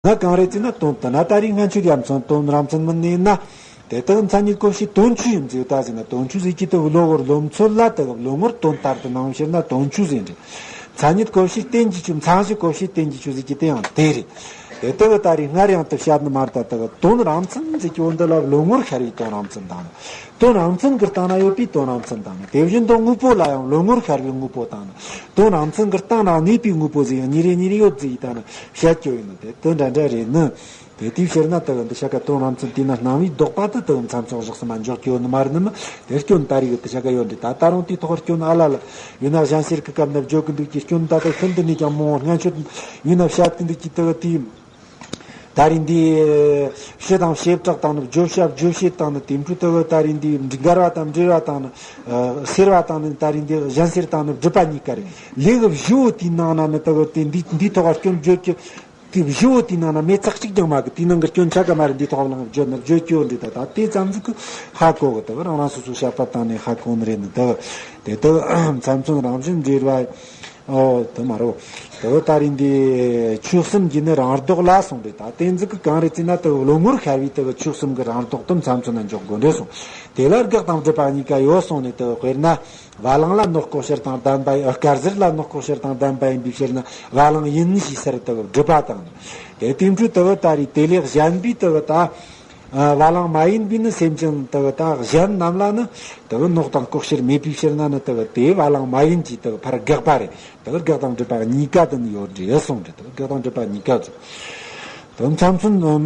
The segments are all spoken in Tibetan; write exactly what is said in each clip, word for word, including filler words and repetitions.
ན་གང་རེད་ཟེར་ན་དོན་དེ་ན་ད་རེས་སྔ་ཆོས་ཡ་མཚན་དོན་རང་མཚན་མིན་ནས་ན། དེ་དག་མཚན་ཉིད་གོ་བྱེད་དོན་ཆོས་ཡིན་ཟེར་ད་ཟེར་ན་དོན་ཆོས་ཟེར་གྱི་དེ་བློ་ངོར་བློ་མཚོན་ལ་དེ་བློ་ངོར་དོན་ལྟར་དུ་སྣང་ཕྱིར་ན་དོན་ཆོས་ཟེར་འདྲ། མཚན་ཉིད་གོ་བྱེད་རྟེན་གྱི་ཆོས། མཚན་གཞི་གོ་བྱེད་རྟེན་གྱི་ཆོས་ཟེར་གྱི་དེ་ཡང་དེ་རེད། དེ་དག་ད་རེས་སྔར་ཡང་དུ་བཤད་ནི་མ་རེད་ད། དེ་དོན་རང་མཚན་ཟེར་གྱི་འོ་འདི་ལ་བློ་ངོར་ཤར་བའི་དོན་རང་མཚན་དང་ནི། དོན་རང་མཚན་གྱི་སྟེང་ན་ཡོད་པའི་དོན་རང་མཚན་དང་ནི། དེ་བཞིན་དུ་དངོས་པོ་ལ་ཡང་བློ་ངོར་ཤར་བའི་དངོས་པོ་དང་ནི། དོན་རང་མཚན་གྱི་སྟེང་ན་གནས་པའི་དངོས་པོ་ཟེར་ཡང་གཉིས་རེ་གཉིས་རེ་ཡོད་ཟེར་ཡི་ད་ནི་བཤད་རྒྱུ་ཡིན་ནོ། དེ་དོན་འདྲ་འདྲ་རེད་ནི། དེ་དེའི་ཕྱིར་ན་དེ་གི་འདི་ཤ་ཀ་དོན་རང་མཚན་དེས་ན་སྣང་བའི་ལྡོག་པ་དེ་དེ་གི་མཚམས་སྦྱོར་བཞག་སུ་མ་འཇོག་རྒྱུ་ཡོད་ནི་མ་རེད་ནི་མི། དེ་སྐྱོན་ད་རེས་གི་དེ་ཤ་ཀ་ཡོད་འདྲི་ད། ད་རུང་དེའི་ཐོག་སྐྱོན་ཨ་ལ་ལ་ཡོད་ན། གཞན་ཕྱིར་གི་སྐབས་ན་བརྗོད་གི་འདུག་ཀྱི་སྐྱོན་ད་ལྟ་ཤིན་ཏུ་ནས་ཀྱང་མང་བོ་སྔན་ཆད་ཡོད་ན་བཤད་གི་འདུག་ཀྱི་དེ་གི་དེའི། ད་རིང་འདི་ཕྱི་དང་བྱེ་བྲག་དང་ནི། བརྗོད་བྱ་རྗོད་བྱེད་དང་ནི། དེ་འཕྲོས་དེ་གི་ད་རིང་འདི་འགལ་བ་དང་འབྲེལ་བ་དང་ནི། ཨ་སེལ་བ་དང་ནི། ད་རིང་འདི་གཞན་སེལ་དང་ནི་སྒྲུབ་པ་གཉིས་ཀ་རེད། ལས་གི་བཞི་བོ་དེའི་ནང་ན་ནི་དེ་གི་དེ་འདི་འདིའི་ཐོག་སྐྱོན་བརྗོད་ཀྱི། དེ་བཞི་བོ་དེའི་ནང་ན་མེད་ཚག་གཅིག་ཀྱང་མ་གི་དེའི་ནང་གི་སྐྱོན་ཆ་ག་མ་རེད། འདིའི་ཐོག་ལ་བརྗོད་ན་བརྗོད་ཀྱི་ཡོད་འདྲི་ད། ད་དེ་ཙམ་ཟིག་གི་ཧ་གོ་གི། དེ་གི་རང་རང་སོ་སོ་བཤད་པ་དང་ནི་ཧ་གོ་ནི་རེད་ནི། དེ་གི་དེ་དེ་མཚམས་མཚོན་རང་བཞིན་འབྲེལ་བ། ཨོ་དེ་མ་རོ། དེ་གི་ད་རིང་འདི་ཆོས་གསུམ་གྱི་ནི་རང་ལྡོག་ལ་སོང་རེད། ད་དེ་ཟིག་གི་གང་རེད་ཟེར་ན་དེ་གི་བློ་ངོར་ཤར་བའི་དེ་གི་ཆོས་གསུམ་གི་རང་ལྡོག་དེ་མཚམས་མཚོན་ན་འཇོག་དགོས་འདྲི་སོང་། དེ་ལ་དགག་དང་སྒྲུབ་པ་གཉིས་ཀ་ཡོད་སོང་ནས་དེ་གི་དཔེར་ན། བ་ལང་ལ་ནོག་ལྐོག་ཕྱིར་དང་ལྡན་པ་ཡིན། དཀར་ཟལ་ལ་ནོག་ལྐོག་ཕྱིར་དང་ལྡན་པ་ཡིན་པའི་ཕྱིར་ན་བ་ལང་ཡིན་ཞེས་ཟེར་དུ་སྒྲུབ་པ་དང་། དེ་དེ་འཕྲོས་དུ་ད་རེས་དེ་ལས་གཞན་པའི་དུ་ད་བ་ལང་མ་ཡིན་པའི་ནི་སེམས་ཅན་དུ་ད་གཞན་རྣམས་ལ་ནི་དུ་ནོག་དང་ལྐོག་ཕྱིར་མེད་པའི་ཕྱིར་ན་ནི་དུ་དེ་བ་ལང་མ་ཡིན་གྱི་དུ་ཕར་དགག་པ་རེད། དུ་དགག་དང་སྒྲུབ་པ་གཉིས་ཀ་དུ་ནི་ཡོད་འདྲི་ཡོད་སོང་འདྲི། དུ་དགག་དང་སྒྲུབ་པ་གཉིས་ཀ་དུ་དུ་མཚམས་མཚོན།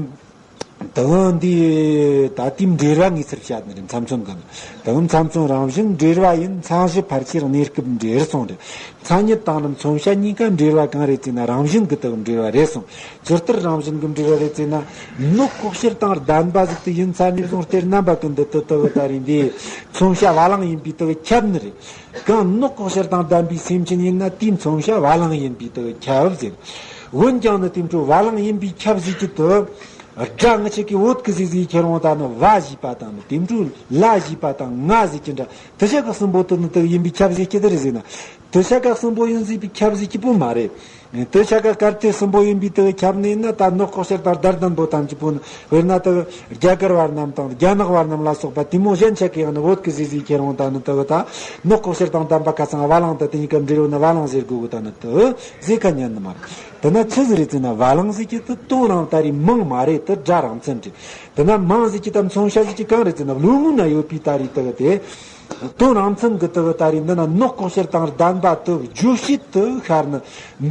དེ་འདི་ད་ལྟའི་འབྲེལ་བ་ངེས་ཚུལ་བཤད་ནི་རེད། མཚམས་མཚོན་གང་། དེ་མཚམས་མཚོན་རང་བཞིན་འབྲེལ་བ་ཡིན། མཚན་གཞི་ཕལ་ཆེར་གནས་སྐབས་འབྲེལ་སོང་རེད། མཚན་ཉིད་དང་ནི་མཚོན་བྱ་གཉིས་ཀ་འབྲེལ་བ་གང་རེད་ཅེ་ན་རང་བཞིན་གྱི་དེ་འབྲེལ་བ་རེད་སོང་། ཇི་ལྟར་རང་བཞིན་གྱི་འབྲེལ་བ་རེད་ཅེ་ན། ནོག་ལྐོག་ཕྱིར་དང་ལྡན་པ་ཟིག་དེ་ཡིན་ས་ནས་བཟུང་སྟེ་རྣམ་པ་ཀུན་ཏུ་དེ་དེ་ད་རིང་འདི་མཚོན་བྱ་བ་ལང་ཡིན་པའི་དེ་ཁྱབ་ནི་རེད། གང་ནོག་ལྐོག་ཕྱིར་དང་ལྡན་པའི་སེམས་ཅན་ཡིན་ན་དེའི་མཚོན་བྱ་བ་ལང་ཡིན་པའི་དེ་ཁྱབ་ཟེར། འོན་ཀྱང་ནི་དེ་འཕྲོ་བ་ལང་ཡིན་པའི་ཁྱབ་ཟེར་གྱི་དུ། སྒྲ་ངི་ཆེ་གི་བོད་ཀྱི་ཟེར་ཟེར་ཁྱེར་འོང་ད་ནི་བ་ཞེས་པ་དང་ནི་དེ་འཕྲོ་ལ་ཞེས་པ་དང་ང་ཟེར་གྱི་འདྲ། དུ་ཆ་ག་གསུམ་པོ་དུ་ནི་དུ་ཡིན་པའི་ཁྱབ་ཟེར་གྱི་དུ་རེད་ཟེར་ན། དུ་ཆ་ག་གསུམ་པོ་ཡིན་ཟེར་པའི་ཁྱབ་ཟེར་གྱི་པོ་མ་རེད། དུ་ཆ་ག་སྐར་ཏེ་གསུམ་པོ་ཡིན་པའི་དུ་ཁྱབ་ནས་ན་ད་ནོག་ལྐོག་ཕྱིར་དང་ལྡན་པོ་ཐམས་ཅད་པོ་ནི་དཔེར་ན་དུ་རྒྱ་གར་བ་རྣམས་དང་རྒྱ་ནག་བ་རྣམས་ལ་སོགས་པ་དེ་མོ་གཞན་ཆ་གི་ཡང་ནི་བོད་ཀྱི་ཟེར་ཟེར་ཁྱེར་འོང་ད་ནི་དུ་ད་ནོག་ལྐོག་ཕྱིར་དང་ལྡན་པ་ཁ་ཚང་བ་ལང་དུ་དེ་གཉིས་ཀ་འབྲེལ་བ་ནི་བ་ལང་ཟེར་དགོས་གི་ད་ནི་དུ་ཟེར་ཁ་ཉན་ནི་མ་རེད། དེ་ན་ཆི་ཟིག་རེད་ཟེར་ན་བ་ལང་ཟེར་གྱི་དུ་དོན་རང་ད་རེས་མིང་མ་རེད། དུ་སྒྲ་རང་མཚན་རེད། དེ་ན་མིང་ཟེར་གྱི་དུ་མཚོན་བྱ་ཟེར་གྱི་གང་རེད་ཟེར་ན་བློ་ངོ་ན་ཡོད་པའི་ད་རེས་དུ་དེ་དོན་རང་མཚན་གྱི་དུ་ད་རེས་འདི་ན་ནོག་ལྐོག་ཕྱིར་དང་ལྡན་པ་དུ་བརྗོད་བྱེད་དུ་ཤར་ནི།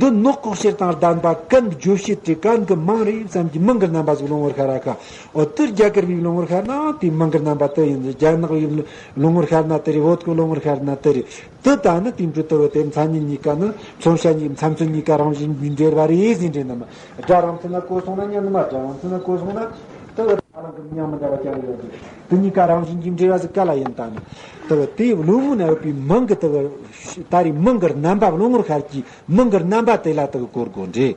འདི་ནོག་ལྐོག་ཕྱིར་དང་ལྡན་པ་གན་བརྗོད་བྱེད་དེ་གན་གྱི་མིང་རེད་བསམ་གྱི་མིང་གི་རྣམ་པ་ཟིག་བློ་ངོར་ཤར་ར་ཁ། འོ་དུ་རྒྱ་གར་བའི་བློ་ངོར་ཤར་ན་དེ་མིང་གི་རྣམ་པ་དུ་ཡིན། རྒྱ་ནག་བའི་བློ་ངོར་ཤར་ན་དུ་རེད། བོད་ཀྱི་བློ་ངོར་ཤར་ན་དུ་རེད། དུ་ད་ནི་དེ་འཕྲོ་དུ་བ་དེ་མཚན་ཉིད་གཉིས་ཀ་ནི་མཚོན་བྱ་གཉིས་མཚམས་མཚོན་གཉིས་ཀ་རང་བཞིན་གྱིས་འབྲེལ་བ་རེད་ཟེར་འདྲེ་ནི་མ། སྒྲ་རང་མཚན་ན་གོ་སོང་ན་ཉན་ནི་མ། སྒྲ་རང་མཚན་ན་གོ་སོང་ན་དུ་བ་ལང་གི་མིང་མི་འདྲ་བ་ཀྱང་ཡོད་ཀྱི། དེ་གཉིས་ཀ་རང་བཞིན་གྱིས་འབྲེལ་བ་ཟིག་ག་ལ་ཡིན་ད་ནི། དུ་བ་དེ་བློ་ངོ་ན་ཡོད་པའི་མིང་གི་དུ་བ་ད་རེས་མིང་གི་རྣམ་པ་བློ་ངོར་ཤར་གྱི་མིང་གི་རྣམ་པ་དེ་ལ་དུ་བ་གོ་དགོས་འདྲེ།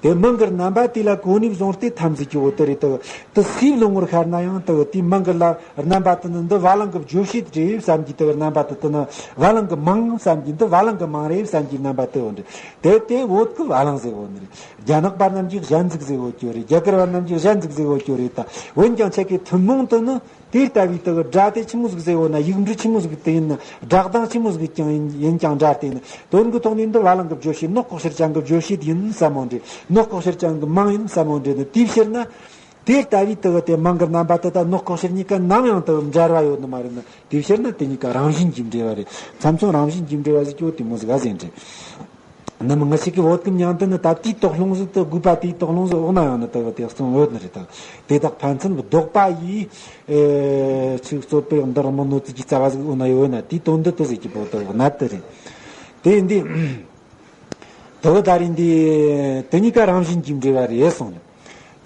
དེ་མིང་གི་རྣམ་པ་དེ་ལ་གོ་ནས་བཟུང་སྟེ་ཐམས་ཅད་ཀྱི་འོ་དེ་རེད་དུ་བ་དུ་སུའི་བློ་ངོར་ཤར་ན་ཡང་དུ་བ་དེའི་མིང་གི་ལ། རྣམ་པ་དེ་ནི་འདི་བ་ལང་གི་བརྗོད་བྱེད་རེད་བསམ་གྱི་དེ་བ་རྣམ་པ་དེ་དེ་ནི་བ་ལང་གི་མིང་བསམ་གྱི་འདི་བ་ལང་གི་མིང་རེད་བསམ་གྱི་རྣམ་པ་དེ་འོ་འདི་དེ་དེ་བོད་ཀྱི་བ་ལང་ཟེར་འོ་ནི་རེད། རྒྱ་ནག་པ་རྣམས་ཀྱིས་གཞན་ཟིག་ཟེར་འོ་ཀྱོ་རེད། རྒྱ་གར་བ་རྣམས་ཀྱིས་གཞན་ཟིག་ཟེར་འོ་ཀྱོ་རེད་ད། འོན་ཀྱང་ཆ་གི་ཐུན་མོང་དུ་ནི་དེ་ལྟ་བུའི་དེ་གི་སྒྲ་དེ་ཆི་མོ་ཟིག་ཟེར་འོ་ན་ཡིག་འབྲུ་ཆི་མོ་ཟིག་དེ་ཡིན་ན་སྒྲ་གདངས་ཆི་མོ་ཟིག་ཀྱང་ཡིན་ཡིན་ཀྱང་འདྲ་སྟེ་ནི་དོན་གྱི་ཐོག་ནས་འདི་བ་ལང་གི་བརྗོད་བྱེད་ནོག་ལྐོག་ཕྱིར་ཅན་གྱི་བརྗོད་བྱེད་ཡིན་བསམ་འོ་འདྲེ། ནོག་ལྐོག་ཕྱིར་ཅན་གྱི་མིང་ཡིན་བསམ་འོ་འདྲེ་ནི་དེའི་ཕྱིར་ན། དེ་ལྟ་བུའི་དུ་བ་དེ་མིང་གི་རྣམ་པ་དེ་དང་ནོག་ལྐོག་ཕྱིར་གཉིས་ཀ་ནམ་ཡང་དུ་བ་འབྲེལ་བ་ཡོད་ནི་མ་རེད་ན། དེའི་ཕྱིར་ན་དེ་གཉིས་ཀ་རང་བཞིན་གྱིས་འབྲེལ་བ་རེད། མཚམས་མཚོན་རང་བཞིན་གྱིས་འབྲེལ་བ་ཟེར་གྱི་འོ་དེ་མོ་ཟིག་ག་ཟེར་འདྲེ། ནམ་ང་ཞིག་གི་བོད་ཀྱི་མྱང་དུ་ནི་ད་དེའི་དོགས་སློང་ཟིག་དུ་དགོས་པ་དེའི་དོགས་སློང་ཟིག་འོག་ན་ཡང་ནི་དུ་བ་དེ་གསུང་ཡོད་ནི་རེད་ད། དེ་དག་ཕན་ཚུན་ལྡོག་པ་ཡིས། ཨེ་ཚིག་རྩོད་པའི་འདིར་མི་གནོད་ཚིག་གི་རྩ་བ་ཟིག་འོ་ན་ཡོད་ན་དེའི་དོན་འདི་དུ་ཟེར་གྱི་བོ་དུ་བ་ནད་དུ་རེད། དེ་འདི། དུ་བ་ད་རིང་འདི་དེ་གཉིས་ཀ་རང་བཞིན་གྱིས་འབྲེལ་བ་རེད་གསུངས་ནས།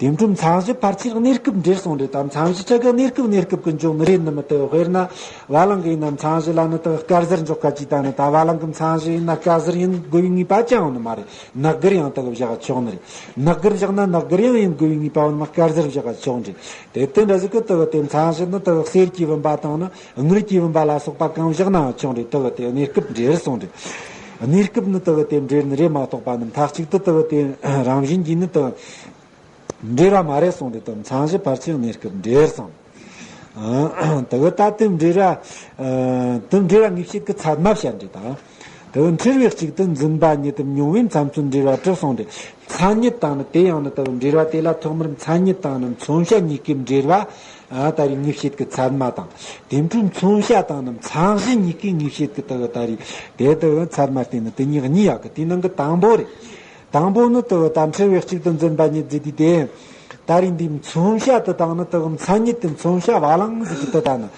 དེ་འཕྲོ་མཚན་གཞི་ཕལ་ཆེར་གནས་སྐབས་འབྲེལ་སོང་རེད་དམ། མཚན་གཞི་ཆ་ག་གནས་སྐབས་གནས་སྐབས་ཀྱི་འཇོག་ནི་རེད་ནི་མི་དུ་དཔེར་ན། བ་ལང་གི་ཡིན་ན་མཚན་གཞི་ལ་ནི་དུ་དཀར་ཟལ་འཇོག་ཁ་ཅིག་དང་ནི་ད་བ་ལང་གི་མཚན་གཞི་ཡིན་ན་དཀར་ཟལ་ཡིན་དགོས་པའི་ངེས་པ་ཅང་ཡོད་ནི་མ་རེད། ནག་གིར་ཡང་དུ་བཞག་ཆོག་ནི་རེད། ནག་གིར་བཞག་ན་ནག་གིར་ཡང་ཡིན་དགོས་པའི་ངེས་པ་ཡོད་ནི་མ་དཀར་ཟལ་བཞག་ཆོག་ནི་རེད། དེ་དེ་འདྲ་ཟིག་གི་དུ་དེ་མཚན་གཞི་ནི་དུ་གསེར་གྱི་བུམ་པ་དང་ནི་དངུལ་གྱི་བུམ་པ་ལ་སོགས་པ་གང་བཞག་ན་ཆོག་རེད། དུ་དེ་གནས་སྐབས་འབྲེལ་སོང་རེད། གནས་སྐབས་ནི་དུ་དེ་འབྲེལ་ནི་རེད་མ་གཏོགས་པ་ནི་མཐའ་གཅིག་ཏུ་དུ་དེ་རང་བཞིན་གྱིས་ནི་དུ། འབྲེལ་བ་མ་རེད་གསུངས་ཏེ། དུ་མཚན་གཞི་ཕལ་ཆེར་གནས་སྐབས་འབྲེལ་གསུངས། དུ་ད་དུ་འབྲེལ་བ། དུ་འབྲེལ་བ་དངོས་བཤད་ཀྱི་ཚད་མ་བཤད་འདྲི་དང་། དུ་འཁྲུལ་བའི་གཅིག་ཏུ་འཛིན་པ་ཉིད་དུ་མྱོང་བས་མཚམས་སུ་འབྲེལ་བ་གྲུབ་གསུངས་ཏེ། མཚན་ཉིད་དང་ནི་དེ་ཡང་ནི་དུ་འབྲེལ་བ་དེ་ལ་ཐོག་མར་མཚན་ཉིད་དང་ནི་མཚོན་བྱ་གཉིས་ཀའི་འབྲེལ་བ། ད་རེས་དངོས་བཤད་ཀྱི་ཚད་མ་དང་། དེ་འཕྲོས་མཚོན་བྱ་དང་ནི་མཚན་གཞི་གཉིས་ཀའི་དངོས་བཤད་ཀྱི་དུ་ད་རེས་དེ་དུ་ཚད་མ་བསྟན་ནི་དེ་ཉིད་གཉིས་ཡག་གི་དེ་ནང་གི་དང་པོ་རེད། དང་པོ་ནི་དུ་ད་འཁྲུལ་བའི་གཅིག་ཏུ་འཛིན་པ་ཉིད་ཟེར་དུས་དེ། ད་རེས་འདི་མཚོན་བྱ་དུ་དང་ནི་དུ་མཚན་ཉིད་དུ་མཚོན་བྱ་བ་ལང་ཟིག་གི་དུ་ད་ནི།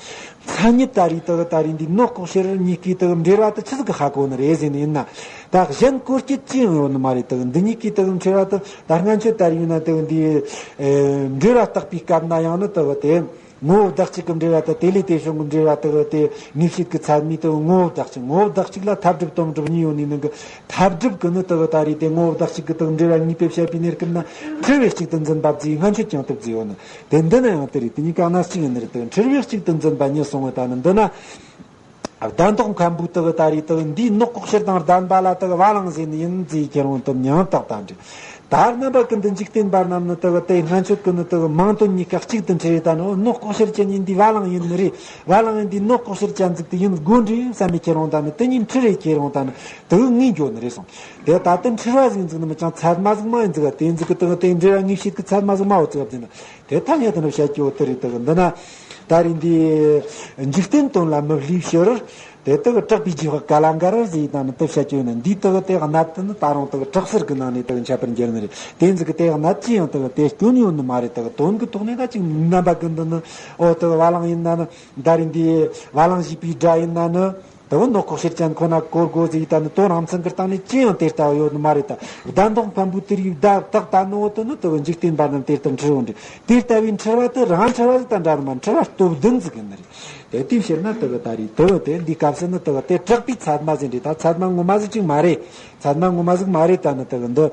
མཚན་ཉིད་ད་རེས་དུ་ད་རེས་འདི་ནོག་ལྐོག་གཤེར་གཉིས་ཀའི་དུ་འབྲེལ་བ་དུ་ཆི་ཟིག་གི་ཧ་གོ་ནི་རེད་ཟེར་ནི་ཡིན་ན། ད་གཞན་གོ་སྐྱེད་ཅི་ཡང་ཡོད་ནི་མ་རེད། དུ་འདི་གཉིས་ཀའི་དུ་འཁྲུལ་བ་དུ་ད་སྔན་ཆད་ད་རེས་ཡིན་ན་དུ་འདི། འབྲེལ་བ་བརྟག་པའི་སྐབས་ན་ཡང་ནི་དུ་དེ། ངོ་བོ་བདག་གཅིག་གི་འབྲེལ་བ་དང་དེ་ལས་དེ་བྱུང་གི་འབྲེལ་བ་དག་དེ་དངོས་བཤད་ཀྱི་ཚད་མའི་དག་ངོ་བོ་བདག་གཅིག་ངོ་བོ་བདག་གཅིག་ལ་ཐབས་སྒྲུབ་དོན་སྒྲུབ་གཉིས་ཡོད་ནི་ནང་གི་ཐབས་སྒྲུབ་ཀྱི་ནི་དག་ད་རེས་དེ་ངོ་བོ་བདག་གཅིག་གི་དག་འབྲེལ་བ་གཉིས་པས་བཤད་པའི་གནས་སྐབས་ན་འཁྲུལ་བའི་གཅིག་ཏུ་འཛིན་པ་བརྫིས་སྔན་ཆད་ཀྱང་ཐུབ་བརྫིས་ཡོད་ནི་དེ། འདི་ན་ཡང་དེ་རེད། དེ་གཉིས་ཀ་སྣ་གཅིག་ཡིན་ནི་རེད། དེ་འཁྲུལ་བའི་གཅིག་ཏུ་འཛིན་པ་ཉིད་སོང་བའི་ད་ནི་འདི་ན། གདན་ཐོག་མཁན་པོའི་དག་ད་རེས་དག་འདིའི་ནོག་ལྐོག་གཤེར་དང་ལྡན་པ་ལ་དག་བ་ལང་ཟེར་ནི་ཡིན་ཟེར་ཁྱེད་རང་དུ་མྱང་བཏགས་དང་འདྲ། ད་རྣམ་པ་ཀུན་ཏུ་འཇིག་རྟེན་པ་རྣམས་ནི་དག་དེ་སྔན་ཆད་ཀྱི་ནི་དག་མིང་དོན་གཉིས་ཀ་གཅིག་ཏུ་འཁྲུལ་རེ་ད་ནི་ནོག་ལྐོག་གཤེར་ཅན་ཡིན་འདི་བ་ལང་ཡིན་ནི་རེད། བ་ལང་ཡིན་འདི་ནོག་ལྐོག་གཤེར་ཅན་ཟིག་དེ་ཡིན་དགོས་འདྲ་བསམ་མི་ཁྱེད་རང་ད་ནི་དེ་གཉིས་འཁྲུལ་རེ་ཁྱེད་རང་ད་ནི་དག་ངེས་འགྱོ་ནི་རེད་སོང་། དེ་ད་དུ་འཁྲུལ་བ་ཟིག་འཛུགས་ནི་མི་ཅང་ཚད་མ་ཟིག་མ་ཡིན་ཟིག་དེ་འཛུགས་ཀྱི་དག་དེ་འབྲེལ་བ་དངོས་བཤད་ཀྱི་ཚད་མ་ཟིག་མ་འོ་ཙི་བ་ཟིན་ན། དེ་ཐ་སྙད་དུ་ནི་བཤད་རྒྱུ་དེ་རེད། དེ་གི་འདི་ན་ད་རེས་འདི་འཇིག་རྟེན་དོན་ལ་མི་བསླུས་ཕྱིར། དེ་དག་གྲགས་པའི་རྗེས་དཔག་ཀ་ལ་འགར་ཟེར་དང་ནི་དེ་བཤད་རྒྱུ་ཡིན་ན། འདིའི་དག་དེ་གནད་དུ་ནི་ད་རུང་དག་གྲགས་ཟུར་གི་ནང་ནས་དག་ཁྱད་པར་འགྱུར་ནི་རེད། དེ་ཟིག་གི་དེ་གནད་ཅི་ཡང་དག་དེ་སྐྱོན་ཡོད་ནི་མ་རེད། དག་དོན་གི་ཐོག་ནས་ད་ཅིག་རྣམ་པ་ཀུན་ཏུ་ནི་ཨོ་དག་བ་ལང་ཡིན་ན་ནི་ད་རེས་འདི་བ་ལང་ཞེས་པའི་སྒྲ་ཡིན་ན་ནི། དེ་བོ་ནོག་ལྐོག་གཤེར་ཅན་ཁོ་ན་གོ་དགོས་ཟིག་ད་ནི་དོན་རང་མཚན་གྱི་སྟེང་ནས་ཅི་ཡང་དེ་ལྟ་བུ་ཡོད་ནི་མ་རེད། ད་གདན་ཐོག་མཁན་པོ་དེ་རིགས་བདག་བཏགས་ད་ནོ་དེ་ནི་དེ་བོ་འཇིག་རྟེན་པ་རྣམས་དེ་ལྟར་འཁྲུལ་འོང་འདྲ། དེ་ལྟ་བུའི་འཁྲུལ་བ་དེ་རང་འཁྲུལ་བ་ཟིག་དང་འདྲ་ནི་མ། འཁྲུལ་བ་སྟོབས་ལྡན་ཟིག་ཡིན་ནི་རེད། དེ་དེའི་ཕྱིར་ན་དེ་བོ་ད་རེས་དེ་བོ་དེ་འདི་སྐབས་སུ་ནི་དེ་བོ་དེ་གྲགས་པའི་ཚད་མ་ཟིག་འདྲ། ད་ཚད་མ་ངོ་མ་ཟིག་ཅིག་མ་རེད། ཚད་མ་ངོ་མ་ཟིག་མ་རེད། ད་ནི་དེ་བོ་འདི།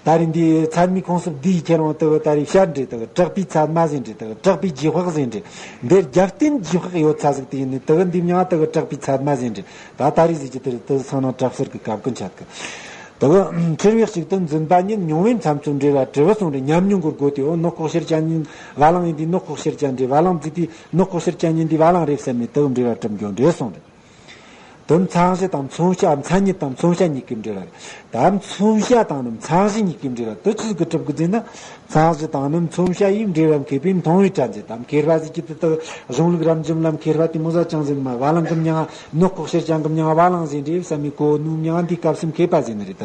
ད་རེས་འདི་ཚད་མའི་ཁོངས་སུ་བསྡུས་ཁྱེར་འོང་དུ་ད་རེས་བཤད་འདྲ་དུ་གྲགས་པའི་ཚད་མ་ཟེར་འདྲ་དུ་གྲགས་པའི་རྗེས་དཔག་ཟེར་འདྲ། འདིར་རྒྱབ་རྟེན་རྗེས་དཔག་ཡོད་ཚ་ཟིག་དེ་ཡིན་ནི་དུ་འདི་མྱང་དུ་གྲགས་པའི་ཚད་མ་ཟེར་འདྲ། ད་ད་རེས་ཟིག་གི་དུ་དུ་སང་ན་གྲགས་ཟུར་གི་སྐབས་ཀུན་ཆད་གི་དུ་འཁྲུལ་བའི་གཅིག་ཏུ་འཛིན་པ་ཉིད་མྱོང་བའི་མཚམས་སུ་འབྲེལ་བ་གྲུབ་སོང་འདྲ། ཉམས་མྱོང་གི་སྒོ་དེ་འོ་ནོག་ལྐོག་གཤེར་ཅན་ཉིད་བ་ལང་ཡིན་དུས་ནོག་ལྐོག་གཤེར་ཅན་འདྲ། བ་ལང་ཟིག་དུས་ནོག་ལྐོག་གཤེར་ཅན་ཉིད་འདི་བ་ལང་རེད་བསམ་ནས་དུ་འབྲེལ་བ་གྲུབ་འགྱོ་འདྲ་སོང་འདྲ། དོན་མཚན་གཞི་དང་མཚོན་བྱ། མཚན་ཉིད་དང་མཚོན་བྱ་གཉིས་ཀའི་འབྲེལ་བ་རེད། ད་མཚོན་བྱ་དང་ནི་མཚན་གཞི་གཉིས་ཀའི་འབྲེལ་བ་དེ་ཆི་ཟིག་གི་གྲུབ་དགོས་ཟེར་ན། མཚན་གཞི་དང་ནི་མཚོན་བྱ་ཡི་འབྲེལ་བ་མཁས་པས་མཐོང་བའི་དྲན་ཟེར། ད་མཁས་པ་ཟིག་གིས་དེ་དག་གཞུང་ལུགས་རབ་འབྱམས་ལ་མཁས་པ་དེ་མོ་ཟ་ཅང་ཟེར་མ། བ་ལང་གི་མྱང་ནོག་ལྐོག་གཤེར་ཅན་གི་མྱང་བ་ལང་ཟེར་འདྲ་བསམ་མི་གོ་ནུ་མྱང་འདི་སྐབས་སུ་མཁས་པ་ཟེར་ནི་རེད། ད་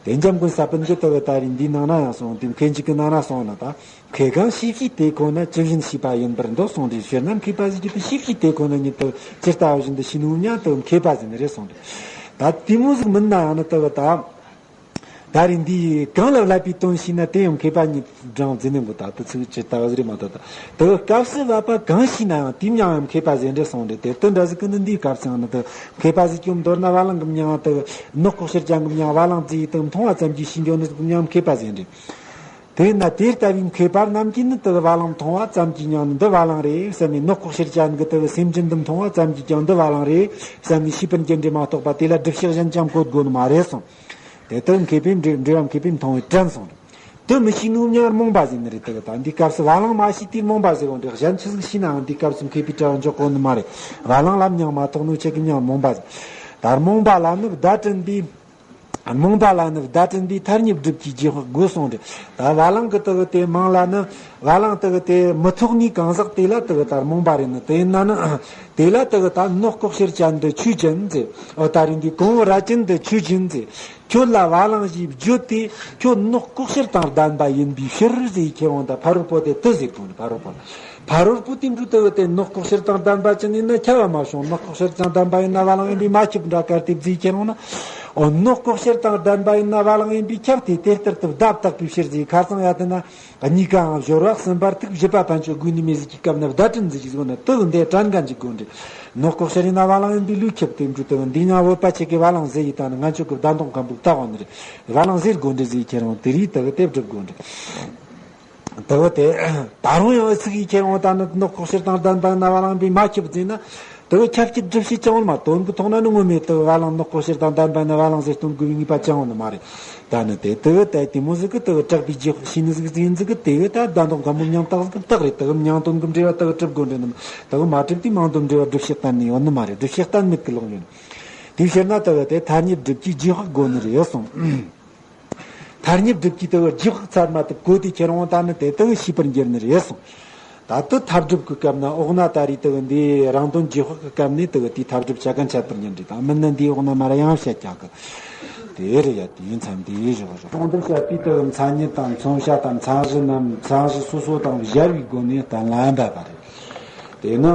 དེ་འཇམ་མགོན་ས་པཎ་གྱི་དག་ད་རེས་འདི་ནང་ན་ཡང་སོང་དེ་མཁན་ཅིག་གི་ནང་ན་སོང་ན་ད། མཁས་གང་ཤེས་བྱའི་དེ་ཁོ་ན་ཇི་བཞིན་ཤེས་པ་ཡིན་པར་འདོད་གསུངས་ཏེ། ཕྱིར་ན་མཁས་པ་ཟེར་རྒྱུ་དེ་ཤེས་བྱའི་དེ་ཁོ་ན་ཉིད་དུ་ཇི་ལྟ་བ་བཞིན་དུ་ཤེས་ནུས་མྱང་དུ་མཁས་པ་ཟེར་ནི་རེད་གསུངས་ཏེ། ད་དེ་མོ་ཟིག་མིན་ན་ཡང་ནི་དུ་བ་ད། ད་རེས་འདི་གང་ལ་བསླབ་པའི་དོན་ཤེས་ན་དེ་ཡང་མཁས་པ་ཉིད་རང་ཟེར་ནི་མོ། ད་དུ་ཚིག་ཇི་ལྟ་བ་ཟིག་རེད་མ་གཏོགས། ད་དུ་སྐབས་སུ་བབ་པ་གང་ཤེས་ན་ཡང་དེ་མྱང་ཡང་མཁས་པ་ཟེར་འདྲ་གསུངས་ཏེ། དེ་དུ་འདྲ་ཟིག་གི་ནི་འདིའི་སྐབས་སུ་ཡང་ནི་དུ་མཁས་པ་ཟིག་གིས་མདོར་ན་བ་ལང་གི་མྱང་དུ་ནོག་ལྐོག་གཤེར་ཅན་གི་མྱང་བ་ལང་ཟེར་ཡི་དུ་མཐོང་བ་ཙམ་གྱིས་ཤེས་འགྱོ་ནི་ཟིག་གི་མྱང་མཁས་པ་ཟེར་འདྲ། དེས་ན་དེ་ལྟ་བུའི་མཁས་པ་རྣམས་ཀྱིས་ནི་དེ་བ་ལང་མཐོང་བ་ཙམ་གྱིས་ཀྱང་འདི་བ་ལང་རེད་བསམ་ནས། ནོག་ལྐོག་གཤེར་ཅན་གྱི་དེ་སེམས་ཅན་འདི་མཐོང་བ་ཙམ་གྱིས་ཀྱང་འདི་བ་ལང་རེད་བསམ་ནས་ཤེས་པར་འགྱུར་འདྲ་མ་གཏོགས་པ། དེ་ལ་སྒྲུབ་བྱེད་གཞན་ཅང་བཀོད་དགོས་ནི་མ་རེད་གསུངས། དེ་ལྟར་མཁས་པས་འབྲེལ་འབྲེལ་བ་མཁས་པས་མཐོང་བས་དྲན་གསུངས། དེ་མི་ཤེས་ནོ་མྱང་རྨོངས་པ་ཟེར་ནི་རེད། དེ་གི་ད་འདི་སྐབས་སུ་བ་ལང་མ་ཤེས་དུས་རྨོངས་པ་ཟེར་བ་འདྲ། གཞན་ཆི་ཟིག་ཤེས་ནའང་འདི་སྐབས་སུ་མཁས་པའི་གྲལ་འཇོག་དགོས་ནི་མ་རེད། བ་ལང་ལ་མྱང་མ་གཏོགས་ནོ་ཆེ་གི་མྱང་རྨོངས་པ་ཟེར། ད་རྨོངས་པ་ལ་ནི་བརྡ་དྲན་པའི། རྨོངས་པ་ལ་ནི་བརྡ་དྲན་པའི་ཐ་སྙད་སྒྲུབ་ཀྱི་རྗེས་དཔག་དགོས་གསུངས་ཏེ། ད་བ་ལང་གི་དེ་གི་དེ་མིང་ལ་ནི་བ་ལང་དེ་གི་དེ་མི་ཐོགས་ནི་གང་ཟག་དེ་ལ་དེ་གི་ད་རྨོངས་པ་རེད་ནི། དེ་ཡིན་ན་ནི་དེ་ལ་དེ་གི་ད་ནོག་ལྐོག་གཤེར་ཅན་འདི་ཆོས་ཅན་ཟེར། འོ་ད་རིང་འདི་གོང་བུ་རྭ་ཅན་འདི་ཆོས་ཅན་ཟེར། ཁྱོད་ལ་བ་ལང་ཞེས་བརྗོད་དེ་ཁྱོད་ནོག་ལྐོག་གཤེར་དང་ལྡན་པ་ཡིན་པའི་ཕྱིར་ཟེར། ཁྱེད་འོང་ད་ཕ་རོལ་པོ་དེ་དེ་ཟེར་དགོས་ནི། ཕ་རོལ་པོ་ལ། ཕ་རོལ་པོ་དེ་འདྲ་དེ་གི་དེ་ནོག་ལྐོག་གཤེར་དང་ལྡན་པ་ཅན་ཡིན་ན་ཁྱབ་པ་མ་བྱུང་། ནོག་ལྐོག་གཤེར་དང་ལྡན་པ་ཡིན་ན་བ་ལང་ཡིན་པས་མ་ཁྱབ་འདྲ་གར་དེ་བརྫིས་ཁྱེར་འོང་ན། འོ་ནོག་ལྐོག་གཤེར་དང་ལྡན་པ་ཡིན་ན་བ་ལང་ཡིན་པས་ཁྱབ་སྟེ་དེ་ལྟར་དུ་བརྡ་བཏགས་པའི་ཕྱིར་ཟེར། ཁ་སང་ཡ་དེ་ན་གཉིས་ཀའང་སྦྱོར་བ་གསུམ་པར་ཐུག་བཞི་པ་ཕན་ཆད་དགོས་ནི་མེད་ཟེར་གྱི་སྐབས་ན་བརྡ་དྲན་ཟེར་གྱི་ཟེར་ན་དེ་གི་འདི་དྲན་ག་འཇུག་དགོས་འདྲ། ནོག་ལྐོག་གཤེར་ཡིན་ན་བ་ལང་ཡིན་པས་ལུས་ཁྱབ་སྟེ་འདྲ་དེ་གི་འདི་ཉ་བོད་པ་ཆེ་གེ་བ་ལང་ཟེར་ཡི་ད་ནི་ང་ཚོ་གི་བརྡ་འདོང་མཁན་པོ་བཏགས་འོང་ནི་རེད། བ་ལང་ཟེར་དགོས་འདྲ་ཟེར་ཁྱེར་འོང་དེ་རིགས་དེ་གི་དེ་སྒྲུབ་དགོས་འདྲ། དེ་བ་དེ། ད་རུང་ཡང་ཨི་ཚིག་གིས་ཁྱེར་འོང་ད་ནི་ནོག་ལྐོག་གཤེར་དང་ལྡན་པ་ན་བ་ལང་པའི་མ་ཁྱབ་ཟེར་ན། དེ་གི་ཁྱབ་བྱེད་སྒྲུབ་བྱེད་ཅང་ཡོད་མ། དོན་གྱི་ཐོག་ན་ནི་ངོ་མས་དེ་གི་བ་ལང་ནག་ཀོ་ཤེར་དང་ལྡན་པ་ནི་བ་ལང་ཟེར་སྟོན་དགོས་པའི་ངེས་པ་ཅང་ཡོད་ནི་མ་རེད། ད་ནི་དེ་དེ་གི་ད་དེ་མོ་ཟིག་གི་དེ་གི་གྲགས་པའི་རྗེས་དཔག་ཤེས་ནི་ཟིག་ཟིག་ཡིན་ཟིག་གི་དེ་གི་ད་ད་འདོག་གམ་མོ་མྱང་རྟགས་ཟིག་རྟགས་རེད། དེ་གི་མྱང་དོན་གྱི་འབྲེལ་བ་དེ་གི་གྲུབ་དགོས་འདྲ་ནི་དེ་གི་མ་གྲུབ་དུས་མྱང་དོན་འབྲེལ་བ་སྒྲུབ་བྱེད་གཏན་ནས་ཡོད་ནི་མ་རེད། སྒྲུབ་བྱེད་གཏན་མེད་གི་ལོག་ཡོད། དེའི་ཕྱིར་ན་དེ་གི་དེ་ཐ་སྙད་སྒྲུབ་ཀྱི་རྗེས་དཔག་དགོས་ནི་རེད་གསུངས། ཐ་སྙད་སྒྲུབ་ཀྱི་དེ་གི་རྗེས་དཔག་ཚར་མ་ཐུབ་གོ་དེ་ཁྱེར་འོང་ད་ནི་དེ་དེ་གི་ཤེས་པར་འགྱུར་ནི་རེད་གསུངས། ད་དེ་མཐར་སྒྲུབ་ཀྱི་སྐབས་ན་འོག་ན་ད་རེས་དེ་གི་འདི་རང་དོན་རྗེས་དཔག་གི་སྐབས་ནས་དེ་གི་དེའི་མཐར་སྒྲུབ་བྱ་གན་ཆད་པར་འགྱུར་འདྲ་དང་མིན་ན་འདིའི་འོག་ན་མར་ཡང་བཤད་ཀྱག་གི། དེ་རེད་ཡ། དེ་ཡིན་ཙང་འདིའི་ཞོག་ཞོག་གོང་དུ་བཤད་པའི་དེ་གི་མཚན་ཉིད་དང་མཚོན་བྱ་དང་མཚན་གཞི་རྣམས་མཚན་གཞི་སོ་སོ་དང་སྦྱར་བའི་སྒོ་ནས་གཏན་ལ་འབེབས་པ་རེད། དེ་ནི།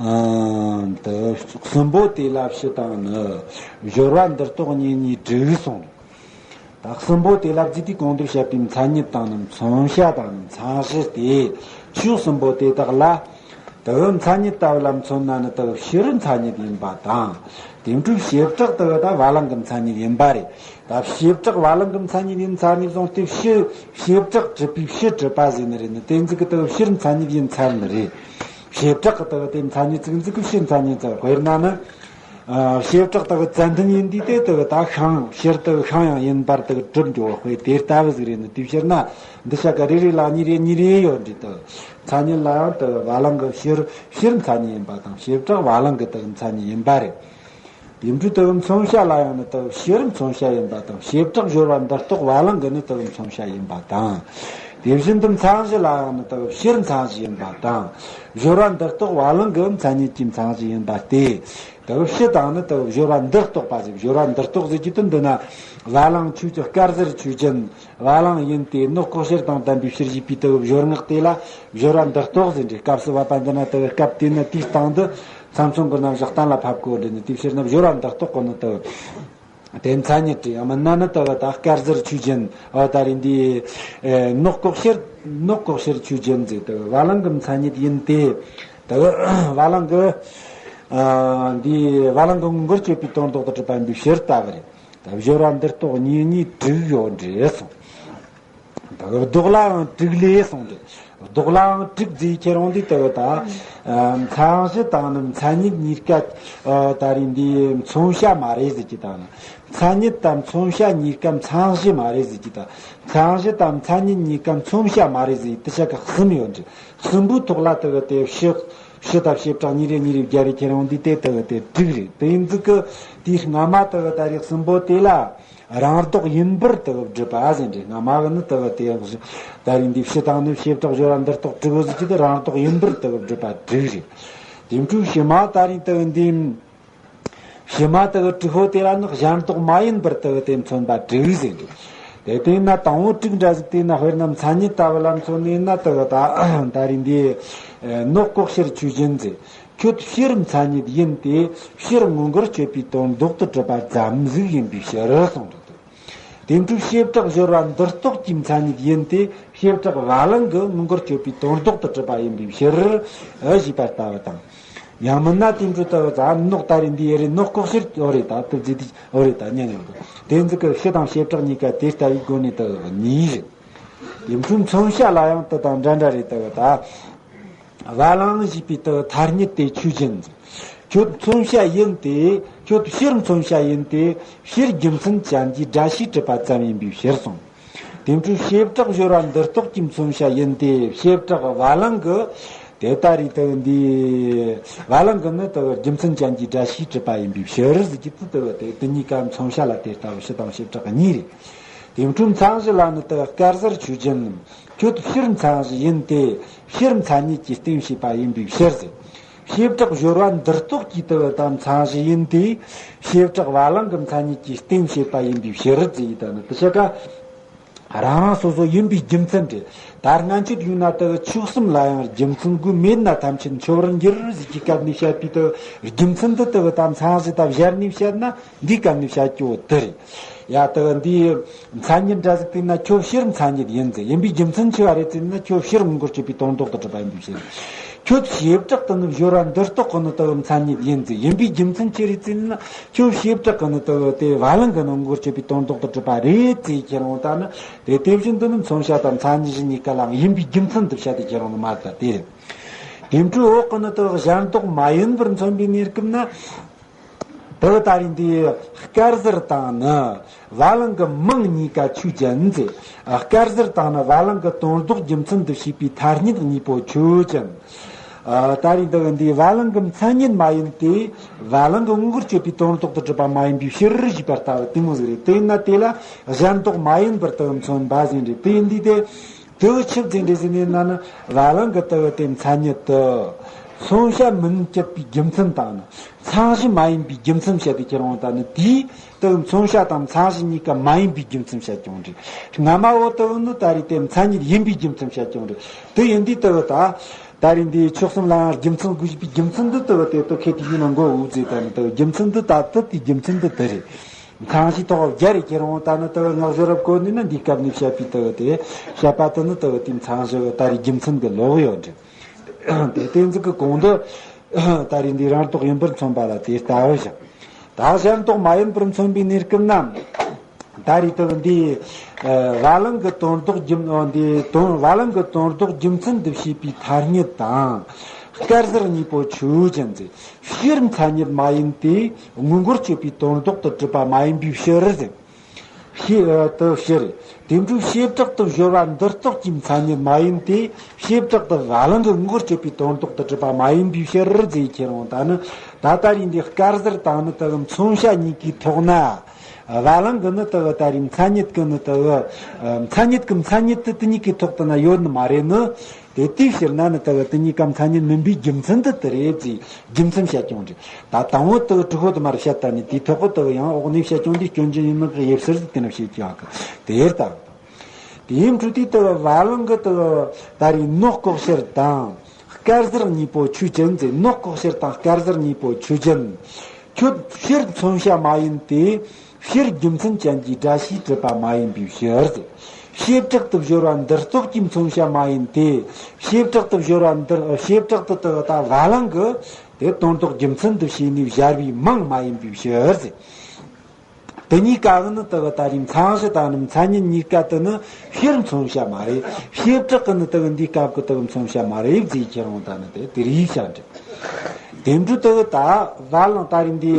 ཨ། དེ་གསུམ་པོ་དེ་ལ་བཞི་དང་ནི་སྦྱོར་བ་འདིར་གཏོགས་གཉིས་གཉིས་དྲུག་གསུངས། ད་གསུམ་པོ་དེ་ལ་བརྩིས་ཏེ་གོང་དུ་བཤད་པའི་མཚན་ཉིད་དང་ནི་མཚོན་བྱ་དང་ནི་མཚན་གཞི་སྟེ། ཕྱོགས་གསུམ་པོ་དེ་དག་ལ། དེ་མཚན་ཉིད་ལྟ་བུ་ལ་མཚོན་ན་ནི་དེ་ཕྱིར་མཚན་ཉིད་ཡིན་པ་དང་། དེ་འཕྲོས་བྱེ་བྲག་དེ་ད་བ་ལང་གི་མཚན་ཉིད་ཡིན་པ་རེད། ད་བྱེ་བྲག་བ་ལང་གི་མཚན་ཉིད་ཡིན་ཚར་ནས་བཟུང་སྟེ་ཕྱི་བྱེ་བྲག་གྲུབ་པའི་ཕྱིར་གྲུབ་པ་ཟེར་ནི་རེད། ནི་དེ་ཟིག་གི་དེ་ཕྱིར་མཚན་ཉིད་ཡིན་ཚར་ནི་རེད། བྱེ་བྲག་གི་དེ་དེ་མཚན་ཉིད་ཟིག་ཟིག་གི་ཕྱིར་མཚན་ཉིད་ཚར། དཔེར་ན་ནི། ཨ། བྱེ་བྲག་དེ་ཙན་དན་ཡིན་དུས་དེ་དེ་ད་ཤིང་ཕྱིར་དེ་ཤིང་ཡང་ཡིན་པར་དེ་གྲུབ་འགྱོ་བ་དཔེ་དེ་ལྟ་བུ་ཟིག་རེད། ནི་དེ་ཕྱིར་ན་འདི་ཤ་ཀ་རེ་རེ་ལ་གཉིས་རེ་གཉིས་རེ་ཡོད་འདྲ་དེ། མཚན་ཉིད་ལ་ཡང་དེ་བ་ལང་གི་ཕྱིར་ཕྱིར་མཚན་ཉིད་ཡིན་པ་དང་། བྱེ་བྲག་བ་ལང་གི་དེ་མཚན་ཉིད་ཡིན་པ་རེད། དེ་འཕྲོས་དེ་མཚོན་བྱ་ལ་ཡང་ནི་དེ་ཕྱིར་མཚོན་བྱ་ཡིན་པ་དང་། བྱེ་བྲག་སྦྱོར་བ་འདིར་གཏོགས་བ་ལང་གི་ནི་དེ་མཚོན་བྱ་ཡིན་པ་དང་། དེ་བཞིན་དུ་མཚན་གཞི་ལ་ཡང་ནི་དེ་ཕྱིར་མཚན་གཞི་ཡིན་པ་དང་། སྦྱོར་བ་འདིར་གཏོགས་བ་ལང་གི་མཚན་ཉིད་ཀྱི་མཚན་གཞི་ཡིན་པ་སྟེ། དེ་ཕྱི་དང་ནི་དེ་སྦྱོར་བ་འདིར་གཏོགས་པ་ཟེར། སྦྱོར་བ་འདིར་གཏོགས་ཟེར་གྱི་དོན་འདི་ན་བ་ལང་ཆོས་ཀྱི་དཀར་གཟར་ཆོས་ཅན། བ་ལང་ཡིན་ཏེ་ནག་ཀོ་ཤེར་དང་ལྡན་པའི་ཕྱིར་ཞེས་པའི་དེ་སྦྱོར་སྔགས་དེ་ལ་སྦྱོར་བ་འདིར་གཏོགས་ཟེར་འདྲ། སྐབས་སུ་བབ་པ་འདི་ན་དེ་སྐབས་དེ་ནི་དེའི་སྟེང་དུ་མཚམས་མཚོན་གྱི་རྣམ་གཞག་གཏན་ལ་ཕབ་དགོས་འདྲ། ནི་དེའི་ཕྱིར་ན་སྦྱོར་བ་འདིར་གཏོགས་གོ་ནི་དེ་དེ་མཚན་ཉིད་དྲི་ཡང་མིན་ན་ནི་དེ་ད་དཀར་གཟར་ཆོས་ཅན། འོ་ད་རེས་འདི་ནག་ཀོ་ཤེར་ནག་ཀོ་ཤེར་ཆོས་ཅན་ཟེར། དེ་བ་ལང་གི་མཚན་ཉིད་ཡིན་ཏེ། དེ་བ་ལང་གི་འདི་བ་ལང་གི་ངོ་བོར་གྱུར་པའི་དོན་ལྡོག་ཏུ་གྲུབ་པ་ཡིན་པའི་ཕྱིར་ལྟ་བུ་རེད། ད་སྦྱོར་བ་འདིར་གཏོགས་གཉིས་གཉིས་དྲུག་ཡོད་འདྲ་གསུངས། ད་ལྡོག་ལའང་དྲུག་ལས་གསུངས་ཏེ། ལྡོག་ལའང་དྲུག་ཟེར་ཁྱེར་འོང་དུས་དེ་ད། མཚན་གཞི་དང་ནི་མཚན་ཉིད་གཉིས་ཀ། ད་རེས་འདི་མཚོན་བྱ་མ་རེད་ཟེར་གྱི་དང་། མཚན་ཉིད་དང་མཚོན་བྱ་གཉིས་ཀ་མཚན་གཞི་མ་རེད་ཟེར་གྱི་དང་། མཚན་གཞི་དང་མཚན་ཉིད་གཉིས་ཀ་མཚོན་བྱ་མ་རེད་ཟེར་དེ་ཆ་ག་གསུམ་ཡོད་འདྲ། གསུམ་པོའི་ཐོག་ལ་དེ་གི་དེ་ཕྱི་ཕྱི་དང་བྱེ་བྲག་གཉིས་རེ་གཉིས་རེ་བརྒྱབ་རེ་ཁྱེར་འོང་དུས་དེ་དེ་གི་དེ་དྲུག་རེད། དེ་ཡིན་ཙི་གི་དེའི་སྔ་མ་དེ་གི་ད་རེས་གསུམ་པོ་དེ་ལ་རང་ལྡོག་ཡིན་པར་དེ་གི་སྒྲུབ་པ་ཟེར་འདྲ། སྔ་མ་གི་ནི་དེ་གི་དེ་ད་རེས་འདི་ཕྱི་དང་ནི་བྱེ་བྲག་སྦྱོར་བ་འདིར་གཏོགས་དྲུག་གོ་ཟེར་གྱི་དེ་རང་ལྡོག་ཡིན་པར་དེ་གི་སྒྲུབ་པ་དྲུག་རེད། དེ་འཕྲོས་ཕྱི་མ་ད་རེས་དེ་གི་འདི། ཕྱི་མ་དེ་གི་དྲུག་པོ་དེ་ལ་ནི་གཞན་ལྡོག་མ་ཡིན་པར་དེ་གི་དེ་མཚོན་པ་དྲུག་ཟེར་འདུག་དེ་དེ་ན་དང་པོ་དྲུག་འདྲ་ཟིག་དེ་ན་དཔེར་ན་མཚན་ཉིད་ལྟ་བུ་ལ་མཚོན་ནས་ན་དེ་གི་ད་ད་རེས་འདི་ནག་ཀོ་ཤེར་ཆོས་ཅན་ཟེར། ཁྱོད་ཕྱིར་མཚན་ཉིད་ཡིན་ཏེ་ཕྱིར་ངོ་མགར་སྤྱོད་པའི་དོན་ལྡོག་ཏུ་གྲུབ་པ་ཙམ་ཟིག་ཡིན་པའི་ཕྱིར་གསུངས་འདུག་དེ་འཕྲོས་བྱེ་བྲག་སྦྱོར་བ་འདིར་གཏོགས་ཀྱི་མཚན་ཉིད་ཡིན་ཏེ་བྱེ་བྲག་བ་ལང་གི་ངོ་མགར་སྤྱོད་པའི་དོན་ལྡོག་ཏུ་གྲུབ་པ་ཡིན་པའི་ཕྱིར་ཨ་ཞེས་པ་ལྟ་བུ་དང་། ཡང་མིན་ན་དེ་འཕྲོས་ལྟ་བུ་ཙམ་ནག་ད་རེས་འདི་ཡེ་རེ་ནག་ཀོ་ཤེར་འོ་རེད། ད་དེ་ཟེར་དུས་འོ་རེད། ད་ཉན་ཡོང་གི་དེ་ཚིག་གི་ཕྱི་དང་བྱེ་བྲག་གཉིས་ཀ་དེ་ལྟ་བུའི་སྒོ་ནས་ལྟ་བུ་གཉིས་རེད། དེ་འཕྲོས་མཚོན་བྱ་ལ་ཡང་དེ་དང་འདྲ་འདྲ་རེད། ལྟ་བུ་ད། བ་ལང་ཞེས་པའི་དེ་ཐ་སྙད་དེ་ཆོས་ཅན། ཁྱོད་མཚོན་བྱ་ཡིན་ཏེ། ཁྱོད་ཕྱིར་མཚོན་བྱ་ཡིན་ཏེ། ཕྱིར་རྒྱུ་མཚན་ཅན་གྱི་སྒྲ་ཞིག་གྲུབ་པ་ཙམ་ཡིན་པའི་ཕྱིར་གསུངས། དེ་འཕྲོས་བྱེ་བྲག་སྦྱོར་བ་འདིར་གཏོགས་ཀྱི་མཚོན་བྱ་ཡིན་ཏེ། བྱེ་བྲག་བ་ལང་གི་དེ་ད་རེས་དེ་འདི་བ་ལང་གི་ནི་དེ་རྒྱུ་མཚན་ཅན་གྱི་སྒྲ་ཞིག་གྲུབ་པ་ཡིན་པའི་ཕྱིར་ཟེར་གྱི་དེ་དེ་དེ་གཉིས་ཀ་མཚོན་བྱ་ལ་དེ་ལྟ་བུ་ཕྱི་དང་བྱེ་བྲག་གཉིས་རེད། དེ་འཕྲོས་མཚན་གཞི་ལ་ནི་དེ་དཀར་གཟར་ཆོས་ཅན། ཁྱོད་ཕྱིར་མཚན་གཞི་ཡིན་ཏེ། ཕྱིར་མཚན་ཉིད་ཀྱི་རྟེན་བྱེད་པ་ཡིན་པའི་ཕྱིར་ཟེར། བྱེ་བྲག་སྦྱོར་བ་འདིར་གཏོགས་ཀྱི་དེ་དང་མཚན་གཞི་ཡིན་ཏེ། བྱེ་བྲག་བ་ལང་གི་མཚན་ཉིད་ཀྱི་རྟེན་བྱེད་པ་ཡིན་པའི་ཕྱིར་ཟེར་ཡི་ད་ནི་དེ་ཆ་ཀ་རང་རང་སོ་སོ་ཡིན་པའི་རྒྱུ་མཚན་ཏེ། ད་སྔ་ཆད་ཡོད་ན་དེ་ཆོས་གསུམ་ལ་ཡང་རྒྱུ་མཚན་དགོས་མེད་ན་ཐམས་ཅད་འཆོལ་བར་འགྱུར་ཟེར་གྱི་སྐབས་ནས་བཤད་པའི་དེ་རྒྱུ་མཚན་དེ་དེ་དང་མཚན་གཞི་དང་སྦྱར་ནས་བཤད་ན་འདིའི་སྐབས་ནས་བཤད་རྒྱུ་བོ་དེ་རེད། ཡ་དེ་འདི་མཚན་ཉིད་འདྲ་ཟིག་བལྟས་ན་ཁྱོད་ཕྱིར་མཚན་ཉིད་ཡིན་ཟེར། ཡིན་པའི་རྒྱུ་མཚན་ཆི་བ་རེད་ཟེར་ན་ཁྱོད་ཕྱིར་ངོ་མགར་སྤྱོད་པའི་དོན་ལྡོག་ཏུ་གྲུབ་པ་ཡིན་པའི་ཕྱིར། ཁྱོད་བྱེ་བྲག་ཏུ་ནི་སྦྱོར་བ་འདིར་གཏོགས་ཀྱི་ནི་དེ་མཚན་ཉིད་ཡིན་ཟེར། ཡིན་པའི་རྒྱུ་མཚན་ཅི་རེད་ཟེར་ན་ཁྱོད་བྱེ་བྲག་གི་ནི་དེ་དེ་བ་ལང་གི་ནི་ངོ་མགར་སྤྱོད་པའི་དོན་ལྡོག་ཏུ་གྲུབ་པ་རེད་ཟེར་ཁྱེར་འོང་ད་ནི་དེ་དེ་བཞིན་དུ་ནི་མཚོན་བྱ་དང་མཚན་ཉིད་གཉིས་ཀ་ལའང་ཡིན་པའི་རྒྱུ་མཚན་དུ་བཤད་དེ་ཁྱེར་འོང་ནི་མ་རེད་ད་དེ་རེད། དེ་འཕྲོའི་འོག་གི་ནི་དག་གཞན་ལྡོག་མ་ཡིན་པར་མཚོན་པའི་གནས་སྐབས་ན། དག་ད་རེས་འདི་དཀར་ཟལ་དང་ནི་བ་ལང་གི་མིང་གཉིས་ཀ་ཆོས་ཅན་ཟེར། དཀར་ཟལ་དང་ནི་བ་ལང་གི་དོན་ལྡོག་རྒྱུ་མཚན་དུ་བྱས་པའི་ཐ་སྙད་གཉིས་པོ་ཆོས་ཅན། ད་རེས་འདི་འདི་བ་ལང་གི་མཚན་ཉིད་མ་ཡིན་ཏེ། བ་ལང་གི་དངོས་པོར་གྱུར་པའི་དོན་ལྡོག་ཏུ་གྲུབ་པ་མ་ཡིན་པའི་ཕྱིར་ཞེས་པ་ལྟ་བུ་དེ་མོ་ཟིག་རེད། དེ་ཡིན་ན་དེ་ལ་གཞན་ལྡོག་མ་ཡིན་པར་དག་མཚོན་པ་ཟེར་རེད། དེ་ཡིན་དུས་དེ། དེ་བོ་ཆི་ཟིག་འདྲ་ཟེར་ནས་ན་ནི་བ་ལང་གི་དག་དེ་མཚན་ཉིད་དུ་མཚོན་བྱ་མིན་གྱི་པའི་རྒྱུ་མཚན་དང་ནི་མཚན་གཞི་མ་ཡིན་པའི་རྒྱུ་མཚན་བཤད་དེ་ཁྱེར་འོང་ད་ནི་དེའི་དག་མཚོན་བྱ་དང་མཚན་གཞི་གཉིས་ཀ་མ་ཡིན་པའི་རྒྱུ་མཚན་བཤད་ཀྱང་འདྲ། སྔ་མ་བོ་དག་ནི་ད་རེས་དེ་མཚན་ཉིད་ཡིན་པའི་རྒྱུ་མཚན་བཤད་ཀྱང་འདྲ། དེ་ཡིན་དུས་དག་ད་ད་རེས་འདིའི་ཆོས་གསུམ་ལའང་རྒྱུ་མཚན་དགོས་པའི་རྒྱུ་མཚན་འདི་དག་དེ་དག་ཁེ་དེ་ཡིན་ན་མགོ་འུ་ཟེར་ད་ནི་དག་རྒྱུ་མཚན་འདི་ད་དག་དེའི་རྒྱུ་མཚན་འདི་དེ་རེད། མཚན་གཞི་ཐོག་བརྒྱ་རེ་ཁྱེར་འོང་ད་ནི་དག་ངག་བཟོ་རབ་གོ་ནི་ན་འདིའི་སྐབས་ནས་བཤད་པའི་དག་དེ་བཤད་པ་དེ་ནི་དག་དེའི་མཚན་གཞི་ད་རེས་རྒྱུ་མཚན་གྱི་ལོག་ཡོད་འདྲ། དེ་དེ་ཚིག་གི་གོང་དུ་ད་རེས་འདི་རང་ལྡོག་ཡིན་པར་མཚོན་པ་ལ་དེ་ལྟ་བུ་བཞག་ད་གཞན་ལྡོག་མ་ཡིན་པར་མཚོན་པའི་གནས་སྐབས་ན། ད་རེས་དག་འདི་བ་ལང་གི་དོན་ལྡོག་རྒྱུ་འདི་དོན་བ་ལང་གི་དོན་ལྡོག་རྒྱུ་མཚན་དུ་བྱས་པའི་ཐ་སྙད་དང་དཀར་ཟལ་གཉིས་པོ་ཆོས་ཅན་ཟེར། ཕྱིར་མཚན་ཉིད་མ་ཡིན་ཏེ་དངོས་པོར་གྱུར་པའི་དོན་ལྡོག་ཏུ་གྲུབ་པ་མ་ཡིན་པའི་ཕྱིར་ཟེར། ཕྱི་དུ་ཕྱིར། དེ་འཕྲོས་བྱེ་བྲག་ཏུ་སྦྱོར་བ་འདི་རྟོགས་ཀྱི་མཚན་ཉིད་མ་ཡིན་ཏེ། བྱེ་བྲག་ཏུ་བ་ལང་གི་དངོས་པོར་གྱུར་པའི་དོན་ལྡོག་ཏུ་གྲུབ་པ་མ་ཡིན་པའི་ཕྱིར་ཟེར་ཁྱེར་འོང་ད་ནི། ད་ལྟ་རེས་འདི་དཀར་ཟལ་དང་ནི་དག་མཚོན་བྱ་གཉིས་ཀའི་ཐོག་ན། བ་ལང་གི་ནི་དག་ད་རེས་མཚན་ཉིད་ཀྱི་ནི་དག་མཚན་ཉིད་ཀྱི་མཚན་ཉིད་དེ་དེ་གཉིས་ཀའི་ཐོག་ཏུ་ན་ཡོད་ནི་མ་རེད་ནི། དེ་དེའི་ཕྱིར་ན་ནི་དག་དེ་གཉིས་ཀ་མཚན་ཉིད་མིན་པའི་རྒྱུ་མཚན་དེ་དེ་རེད་ཅེས་རྒྱུ་མཚན་བཤད་ཀྱང་རེད། ད་དང་པོ་དག་དྲུག་པོ་དུ་མར་བཤད་ལྟ་ནི་དེའི་ཐོག་གི་དག་ཡང་འོག་ནས་བཤད་ཀྱང་དེ་སྐྱོན་ཅན་ཡིན་ནི་གི་དབྱེ་ཕྱིར་དེ་ནི་བཤད་ཀྱང་གི་དེ་ཡར་ལྟ། དེའི་འཕྲོས་དེ་དག་བ་ལང་གི་དག་ད་རེས་ནོག་ལྐོག་ཕྱིར་དང་དཀར་ཟལ་གཉིས་པོ་ཆོས་ཅན་ཟེར། ནོག་ལྐོག་ཕྱིར་དང་དཀར་ཟལ་གཉིས་པོ་ཆོས་ཅན། ཁྱོད་ཕྱིར་མཚོན་བྱ་མ་ཡིན་ཏེ། ཕྱིར་རྒྱུ་མཚན་ཅན་གྱི་སྒྲ་ཞེས་གྲུབ་པ་མ་ཡིན་པའི་ཕྱིར་ཟེར། བྱེ་བྲག་ཏུ་སྦྱོར་བ་འདི་རྟོགས་ཀྱི་མཚོན་བྱ་མ་ཡིན་ཏེ། བྱེ་བྲག་ཏུ་སྦྱོར་བ་འདི་བྱེ་བྲག་ཏུ་དག་ད་བ་ལང་གི་དེ་དོན་ལྡོག་རྒྱུ་མཚན་དུ་བྱས་ནས་སྦྱར་བའི་མིང་མ་ཡིན་པའི་ཕྱིར་ཟེར། དེ་གཉིས་ཀ་གི་ནི་དག་ད་རེས་མཚན་གཞི་དང་ནི་མཚན་ཉིད་གཉིས་ཀ་དེ་ནི་ཕྱིར་མཚོན་བྱ་མ་རེད། བྱེ་བྲག་གི་ནི་དག་འདིའི་སྐབས་ཀྱི་དག་མཚོན་བྱ་མ་རེད་ཅེས་ཁྱེར་འོང་ད་ནི་དེ་དེ་རིགས་བྱ་འདྲ། དེ་འཕྲོས་དག་ད་བ་ལང་ད་རེས་འདི་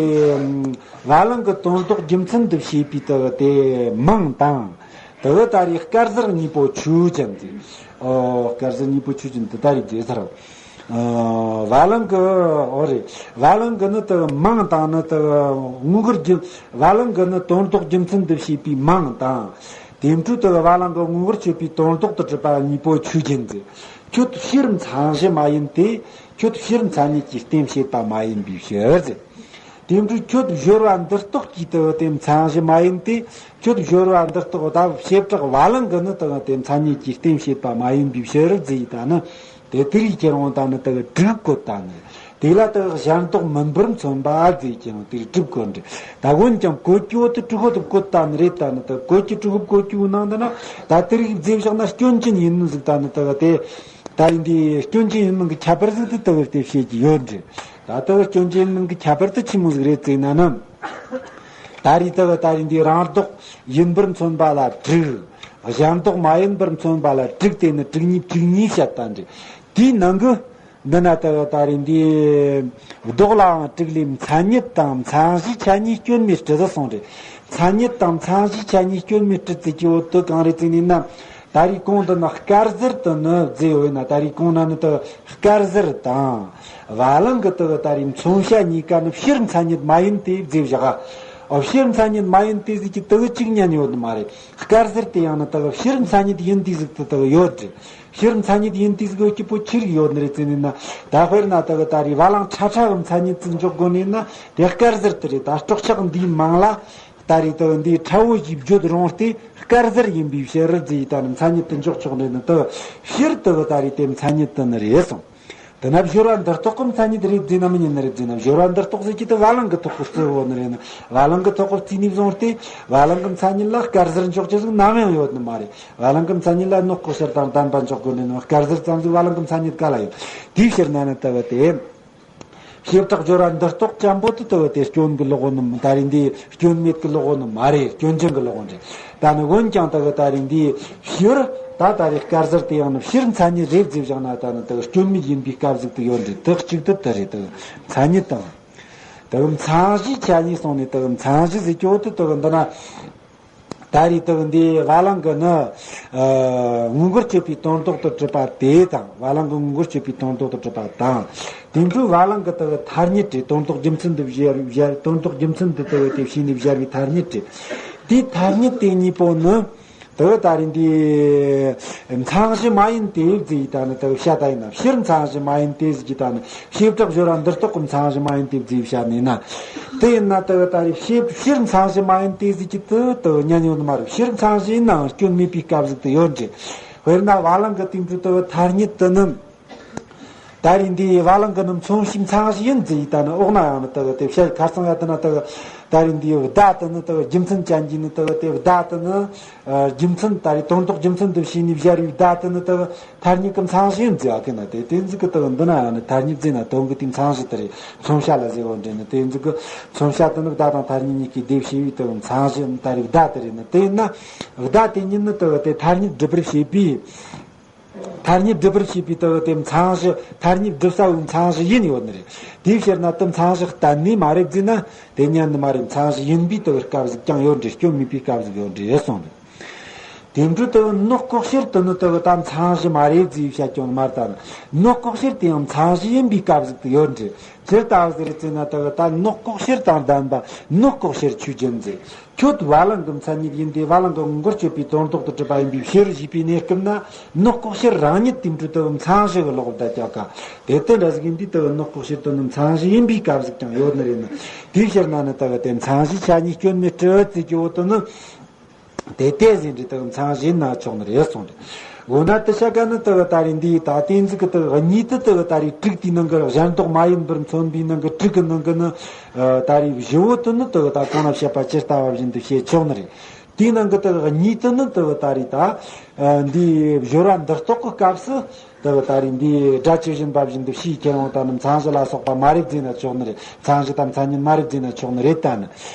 བ་ལང་གི་དོན་ལྡོག་རྒྱུ་མཚན་དུ་བྱས་པའི་དག་དེ་མིང་དང་། དག་ད་རེས་དཀར་ཟལ་གཉིས་པོ་ཆོས་ཅན་དེ། ཨོ་དཀར་ཟལ་གཉིས་པོ་ཆོས་ཅན་དེ་ད་རེས་རྗེས་ཟེར། ཨ་བ་ལང་གི་ཨོ་རེད། བ་ལང་གི་ནི་དག་མིང་དང་ནི་དག་དངོས་པོར་རྒྱུ། བ་ལང་གི་ནི་དོན་ལྡོག་རྒྱུ་མཚན་དུ་བྱས་པའི་མིང་དང་། དེ་འཕྲོས་དག་བ་ལང་གི་དངོས་པོར་གྱུར་པའི་དོན་ལྡོག་ཏུ་གྲུབ་པ་གཉིས་པོ་ཆོས་ཅན་ཟེར། ཁྱོད་ཕྱིར་མཚན་གཞི་མ་ཡིན་ཏེ། ཁྱོད་ཕྱིར་མཚན་ཉིད་ཀྱི་རྟེན་བྱེད་པ་མ་ཡིན་པའི་ཕྱིར་ཟེར། དེ་འཕྲོས་ཁྱོད་སྦྱོར་བ་འདི་རྟོགས་ཀྱི་དག་དེ་མཚན་གཞི་མ་ཡིན་ཏེ། ཁྱོད་སྦྱོར་བ་འདི་རྟོགས་ད་བྱེ་བྲག་བ་ལང་གི་ནི་དག་དེ་མཚན་ཉིད་ཀྱི་རྟེན་བྱེད་པ་མ་ཡིན་པའི་ཕྱིར་ཟེར་ད་ནི། དེ་དེ་རིགས་ཁྱེར་འོང་ད་ནི་དག་དྲུག་བཀོད་ད་ནི། དེ་ལ་དག་གཞན་ལྡོག་མིན་པར་མཚོན་པ་ཟེར་ཀྱང་དེ་དྲུག་བཀོད་འདྲ། ད་འོན་ཀྱང་བཀོད་ཀྱི་འོ་དེ་དྲུག་པོ་དེ་བཀོད་ད་ནི་རེད་ད་ནི་དག་བཀོད་ཀྱི་དྲུག་པོ་བཀོད་ཀྱི་འོ་ནང་དུ་ན་ད་དེ་རིགས་རྫས་བཞག་ན་སྐྱོན་ཅན་ཡིན་ནི་ཟིག་ད་ནི་དག་དེ། ད་ཡིན་དེ་སྐྱོན་ཅན་ཡིན་མིན་གྱི་ཁྱད་པར་ཟིག་དེ་དག་དེ་བཤད་ཀྱི་ཡོད་འདྲ། ད་དག་སྐྱོན་ཅན་ཡིན་མིན་གྱི་ཁྱད་པར་དེ་ཆི་མོ་ཟིག་རེད་ཟེར་ན་ནི། ད་རེས་དག་ད་རེས་འདི་རང་ལྡོག་ཡིན་པར་མཚོན་པ་ལ་དྲུག་གཞན་ལྡོག་མ་ཡིན་པར་མཚོན་པ་ལ་དྲུག་དེ་ནི་དྲུག་གཉིས་དྲུག་གཉིས་བཤད་ད་འདྲ། དེའི་ནང་གི་འདི་ན་དག་ད་རེས་འདི་ལྡོག་ལའང་དྲུག་ལས་མཚན་ཉིད་དང་མཚན་གཞི་ཆ་གཉིས་སྐྱོན་མེད་སྤྲི་ཟེར་གསུངས་རེད། མཚན་ཉིད་དང་མཚན་གཞི་ཆ་གཉིས་སྐྱོན་མེད་སྤྲི་ཟེར་གྱི་འོ་དེ་གང་རེད་ཟེར་ནས་ན། ད་རེས་གོང་དུ་ན་དཀར་ཟལ་དུ་ནི་བརྫིས་ཡོད་ན་ད་རེས་གོང་ན་ནི་དག་དཀར་ཟལ་དང་། བ་ལང་གི་དག་ད་རེས་མཚོན་བྱ་གཉིས་ཀ་ནི་ཕྱིར་མཚན་ཉིད་མ་ཡིན་ཏེ་བརྫིས་བཞག་ཨ་ཕྱིར་མཚན་ཉིད་མ་ཡིན་ཏེ་ཟེར་གྱི་དག་གཅིག་ཉན་ཡོད་ནི་མ་རེད། དཀར་ཟལ་དེ་ཡང་ནི་དག་ཕྱིར་མཚན་ཉིད་ཡིན་ཏེ་ཟིག་དེ་དག་ཡོད་རེད། ཕྱིར་མཚན་ཉིད་ཡིན་ཏེ་ཟིག་ཡོད་ཀྱི་པོ་ཆི་རིགས་ཡོད་ནི་རེད་ཟེར་ནས་ན། ད་དཔེར་ན་དག་ད་རེས་བ་ལང་ཁྲ་ཁྲ་གི་མཚན་ཉིད་ཟིག་འཇོག་དགོས་ནས་ན་དེ་དཀར་ཟལ་དེ་རེད། ད་སྲོག་ཆགས་འདིའི་མིང་ལ། ད་རེས་དག་འདིའི་ཁྲ་བོ་ཞེས་བརྗོད་རུང་སྟེ་དཀར་ཟལ་ཡིན་པའི་ཕྱིར་ཟེར་ད་ནི་མཚན་ཉིད་དུ་འཇོག་ཆོག་ནི་ནི་དག་ཕྱིར་དག་ད་རེས་དེ་མཚན་ཉིད་དུ་ནི་རེད་གསུངས། དེ་ན་སྦྱོར་བ་འདི་རྟོགས་ཀྱི་མཚན་ཉིད་རེད་ཟེར་ན་མི་ཉན་ནི་རེད་ཟེར་ན། སྦྱོར་བ་འདི་རྟོགས་ཟེར་གྱི་དེ་བ་ལང་གི་ཐོག་གི་རྩི་བོ་ནི་རེད་ན། བ་ལང་གི་ཐོག་གི་རྩིས་ནས་བཟུང་སྟེ་བ་ལང་གི་མཚན་ཉིད་ལ་དཀར་ཟལ་འཇོག་རྒྱུ་ཟིག་ནམ་ཡང་ཡོད་ནི་མ་རེད། བ་ལང་གི་མཚན་ཉིད་ལ་ནོག་ལྐོག་ཕྱིར་དང་ལྡན་པ་འཇོག་དགོས་ནི་ནི་དཀར་ཟལ་ཙམ་ཟིག་བ་ལང་གི་མཚན་ཉིད་ག་ལ་ཡོད། དེའི་ཕྱིར་ན་ནི་དག་དེ། བྱེ་བྲག་སྦྱོར་བ་འདི་རྟོགས་ཅན་པོ་དེ་དག་དེ་སྐྱོན་གྱི་ལོག་ནི་ད་རེས་འདི་སྐྱོན་མེད་ཀྱི་ལོག་ནི་མ་རེད། སྐྱོན་ཅན་གྱི་ལོག་རེད། ད་ནི་འོན་ཀྱང་དག་ད་རེས་འདི་ཕྱིར་ ད་ད་རེས་དཀར་ཟར་དེ་ཡང་ནི་ཕྱིར་མཚན་ཉིད་རེད་ཟེར་བཞག་ན་ད་ནི་དེ་སྐྱོན་མེད་ཡིན་པའི་སྐབས་ཟིག་ཏུ་ཡོད་འདྲ། དེ་གཅིག་ཏུ་དེ་རེད། དེ་མཚན་ཉིད་དང་། དེ་མཚན་གཞིའི་ཆ་ནས་སོང་ནས་དེ་མཚན་གཞི་ཟེར་གྱི་ཡོད་དུ་དེ་འདི་ན། ད་རེས་དེ་འདི་བ་ལང་གི་ནི་ཨ་དངོས་འགལ་གཅོད་པའི་དོན་ལྡོག་ཏུ་གྲུབ་པ་དེ་དང་། བ་ལང་གི་དངོས་འགལ་གཅོད་པའི་དོན་ལྡོག་ཏུ་གྲུབ་པ་དང་། དེ་འཕྲོས་བ་ལང་གི་དེ་ཐ་སྙད་རེད། དོན་ལྡོག་རྒྱུ་མཚན་དུ་སྦྱར་སྦྱར། དོན་ལྡོག་རྒྱུ་མཚན་དུ་དེ་དེ་བྱས་ནས་སྦྱར་བའི་ཐ་སྙད་རེད། དེའི་ཐ་སྙད་དེ་གཉིས་པོ་ནི། དེ་ད་རེས་འདི་མཚན་གཞི་མ་ཡིན་ཏེ་ཟེར་ཡི་ད་ནི་དེ་བཤད་ད་ཡིན་ན། ཕྱིར་མཚན་གཞི་མ་ཡིན་ཏེ་ཟེར་གྱི་ད་ནི་བྱེ་བྲག་སྦྱོར་བ་འདིར་གཏོགས་ཀྱི་མཚན་གཞི་མ་ཡིན་ཏེ་ཟེར་བཤད་ནས་ན། དེ་ཡིན་ན་དེ་ད་རེས་བྱེ་ཕྱིར་མཚན་གཞི་མ་ཡིན་ཏེ་ཟེར་གྱི་དེ་དེ་ཉན་ཡོད་ནི་མ་རེད། ཕྱིར་མཚན་གཞི་ཡིན་ནའང་སྐྱོན་མེད་པའི་སྐབས་ཟིག་ཏུ་ཡོད་འདྲ། དཔེར་ན་བ་ལང་གི་དེ་འཕྲོས་དེ་ཐ་སྙད་དེ་ནི། ད་རེས་འདི་བ་ལང་གི་ནི་མཚོན་བྱའི་མཚན་གཞི་ཡིན་ཟེར་ཡི་ད་ནི་འོག་ན་ཡང་ནི་དེ་དེ་བཤད་ཁ་སང་ཡ་དེ་ན་དེ། ད་རེས་འདི་བརྡ་དེ་ནི་དེ་རྒྱུ་མཚན་ཅན་གྱི་ནི་དེ་དེ་བརྡ་དེ་ནི་ཨ་རྒྱུ་མཚན། ད་རེས་དོན་ལྡོག་རྒྱུ་མཚན་དུ་བྱས་ནས་སྦྱར་བའི་བརྡ་དེ་ནི་དེ་ཐ་སྙད་ཀྱི་མཚན་གཞི་ཡིན་ཟེར་ཡ་གི་ན། དེ་དེ་ཟིག་གི་དེ་འདི་ན་ཡང་ནི་ཐ་སྙད་ཟེར་ན་དོན་གྱི་དེའི་མཚན་གཞི་དེ་རེད། མཚོན་བྱ་ལ་ཟེར་བ་འདྲ་ནི། དེ་ཟིག་གི་མཚོན་བྱ་དེ་ནི་བརྡ་དང་ཐ་སྙད་གཉིས་ཀྱི་སྡེབ་བྱས་པའི་དེ་མཚན་གཞི། ད་རེས་བརྡ་དེ་རེད་ནི། དེ་ཡིན་ན་བརྡ་དེ་ཉིད་ནི་དེ་དེ་ཐ་སྙད་སྒྲུབ་པར་བྱེད་པའི། ཐ་སྙད་སྒྲུབ་པར་བྱེད་པའི་དེ་དེ་མཚན་གཞི། ཐ་སྙད་སྒྲུབ་ས་བོའི་མཚན་གཞི་ཡིན་ཡོད་ནི་རེད། དེའི་ཕྱིར་ན་དེ་མཚན་གཞི་གཏན་ནས་མ་རེད་ཟེར་ན་དེ་ཉན་ནི་མ་རེད། མཚན་གཞི་ཡིན་པའི་དེ་སྐབས་ཟིག་ཀྱང་ཡོད་འདྲ། སྐྱོན་མེད་པའི་སྐབས་ཟིག་ཡོད་འདྲ་གསུངས་ནས། དེ་འཕྲོས་དེ་ནོག་ལྐོག་ཤལ་དེ་ནི་དེ་ད་མཚན་གཞི་མ་རེད་ཟེར་བཤད་ཀྱང་མ་རེད། ད་ནོག་ལྐོག་ཤལ་དེ་ཡང་མཚན་གཞི་ཡིན་པའི་སྐབས་ཟིག་ཏུ་ཡོད་འདྲ། ཇི་ལྟ་བུ་ཟེར་ཟེར་ན་དེ་ད་ནོག་ལྐོག་ཤལ་དང་ལྡན་པ་ནོག་ལྐོག་ཤལ་ཆོས་ཅན་ཟེར། ཁྱོད་བ་ལང་གི་མཚན་ཉིད་ཡིན་ཏེ་བ་ལང་གི་དངོས་འགལ་གཅོད་པའི་དོན་ལྡོག་ཏུ་གྲུབ་པ་ཡིན་པའི་ཕྱིར་ཞེས་པའི་གནས་སྐབས་ན། ནོག་ལྐོག་ཤལ་རང་ཉིད་དེ་འཕྲོས་དེ་མཚན་གཞི་གི་ལོག་པར་བསྡད་ཀྱག་ག། དེ་ལྟར་འདྲ་ཟིག་ཡིན་དུས་དེ་ནོག་ལྐོག་ཤལ་དེ་ནི་མཚན་གཞི་ཡིན་པའི་སྐབས་ཟིག་ཀྱང་ཡོད་ནི་རེད་ན། དེའི་ཕྱིར་ན་ནི་དེ་དེ་མཚན་གཞིའི་ཆ་ནས་སྐྱོན་མེད་སྤྲི་ཟེར་གྱི་འོ་དེ་ནི། དེ་དེ་ཟིན་འདྲི་དེ་མཚན་གཞི་ཡིན་ན་ཆོག་ནི་རེད་གསུངས་ཏེ། འོ་ན་དེ་ཤ་ཀ་ནི་དེ་ད་རེས་འདི་ད་དེ་ཟིག་གི་དེ་གཉིས་དེ་དེ་ད་རེས་དྲུག་དེའི་ནང་གི་གཞན་ལྡོག་མ་ཡིན་པར་མཚོན་པའི་ནང་གི་དྲུག་གི་ནང་གི་ནི། ད་རེས་བཞི་བོ་དེ་ནི་དེ་ད་གོང་ན་བཤད་པ་ཇི་ལྟ་བ་བཞིན་དུ་བྱེད་ཆོག་ནི་རེད། དེའི་ནང་གི་དེ་གཉིས་དེ་ནི་དེ་ད་རེས་ད་འདི་སྦྱོར་བ་འདིར་གཏོགས་ཀྱི་སྐབས་སུ། དེ་ད་རེས་འདི་སྒྲ་ཇི་བཞིན་པ་བཞིན་དུ་ཕྱིའི་ཁྱེར་ཡོང་དང་ནི་མཚན་གཞི་ལ་སོགས་པ་མ་རེད་ཟེར་ན་ཆོག་ནི་རེད། མཚན་གཞི་དང་མཚན་ཉིད་མ་རེད་ཟེར་ན་ཆོག་ནི་རེད། ད་ནི་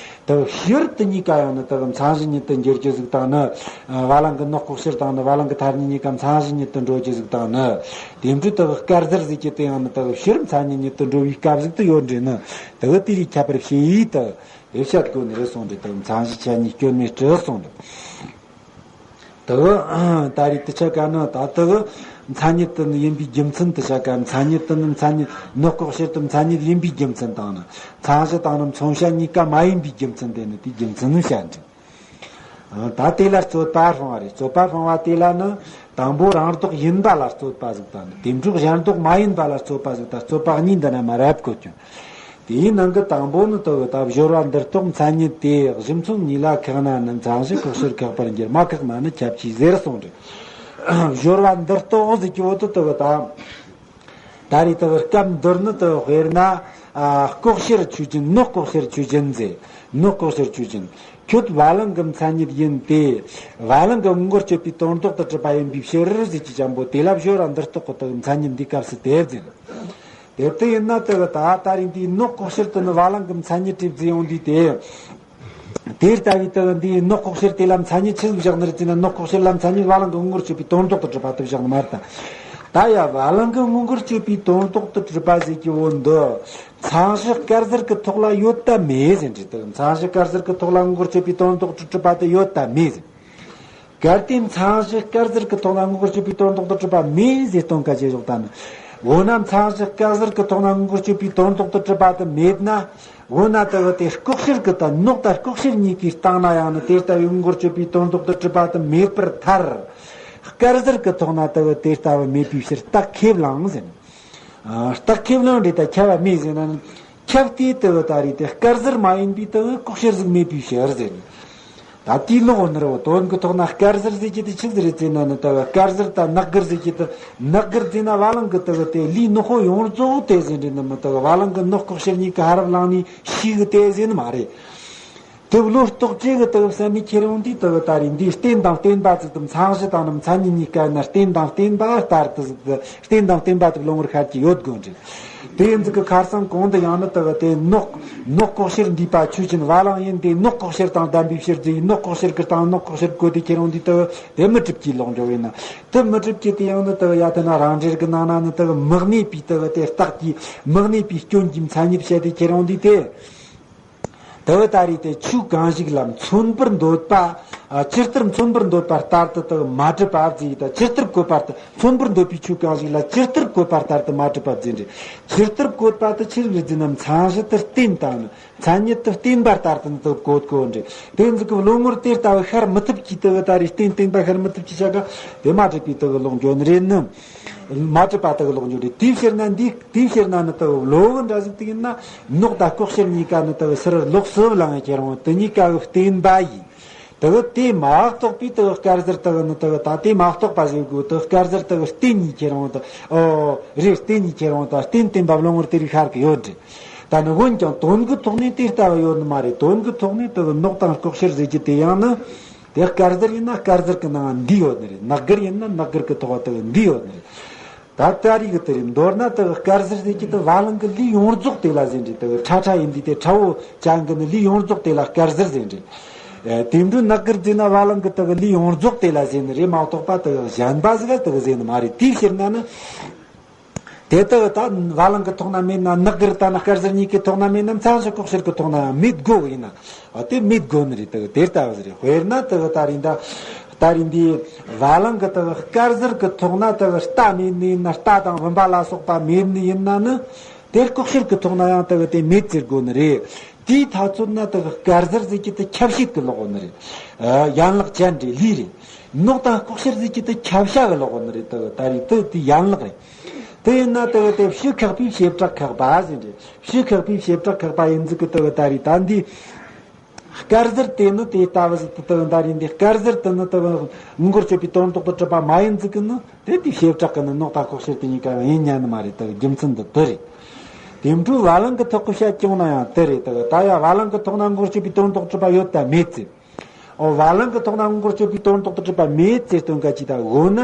དེ་ཤེར་དེ་གཉིས་ཀ་ཡང་ནི་དེ་མཚན་གཞི་ཉིད་དུ་འགྱུར་རྒྱུ་ཟིག་དང་ནི། བ་ལང་གི་ནོག་ལྐོག་ཤལ་དང་ནི་བ་ལང་གི་ཐ་སྙད་གཉིས་ཀ་མཚན་གཞི་ཉིད་དུ་འགྲོ་རྒྱུ་ཟིག་དང་ནི། དེ་འཕྲོས་དེ་དཀར་ཟར་ཟེར་གྱི་དེ་ཡང་ནི་དེ་ཤེར་མཚན་ཉིད་ཉིད་དུ་འགྲོ་བའི་སྐབས་ཟིག་ཏུ་ཡོད་འདྲ་ནི། དེ་དེ་རིགས་ཁྱད་པར་ཕྱེ་ཡིས་དེ་དེ་བཤད་དགོས་ནི་རེད་གསུངས་ཏེ། དེ་མཚན་གཞིའི་ཆ་ནས་སྐྱོན་མེད་སྤྲི་གསུངས་ཏེ། དེ་ད་རེས་དེ་ཆ་ག་ནི་ད་དེ་མཚན་ཉིད་དེ་ནི་ཡིན་པའི་རྒྱུ་མཚན། དེ་ཆ་ག་མཚན་ཉིད་དེ་ནི་མཚན་ཉིད། ནོག་ལྐོག་ཤལ་དེ་མཚན་ཉིད་ཡིན་པའི་རྒྱུ་མཚན་དང་ནི། མཚན་གཞི་དང་ནི་མཚོན་བྱ་གཉིས་ཀ་མ་ཡིན་པའི་རྒྱུ་མཚན་དེ་ནི་དེའི་རྒྱུ་མཚན་ནི་བཤད་འདྲ། ད་དེ་ལ་རྩོད་པ་སློང་བ་རེད། རྩོད་པ་སློང་བ་དེ་ལ་ནི་དང་པོ་རང་ལྡོག་ཡིན་པ་ལ་རྩོད་པ་ཟིག་དང་ནི། དེ་འཕྲོས་གཞན་ལྡོག་མ་ཡིན་པ་ལ་རྩོད་པ་ཟིག་དང་། རྩོད་པ་གཉིས་འདི་ན་མ་རབ་གོ་ཀྱང་། དེའི་ནང་གི་དང་པོ་ནི་དེ་ད་སྦྱོར་བ་འདིར་གཏོགས་མཚན་ཉིད་དེ་གཞི་མཚུངས་གཉིས་ལ་ཁེགས་ན་ནི་མཚན་གཞི་ལྐོག་ཤལ་ཁེགས་པར་འགྱུར། མ་ཁེགས་ན་ནི་ཁྱབ་ཆེས་ཟེར་གསུངས་རེད། སྦྱོར་བ་འདིར་གཏོགས་ཟེར་གྱི་འོ་དེ་དེ་ད། ད་རེས་དེ་སྐབས་འདིར་ནི་དེ་དཔེར་ན། ལྐོག་ཤལ་ཆོས་ཅན། ནོག་ལྐོག་ཤལ་ཆོས་ཅན་ཟེར། ནོག་ལྐོག་ཤལ་ཆོས་ཅན། ཁྱོད་བ་ལང་གི་མཚན་ཉིད་ཡིན་ཏེ། བ་ལང་གི་དངོས་འགལ་གཅོད་པའི་དོན་ལྡོག་ཏུ་གྲུབ་པ་ཡིན་པའི་ཕྱིར་ཟེར་གྱི་ཅན་པོ་དེ་ལ་སྦྱོར་བ་འདིར་གཏོགས་ཀྱི་དེ་མཚན་ཉིད་འདིའི་སྐབས་སུ་དེ་ཟེར། དེ་ལྟ་ཡིན་ན་དེ་གི་ད་ད་རིང་དེའི་ནོག་ལྐོག་ཤལ་དེ་ནི་བ་ལང་གི་མཚན་ཉིད་གྲུབ་ཟེར་ཡོང་དུས་དེ། དེ་ལྟ་བུའི་དེ་གི་འདིའི་ནོག་ལྐོག་ཤལ་དེ་ལ་མཚན་ཉིད་ཆི་ཟིག་བཞག་ནི་རེད་ཟེར་ན། ནོག་ལྐོག་ཤལ་ལ་མཚན་ཉིད་བ་ལང་གི་དངོས་འགལ་གཅོད་པའི་དོན་ལྡོག་ཏུ་གྲུབ་པ་དེ་བཞག་ནི་མ་རེད་ད། ད་ཡ་བ་ལང་གི་དངོས་འགལ་གཅོད་པའི་དོན་ལྡོག་ཏུ་གྲུབ་པ་ཟེར་གྱི་འོ་འདི། མཚན་གཞི་དཀར་ཟར་གྱི་ཐོག་ལ་ཡོད་དམ་མེད་ཟེར་འདྲི། དེ་གི་མཚན་གཞི་དཀར་ཟར་གྱི་ཐོག་ལ་དངོས་འགལ་གཅོད་པའི་དོན་ལྡོག་ཏུ་གྲུབ་པ་དེ་ཡོད་དམ་མེད་ཟེར། གལ་ཏེ་མཚན་གཞི་དཀར་ཟར་གྱི་ཐོག་ན་དངོས་འགལ་གཅོད་པའི་དོན་ལྡོག་ཏུ་གྲུབ་པ་མེད་ཟེར་སྟོན་ཁ་ཅེས་ཞོག་ད་ནི། འོ་ན་མཚན་གཞི་དཀར་ཟར་གྱི་ཐོག་ན་དངོས་འགལ་གཅོད་པའི་དོན་ལྡོག་ཏུ་གྲུབ་པ་དེ་མེད་ན། འོ་ན་དེ་གི་དེ་ལྐོག་ཤལ་གྱི་ད་ནོག་ད་ལྐོག་ཤལ་གཉིས་ཀྱིས་བཏང་ན་ཡང་ནི་དེ་ལྟ་བུའི་དངོས་འགལ་གཅོད་པའི་དོན་ལྡོག་ཏུ་གྲུབ་པ་དེ་མེད་པར་ཐལ། དཀར་ཟར་གྱི་ཐོག་ན་དེ་གི་དེ་ལྟ་བུ་མེད་པའི་ཕྱིར་རྟགས་ཁས་བླངས་ཟེར། ཨ། རྟགས་ཁས་བླངས་རེད། ད་ཁྱབ་པ་མེད་ཟེར་ན་ནི། ཁྱབ་སྟེ་དེ་བ་ད་རེད་དེ་དཀར་ཟར་མ་ཡིན་པའི་དེ་བ་ལྐོག་ཤལ་ཟིག་མེད་པའི་ཕྱིར་ཟེར། ད་དེའི་ལོག་ནི་རེད་བ། དོན་གྱི་ཐོག་ན་དཀར་ཟར་ཟེར་གྱི་དེ་ཆི་ཟིག་རེད་ཟེར་ན་ནི། དེ་བ་དཀར་ཟར་དང་ནག་གིར་ཟེར་གྱི་དེ། ནག་གིར་ཟེར་ན་བ་ལང་གི་དེ་བ་དེ་ལུས་ནག་པོ་ཡོངས་རྫོགས་དེ་ཟེར་འདྲི་ནི་མི། དེ་བ་བ་ལང་གི་ནོག་ལྐོག་ཤལ་གཉིས་ཀ་ཧ་རབ་ལང་ནི་ཤི་གི་དེ་ཟེར་ནི་མ་རེད། དེ་བློ་རྟོག་ཅན་གྱི་དེ་བསམ་མི་ཁྱེར་ཡོང་དུས་དེ་ད་རེས་འདིའི་རྟེན་དང་བརྟེན་པ་ཅིག་དང་མཚན་གཞི་དང་ནི་མཚན་ཉིད་གཉིས་ཀ་ན་རྟེན་དང་བརྟེན་པ་ལྟར་དུ་ཟིག་གི་རྟེན་དང་བརྟེན་པ་དེ་བློ་ངོར་ཤར་གྱི་ཡོད་དགོས་འདྲ། དེ་ཡིན་ཟིག་གི་ཁར་སང་གོང་དུ་ཡང་ནི་དེ་དེ་ནོག་ནོག་ལྐོག་གཤེར་འདུས་པ་ཆོས་ཅན། བ་ལང་ཡིན་ཏེ་ནོག་ལྐོག་གཤེར་དང་ལྡན་པའི་ཕྱིར་ཟེར། ནོག་ལྐོག་གཤེར་གྱི་སྟེང་ནོག་ལྐོག་གཤེར་བཀོད་དེ་ཁྱེར་ཡོང་དུས་དེ་དེ་མི་གྲུབ་ཀྱི་ལོག་འགྱོ་བས་ན། དེ་མི་གྲུབ་ཀྱི་དེ་ཡང་ནི་དེ་ཡ་དེ་ན་རང་འགྲེལ་གྱི་ནང་ན་ནི་དེ་མི་གནས་པའི་དེ་དེ་རྟགས་ཀྱི་མི་གནས་པའི་སྐྱོན་གྱི་མཚན་ཉིད་བཤད་དེ་ཁྱེར་ཡོང་དུས་དེ། དེ་བས་ད་རེས་དེ་ཆོས་གང་ཞིག་ལ་མཚོན་པར་འདོད་པ། ཨ། ཇི་ལྟར་མཚོན་པར་འདོད་པ་ལྟར་དུ་དེ་མ་གྲུབ་པ་བརྫིས་ཡི་ད། ཇི་ལྟར་བཀོད་པ་ལྟར་མཚོན་པར་འདོད་པའི་ཆོས་གང་ཞིག་ལ་ཇི་ལྟར་བཀོད་པ་ལྟར་དུ་མ་གྲུབ་པ་བརྫིས་འདྲ། ཇི་ལྟར་བཀོད་པ་དེ་ཆི་ཟིག་རེད་ཟེར་ན། མཚན་གཞི་དེ་རྟེན་དང་ནི་མཚན་ཉིད་དེ་བརྟེན་པ་ལྟར་དུ་ནི་དེ་བཀོད་གོ་འདྲ། དེ་ཟིག་གི་བློ་ངོར་དེ་ལྟ་བུ་ཤར་མི་ཐུབ་ཀྱི་དེ་བས་ད་རེས་རྟེན་བརྟེན་པ་ཤར་མི་ཐུབ་ཀྱི་བྱ་དགའ་དེ་མ་གྲུབ་པའི་དེ་བས་ལོག་འགྱོ་ནི་རེད་ནི། མ་གྲུབ་པ་དེ་བས་ལོག་འགྱོ་རེད། དེའི་ཕྱིར་ན་འདི་དེའི་ཕྱིར་ན་ནི་དེ་བས་བློ་བུ་འདྲ་ཟིག་དེ་ཡིན་ན་ནོག་དང་ལྐོག་གཤེར་གཉིས་ཀ་ནི་དེ་བས་ཕྱིར་ལོག་སུ་བླང་ཡ་ཁྱེར་འོང་དེ་གཉིས་ཀ་གི་བརྟེན་པ་ཡིན། དེ་བས་དེ་མ་རྟོགས་པའི་དེ་བས་དཀར་ཟར་དེ་བས་ནི་དེ་བས་ད་དེ་མ་རྟོགས་པ་ཟེར་དགོས། དེ་བས་དཀར་ཟར་དེ་བས་རྟེན་གཉིས་ཁྱེར་འོང་དེ། ཨོ། རེད། རྟེན་གཉིས་ཁྱེར་འོང་དེ་རྟེན་བརྟེན་པ་བློ་ངོར་དེ་རིགས་ཤར་གི་ཡོད་འདྲ། ད་ནི་འོན་ཀྱང་དོན་གྱི་ཐོག་ནས་དེ་ལྟ་བུ་ཡོད་ནི་མ་རེད། དོན་གྱི་ཐོག་ནས་དེ་གི་ནོག་དང་ལྐོག་གཤེར་ཟེར་གྱི་དེ་ཡང་ནི། དེ་དཀར་ཟར་ཡིན་ན་དཀར་ཟར་གྱི་ནང་འདུས་ཡོད་ནི་རེད། ནག་གིར་ཡིན་ན་ནག་གིར་གྱི་ཐོག་དེ་གི་འདུས་ཡོད་ནི་རེད། ད་ལྟ་རིག་གི་དེ་རེད། མདོར་ན་དེ་གི་དཀར་ཟར་ཟེར་གྱི་དེ་བ་ལང་གི་ལུས་ཡོངས་རྫོགས་དེ་ལ་ཟེར་འདྲ། དེ་གི་ཁྲ་ཁྲ་ཡིན་དུས་དེ་ཁྲ་བོ་ཅན་གྱི་ནི་ལུས་ཡོངས་རྫོགས་དེ་ལ་དཀར་ཟར་ཟེར་འདྲ། ཨེ། དེ་འདྲ་ནག་གིར་ཟེར་ན་བ་ལང་གི་དེ་གི་ལུས་ཡོངས་རྫོགས་དེ་ལ་ཟེར་ནི་རེད་མ་གཏོགས་པ་དེ་གི་གཞན་པ་ཟིག་ལ་དེ་གི་ཟེར་ནི་མ་རེད། དེའི་ཕྱིར་ན་ནི། དེ་ལྟ་བུ་ད་བ་ལང་གི་ཐོག་ན་མེད་ན། ནག་གིར་ད་ནི་དཀར་ཟར་གཉིས་ཀའི་ཐོག་ན་མེད་ན། མཚན་གཞི་ལྐོག་གཤེར་གྱི་ཐོག་ན་ཡང་མེད་དགོས་ཡིན་ན། ཨ། དེ་མེད་དགོས་ནི་རེད། དེ་དེ་ལྟ་བུ་ཟིག་རེད། དཔེར་ན་དེ་ད་རིང་ད་ད་རིང་འདི་བ་ལང་གི་དེ་དཀར་ཟར་གྱི་ཐོག་ན་དེ་རྟ་མེད་ནི་ཡིན་ན། རྟ་དང་བུམ་པ་ལ་སོགས་པ་མེད་ནི་ཡིན་ན་ནི། དེ་ལྐོག་གཤེར་གྱི་ཐོག་ན་ཡང་དེ་དེ་མེད་ཟེར་དགོས་ནི་རེད། དེའི་ཐ་ཚོད་ན་དེ་དཀར་ཟར་ཟེར་གྱི་དེ་ཁྱབ་བྱེད་ཀྱི་ལོག་ནི་རེད། ཨ། ཡན་ལག་ཅན་རེད། ལུས་རེད། ནོག་དང་ལྐོག་གཤེར་ཟེར་གྱི་དེ་ཁྱབ་བྱ་གི་ལོག་ནི་རེད། དེ་ད་རིང་དེ་དེ་ཡན་ལག་རེད། དེ་ཡིན་ན་དེ་དེ་ཕྱི་ཁེགས་པའི་བྱེ་བྲག་ཁེགས་པ་ཟེར་འདྲ། ཕྱི་ཁེགས་པའི་བྱེ་བྲག་ཁེགས་པ་ཡིན་ཟིག་གི་དེ་ད་རིང་ད་འདི། དཀར་ཟར་དེ་ནི་དེ་ལྟ་བུ་ཟིག་དེ་ད་རིང་འདི་དཀར་ཟར་དེ་ནི་དེ་ངོ་བོར་སྤྱོད་པའི་དོན་ལྡོག་ཏུ་གྲུབ་པ་མ་ཡིན་ཟིག་གི་ནི། དེ་དེ་བྱེ་བྲག་གི་ནི་ནོག་དང་ལྐོག་གཤེར་དེ་གཉིས་ཀ་ཡང་ཡིན་ཉན་ནི་མ་རེད། དེ་རྒྱུ་མཚན་འདི་དེ་རེད། དེ་འཕྲོས་བ་ལང་གི་ཐོག་གི་བཤད་ཀྱང་ན་ཡང་དེ་རེད། དེ་ད་ཡ་བ་ལང་གི་ཐོག་ན་ངོ་བོར་སྤྱོད་པའི་དོན་ལྡོག་ཏུ་གྲུབ་པ་ཡོད་དམ་མེད་ཟེར། ཨོ། བ་ལང་གི་ཐོག་ན་ངོ་བོར་སྤྱོད་པའི་དོན་ལྡོག་ཏུ་གྲུབ་པ་མེད་ཟེར་སྟོན་ག་ཅི་ད་འོ་ན།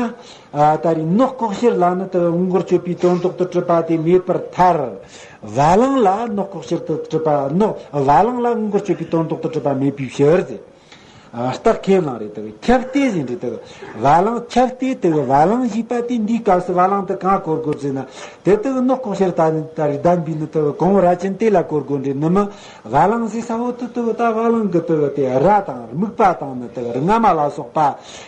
ཨ། ད་རིང་ནོག་ལྐོག་གཤེར་ལ་ནི་དེ་ངོ་བོར་སྤྱོད་པའི་དོན་ལྡོག་ཏུ་གྲུབ་པ་དེ་མེད་པར་ཐལ། བ་ལང་ལ་ནོག་ལྐོག་གཤེར་དུ་གྲུབ་པ་ནོག་བ་ལང་ལ་ངོ་བོར་སྤྱོད་པའི་དོན་ལྡོག་ཏུ་གྲུབ་པ་མེད་པའི་ཕྱིར་ཟེར། ཨ། རྟགས་ཁས་བླངས་རེད། དེ་ཁྱབ་སྟེ་ཟེར་འདྲ། དེ་བ་ལང་ཁྱབ་སྟེ་དེ་བ་ལང་ཞེས་པ་དེ་འདིའི་སྐབས་སུ་བ་ལང་དེ་གང་གོ་དགོས་ཟེར་ན། དེ་དེ་ནོག་ལྐོག་གཤེར་ད་ད་རེས་ལྡན་པའི་ནི་དེ་གོང་བུ་རྭ་ཅན་དེ་ལ་གོ་དགོས་འདྲ་ནི་མི། བ་ལང་ཟེར་ས་བོ་དེ་དེ་ད་བ་ལང་གི་དེ་དེ་རྭ་དང་སྨུག་པ་དང་ནི་དེ་རྔ་མ་ལ་སོགས་པ།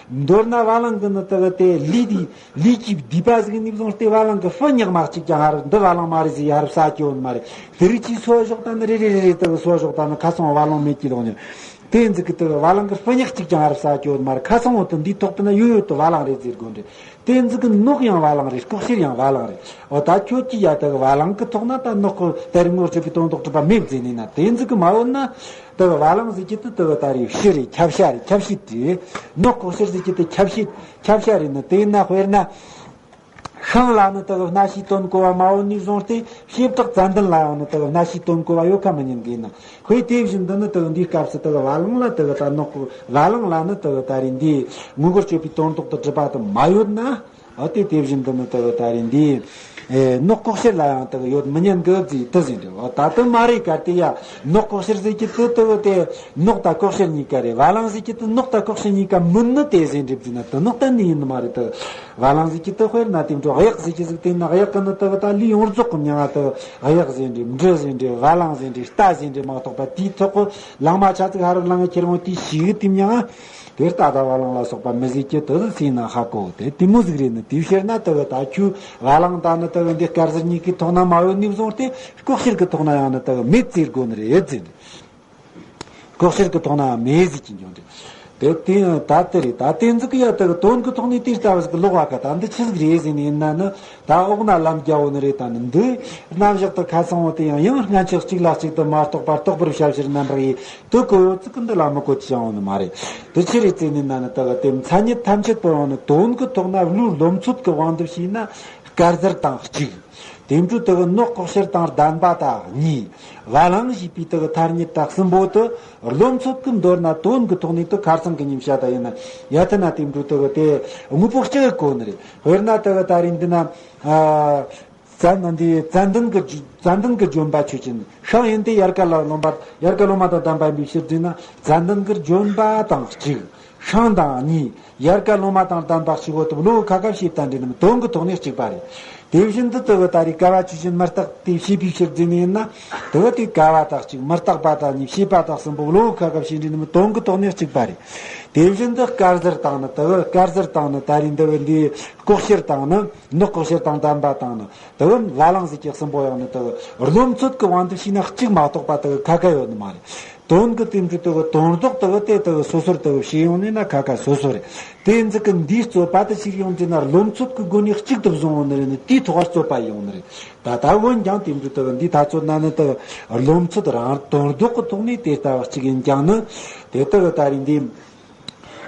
མདོར་ན་བ་ལང་གི་ནི་དེ་དེ་ལུས་དེ་ལུས་ཀྱི་བསྡུས་པ་ཟིག་ནས་བཟུང་སྟེ་བ་ལང་གི་སྤུ་ཉག་མ་གཅིག་ཀྱང་ཧར་འདི་བ་ལང་མ་རེད་ཟེར་ཡ་རབས་ས་སྐྱོ་བོ་མ་རེད། དེ་རིགས་ཀྱིས་སོ་ཞོག་ད་ནི་རེ་རེ་རེ་རེ་དེ་སོ་ཞོག་ད་ནི་ཁ་སང་བ་ལང་མེད་ཀྱི་ལོག་ནི། དེ་ཟིག་གི་དེ་བ་ལང་གི་སྤུ་ཉག་གཅིག་ཀྱང་ཧར་ས་སྐྱོ་བོ་མ་རེད། ཁ་སང་བོ་དེ་འདིའི་ཐོག་ཏུ་ན་ཡོད་ཡོད་དུ་བ་ལང་རེད་ཟེར་དགོས་འདྲ། དེ་ཟིག་གི་ནོག་ཡང་བ་ལང་རེད། ལྐོག་གཤེར་ཡང་བ་ལང་རེད། འོ་ད་ཁྱོད་ཀྱིས་ཡ་དེ་བ་ལང་གི་ཐོག་ན་ད་ནོག་གི་དེ་རིང་ངོ་བོར་སྤྱོད་པའི་དོན་ལྡོག་གྲུབ་པ་མེད་ཟེར་ནི་ན། དེ་ཟིག་གི་མ་འོ་ན། དེ་བ་ལང་ཟེར་གྱི་དེ་དེ་ད་རེས་ཕྱི་རེད། ཁྱབ་བྱ་རེད། ཁྱབ་བྱེད་རེད། ནོག་ལྐོག་གཤེར་ཟེར་གྱི་དེ་ཁྱབ་བྱེད་ཁྱབ་བྱ་རེད་ནི། དེ་ན་དཔེར་ན། ཤིང་ལ་ནི་དེ་གི་སྣ་ཤེས་དོན་གོ་བ་མ་འོ་ནས་བཟུང་སྟེ་བྱེ་བྲག་ཙན་དན་ལ་ཡང་ནི་དེ་གི་སྣ་ཤེས་དོན་གོ་བ་ཡོད་ཁ་མི་ཉན་གི་ན། ཁོས་དེ་བཞིན་དུ་ནི་དེ་གི་འདིའི་སྐབས་སུ་དེ་གི་བ་ལང་ལ་དེ་གི་ད་ནོག་གི་བ་ལང་ལ་ནི་དེ་གི་ད་རེས་འདིའི་ངོ་བོར་སྤྱོད་པའི་དོན་ལྡོག་ཏུ་གྲུབ་པ་དེ་མ་ཡོད་ན། འོ་དེ་དེ་བཞིན་དུ་ནི་དེ་གི་ད་རེས་འདིའི། ཨེ། ནོག་ལྐོག་གཤེར་ལ་ཡང་དེ་གི་ཡོད་མི་ཉན་གི་ཟེར་དེ་ཟེར་འདྲ། འོ་ད་དེ་མ་རེད་ག་དེ་ཡ། ནོག་ལྐོག་གཤེར་ཟེར་གྱི་དེ་དེ་གི་དེ་ནོག་དང་ལྐོག་གཤེར་གཉིས་ཀ་རེད། བ་ལང་ཟེར་གྱི་དེ་ནོག་དང་ལྐོག་གཤེར་གཉིས་ཀ་མིན་ནི་དེ་ཟེར་འདྲ་ཟེར་ན་དེ་ནོག་གཏན་ནས་ཡིན་ནི་མ་རེད་དེ། བ་ལང་ཟེར་གྱི་དེ་དཔེར་ན་དེ་འདྲ་གཡག་ཟེར་གྱི་ཟིག་དེ་ན་གཡག་གི་ནི་དེ་གི་ད་ལུས་ཡོངས་རྫོགས་གི་མྱིང་ང་དེ་གི་གཡག་ཟེར་འདྲ། འབྲི་ཟེར་འདྲ། བ་ལང་ཟེར་འདྲ། རྟ་ཟེར་འདྲ་མ་གཏོགས་པ་དེའི་ཐོག་གི་ལང་མ་ཆ་ཚིག་ཧ་རུ་ལང་ཁྱེར་འོང་དེའི་ཞིག་གི་དེ་མྱིང་ང་། དེ་རྟ་དང་བ་ལང་ལ་སོགས་པ་མི་ཟེར་གྱི་དེ་ཟིག་ཟེར་ན་ཧ་གོ། དེ་དེ་མོ་ཟིག་རེད་ནི། དེའི་ཕྱིར་ན་དེ་གི་ད་ཁྱོད་བ་ལང་ད་ནི་དེ་གི་འདི་དཀར་ཟར་གཉིས་ཀའི་ཐོག་ན་མ་ཡོད་ནས་བཟུང་སྟེ་ལྐོག་གཤེར་གི་ཐོག་ན་ཡང་ནི་དེ་གི་མེད་ཟེར་དགོས་ནི་རེད་ཟེར་འདྲ། ལྐོག་གཤེར་གྱི་ཐོག་ན་མེད་ཟེར་གྱི་འགྱོ་འདྲ། དེ་དེ་ད་དེ་རེད། ད་དེ་ཟིག་གི་ཡ་དེ་གི་དོན་གྱི་ཐོག་ནས་དེ་ལྟ་བུ་ཟིག་གི་ལོག་བ་ག་ད་འདི་ཆི་ཟིག་རེད་ཟེར་ནས་ཡིན་ན་ནི། ད་འོག་ན་ལམ་རྒྱལ་བོ་ནི་རེད། ད་ནི་འདི་རྣམ་གཞག་ཏུ་ཁ་ཚང་བོ་དེ་ཡང་ཡང་སྔན་ཆད་གཅིག་ལ་གཅིག་ཏུ་མ་གཏོགས་པར་རྟོགས་པར་བྱ་ཕྱིར་རྣམ་པར་དབྱེ་དེ་གོ་ཡོད་ཚིག་གི་འདི་ལ་མི་གོ་ཅི་ཡང་འོང་ནི་མ་རེད། དེ་ཆི་རེད་ཟེར་ནས་ན་ནི་དེ་གི་དེ་མཚན་ཉིད་ཐམས་ཅད་པོ་ཡང་ནི་དོན་གྱི་ཐོག་ན་བློའི་རློམ་ཚོད་ཀྱི་དབང་དུ་བྱས་ན། དཀར་ཟར་དང་གཅིག་དེ་འཕྲོ་དེ་གི་ནོག་ལྐོག་ཤལ་དང་ལྡན་པ་དང་གཉིས། བ་ལང་ཞེས་པའི་དེ་གི་ཐ་སྙད་དང་གསུམ་པོ་དེ་རློམ་ཚོད་ཀྱི་མདོར་ན་དོན་གྱི་ཐོག་ནས་དེ་ཁ་སང་གི་ཉིན་བཤད་ད་ཡིན་ན་ཡ་ཐི་ན་དེ་འཕྲོ་དེ་གི་དེ་དངོས་པོ་གཅིག་གི་གོ་ནི་རེད། དཔེར་ན་དེ་གི་ད་རིང་འདི་ན། ཙན་ན་འདི་ཙན་དན་གྱི་ཙན་དན་གྱི་ལྗོན་པ་ཆོས་ཅན། ཤིང་ཡིན་ཏེ་ཡལ་ག་ལ་ལོ་མ་ཡལ་ག་ལོ་མ་དང་ལྡན་པ་ཡིན་པའི་ཕྱིར་དེ་ན་ཙན་དན་གྱི་ལྗོན་པ་དང་གཅིག་ཤིང་དང་གཉིས། ཡལ་ག་ལོ་མ་དང་ལྡན་པ་གཅིག་འོ་དེ་བློ་ཁ་ཁ་ཤེས་ད་འདྲི་ནམ་དོན་གྱི་ཐོག་ནས་གཅིག་པ་རེད། དེ་བཞིན་དུ་དེ་བ་ད་རེས་ཀ་བ་ཆོས་ཅན་མི་རྟག་སྟེ་ཤེས་པའི་ཕྱིར་འཛིན་ནི་ཡིན་ན། དེ་བ་དེ་ཀ་བ་དང་གཅིག་མི་རྟག་པ་དང་གཉིས་ཤེས་པ་དང་གསུམ་པོ་བློ་ཁ་ཁ་ཤེས་འདྲི་ནམ་དོན་གྱི་ཐོག་ནས་གཅིག་པ་རེད། དེ་བཞིན་དུ་དཀར་ཟར་དང་ནི་དེ་བ་དཀར་ཟར་དང་ནི་ད་རེས་འདི་བ་འདི་ལྐོག་ཤལ་དང་ནི་ནོག་ལྐོག་ཤལ་དང་ལྡན་པ་དང་ནི། དེ་བ་བ་ལང་ཟེར་གྱི་གསུམ་པོ་ཡང་ནི་དེ་བ་རློམ་ཚོད་ཀྱི་དབང་དུ་བྱས་ན་གཅིག་མ་གཏོགས་པ་དེ་བ་ཁ་ཁ་ཡོད་ནི་མ་རེད། དོན་གྱི་དེ་འཕྲོ་དེ་བ་དོན་ལྡོག་དེ་བ་དེ་དེ་བ་སོ་སོར་དེ་བ་བྱས་ཡོང་ནས་ན་ཁ་ཁ་སོ་སོ་རེད། དེ་འཛི་གི་འདིའི་རྩོད་པ་དེ་ཞིག་ཡོང་དུས་ན་རློམ་ཚོད་ཀྱི་སྒོ་ནས་གཅིག་ཏུ་བཟུང་ཡོང་ནི་རེད་ནི་དེའི་ཐོག་རྩོད་པ་ཡོང་ནི་རེད། ད་ལྟ་འོན་ཀྱང་དེ་འཕྲོ་དེ་བ་འདིའི་ཐག་གཅོད་ན་ནི་དེ་བ་རློམ་ཚོད་རང་དོན་ལྡོག་གི་ཐོག་ནས་དེ་ལྟ་བ་གཅིག་ཡིན་ཀྱང་ནི་དེ་དེ་བ་ད་རིང་འདི།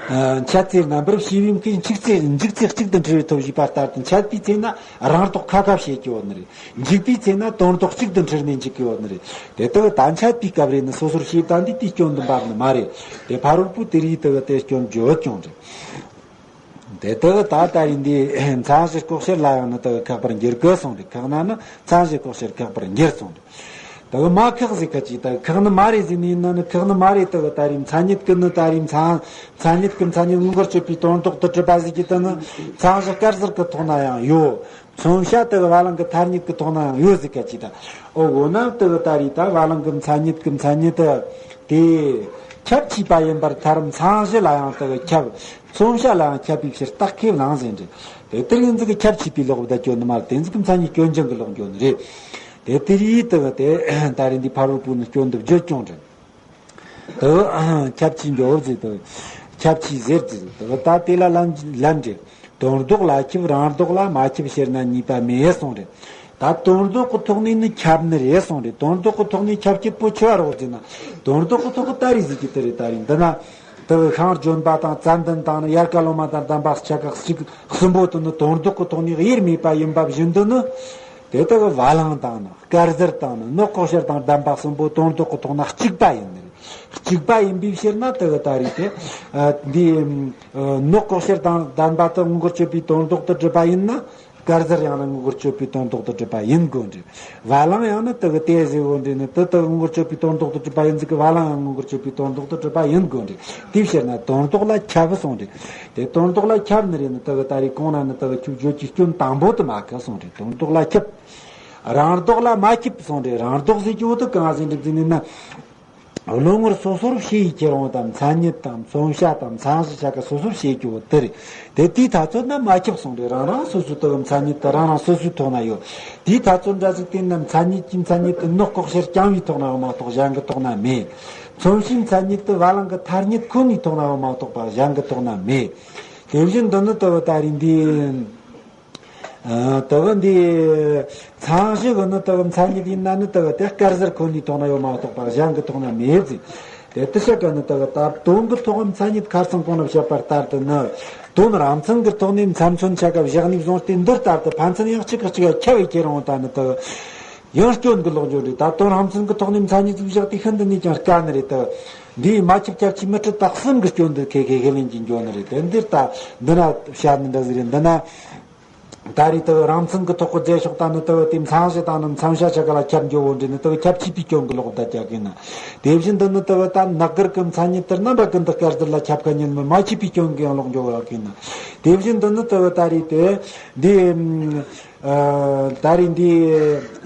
འཆད་ཚེ་རྣམ་པར་ཤེས་པའི་མཁས། འཇིག་ཚེ་འཇིག་ཚེ་གཅིག་ཏུ་འཁྲུལ་བའི་ཐབས་ཞེས་པ་ལྟར་དུ་འཆད་པའི་ཚེ་ན་རང་ལྡོག་ཁ་ཁ་བྱེད་ཀྱི་ཡོད་ནི་རེད། འཇིག་པའི་ཚེ་ན་དོན་ལྡོག་གཅིག་ཏུ་འཁྲུལ་ནས་འཇིག་གི་ཡོད་ནི་རེད། དེ་ལྟ་བུ་ད་འཆད་པའི་སྐབས་རེ་ནི་སོ་སོར་ཤེས་པ་འདི་དེའི་སྐྱོན་དུ་འབབ་ནི་མ་རེད། དེ་ཕ་རོལ་པོ་དེ་རིགས་དེ་གི་དེ་སྐྱོན་བརྗོད་ཀྱང་རེད། དེ་ལྟ་བུ་ད་ལྟ་ཡིན་དུས་མཚན་གཞི་ལྐོག་ཤལ་ལ་ཡང་ནི་དེ་གི་ཁེགས་པར་འགྱུར་གི་གསུངས་རེད། ཁེགས་ན་ནི་མཚན་གཞི་ལྐོག་ཤལ་ཁེགས་པར་འགྱུར་གསུངས་རེད། དེ་གི་མ་ཁེགས་ཟིག་ག་ཅིག་ད་ཁེགས་ནི་མ་རེད་ཟིག་ནི་ཡིན་ན་ནི་ཁེགས་ནི་མ་རེད། དེ་གི་ད་རིང་མཚན་ཉིད་ཀྱི་ནི་ད་རིང་མཚན་མཚན་ཉིད་ཀྱི་མཚན་ཉིད་དངོས་འགལ་གཅོད་པའི་དོན་ལྡོག་ཏུ་གྲུབ་པ་ཟིག་གི་དེ་ནི་མཚན་གཞི་དཀར་ཟར་གྱི་ཐོག་ན་ཡང་ཡོད། མཚོན་བྱ་དེ་གི་བ་ལང་གི་ཐ་སྙད་ཀྱི་ཐོག་ན་ཡང་ཡོད་ཟིག་ག་ཅིག་ད། ཨོ་འོ་ན་དེ་གི་ད་རིང་ད་བ་ལང་གི་མཚན་ཉིད་ཀྱི་མཚན་ཉིད་དེ་དེ་ཁྱབ་ཆེས་པ་ཡིན་པར་ཐལ། མཚན་གཞི་ལ་ཡང་དེ་གི་ཁྱབ། མཚོན་བྱ་ལ་ཡང་ཁྱབ་པའི་ཕྱིར་རྟགས་ཁས་བླངས་ཟིན་རེད། དེ་ལྟར་ཡིན་ཟིག་གི་ཁྱབ་ཆེས་པའི་ལོག་པ་ད་སྐྱོན་ནི་མ་རེད། དེ་ཟིག་གི་མཚན་ཉིད་སྐྱོན་ཅན་གྱི་ལོག་འགྱོ་ནི་རེད། དེ་དེ་རིགས་དེ་གི་དེ་ད་རིང་འདི་ཕ་རོལ་པོ་ནི་སྐྱོན་དུ་བརྗོད་ཀྱང་རེད། དེ་ཁྱབ་ཆེས་འགྱོ་བར་ཟིག་དེ་ཁྱབ་ཆེས་ཟེར་ཟིག་དེ་ད་དེ་ལ་ལན་ལན་རེད། དོན་ལྡོག་ལ་ཁྱབ་རང་ལྡོག་ལ་མ་ཁྱབ་ཕྱིར་ན་གཉིས་པ་མེད་གསུངས་རེད། ད་དོན་ལྡོག་གི་ཐོག་ནས་ནི་ཁྱབ་ནི་རེད་གསུངས་རེད། དོན་ལྡོག་གི་ཐོག་ནས་ཁྱབ་ཀྱི་པོ་ཆེ་བ་རོགས་ཟེར་ན། དོན་ལྡོག་གི་ཐོག་གི་ད་རེས་ཟིག་གི་དེ་རེད། ད་རིང་འདི་ན་དེ་ཤིང་ལྗོན་པ་དང་ཙན་དན་དང་ནི་ཡལ་ག་ལོ་མ་དང་ལྡན་པ་ཆ་ག་གཅིག་གསུམ་པོ་དེ་ནི་དོན་ལྡོག་གི་ཐོག་ནས་དབྱེར་མེད་པ་ཡིན་པ་བཞིན་དུ་ནི། དེ་དག་བ་ལང་དང་ནི་དཀར་ཟར་དང་ནི་ནོག་ལྐོག་ཤལ་དང་ལྡན་པ་གསུམ་པོ་དོན་ལྡོག་གི་ཐོག་ན་གཅིག་པ་ཡིན་ནི་རེད། གཅིག་པ་ཡིན་པའི་ཕྱིར་ན་དེ་གི་ད་རེས་དེ། འདི། ནོག་ལྐོག་ཤལ་དང་ལྡན་པ་དེ་དངོས་འགལ་གཅོད་པའི་དོན་ལྡོག་ཏུ་གྲུབ་པ་ཡིན་ན། དཀར་ཟར་ཡང་ན་དངོས་འགལ་གཅོད་པའི་དོན་ལྡོག་ཏུ་གྲུབ་པ་ཡིན་དགོས་འདྲ། བ་ལང་ཡང་ན་དེ་གི་དེ་ཟེར་བོ་འདྲ་ནི་དེ་དེ་དངོས་འགལ་གཅོད་པའི་དོན་ལྡོག་ཏུ་གྲུབ་པ་ཡིན་ཟིག་གི་བ་ལང་ཡང་དངོས་འགལ་གཅོད་པའི་དོན་ལྡོག་ཏུ་གྲུབ་པ་ཡིན་དགོས་འདྲ། དེའི་ཕྱིར་ན་དོན་ལྡོག་ལ་ཁྱབ་གསུངས་འདྲ། དེ་དོན་ལྡོག་ལ་ཁྱབ་ནི་རེད་ནི་དེ་གི་ད་རེས་གོང་ན་ནི་དེ་གི་ཁྱོད་བརྗོད་ཀྱི་སྐྱོན་དང་པོ་དེ་མ་ཁེགས་གསུངས་འདྲ། དོན་ལྡོག་ལ་ཁྱབ། རང་ལྡོག་ལ་མ་ཁྱབ་གསུངས་འདྲ། རང་ལྡོག་ཟེར་གྱི་བོ་དེ་གང་ཟེར་འདྲ་ཟེར་ནི་ན། བློ་ངོར་སོ་སོར་ཕྱེ་ཡི་ཁྱེར་འོང་དང་མཚན་ཉིད་དང་མཚོན་བྱ་དང་མཚན་གཞི་བྱ་ག་སོ་སོར་ཕྱེ་རྒྱུ་བོ་དེ་རེད། དེ་དེའི་ཐ་ཚོད་ན་མ་ཁྱབ་གསུངས་རེད། རང་རང་སོ་སོའི་དེ་གི་མཚན་ཉིད་དེ་རང་རང་སོ་སོའི་ཐོག་ན་ཡོད། དེའི་ཐ་ཚོད་འདྲ་ཟིག་དེ་ན་མཚན་ཉིད་ཀྱི་མཚན་ཉིད་དེ་ནོག་ལྐོག་ཤལ་རྐྱང་བའི་ཐོག་ན་ཡོད་མ་གཏོགས་གཞན་གྱི་ཐོག་ན་མེད། མཚོན་བྱའི་མཚན་ཉིད་དེ་བ་ལང་གི་ཐ་སྙད་ཁོ་ནའི་ཐོག་ན་ཡོད་མ་གཏོགས་པ་གཞན་གྱི་ཐོག་ན་མེད། དེ་བཞིན་དུ་ནི་དེ་བ་ད་རེས་འདི། ཨ། དེ་གི་འདི། མཚན་གཞི་གི་ནི་དེ་གི་མཚན་ཉིད་ཡིན་ན་ནི་དེ་གི་དེ་དཀར་ཟར་ཁོ་ནའི་ཐོག་ན་ཡོད་མ་གཏོགས་པ་གཞན་གྱི་ཐོག་ན་མེད་ཟེར། དེ་དེ་ཆ་ག་ནི་དེ་གི་ད་དོན་གྱི་ཐོག་མཚན་ཉིད་ཁ་སང་གོང་ན་བཤད་པ་ལྟར་དུ་ནི། དོན་རང་མཚན་གྱི་ཐོག་ནས་མཚན་མཚོན་ཆ་ག་བཞག་ནས་བཟུང་སྟེ་འདི་ལྟར་དུ་ཕན་ཚུན་ཡང་གཅིག་གིས་གཅིག་ཁྱབ་པའི་ཁྱེར་འོང་ད་ནི་དེ་གི་ཡང་སྐྱོན་གྱི་ལོག་འགྱོ་འདྲ། ད་དོན་རང་མཚན་གྱི་ཐོག་ནས་མཚན་ཉིད་ཅིག་བཞག་དུས་ཤིན་ཏུ་ནས་ཀྱང་དཀའ་ནི་རེད་དེ། འདིའི་མ་ཁྱབ་ཁྱབ་ཆེས་མི་འཕྲོད་པ་གསུམ་གྱི་སྐྱོན་དེ་ཁས་ཁས་ཁས་ལེན་གྱིས་འགྱོ་ནི་རེད་དེ། འདིར་ད་འདི་ན་བཤད་ནི་འདྲ་ཟིག་རེད། འདི་ན། ད་རེས་དེ་རང་མཚན་གྱི་ཐོག་གི་རྫས་ཕྱོགས་དང་ནི་དེ་དེ་མཚན་གཞི་དང་ནི་མཚོན་བྱ་ཆ་ག་ལ་ཁྱབ་འགྱོ་བོ་འདྲ་ནི་དེ་ཁྱབ་ཆེས་པའི་སྐྱོན་གྱི་ལོག་ད་རྒྱག་གི་ན། དེ་བཞིན་དུ་ནི་དེ་ད་ནག་གིར་གྱི་མཚན་ཉིད་དེ་རྣམ་པ་ཀུན་ཏུ་དཀར་ཟར་ལ་ཁྱབ་ཁ་ཉིད་མི་མ་ཁྱབ་པའི་སྐྱོན་གྱི་ཡང་ལོག་འགྱོ་བ་ཡག་གི་ན། དེ་བཞིན་དུ་ནི་དེ་ད་རེས་དེ་འདི། ཨ། ད་རེས་འདི་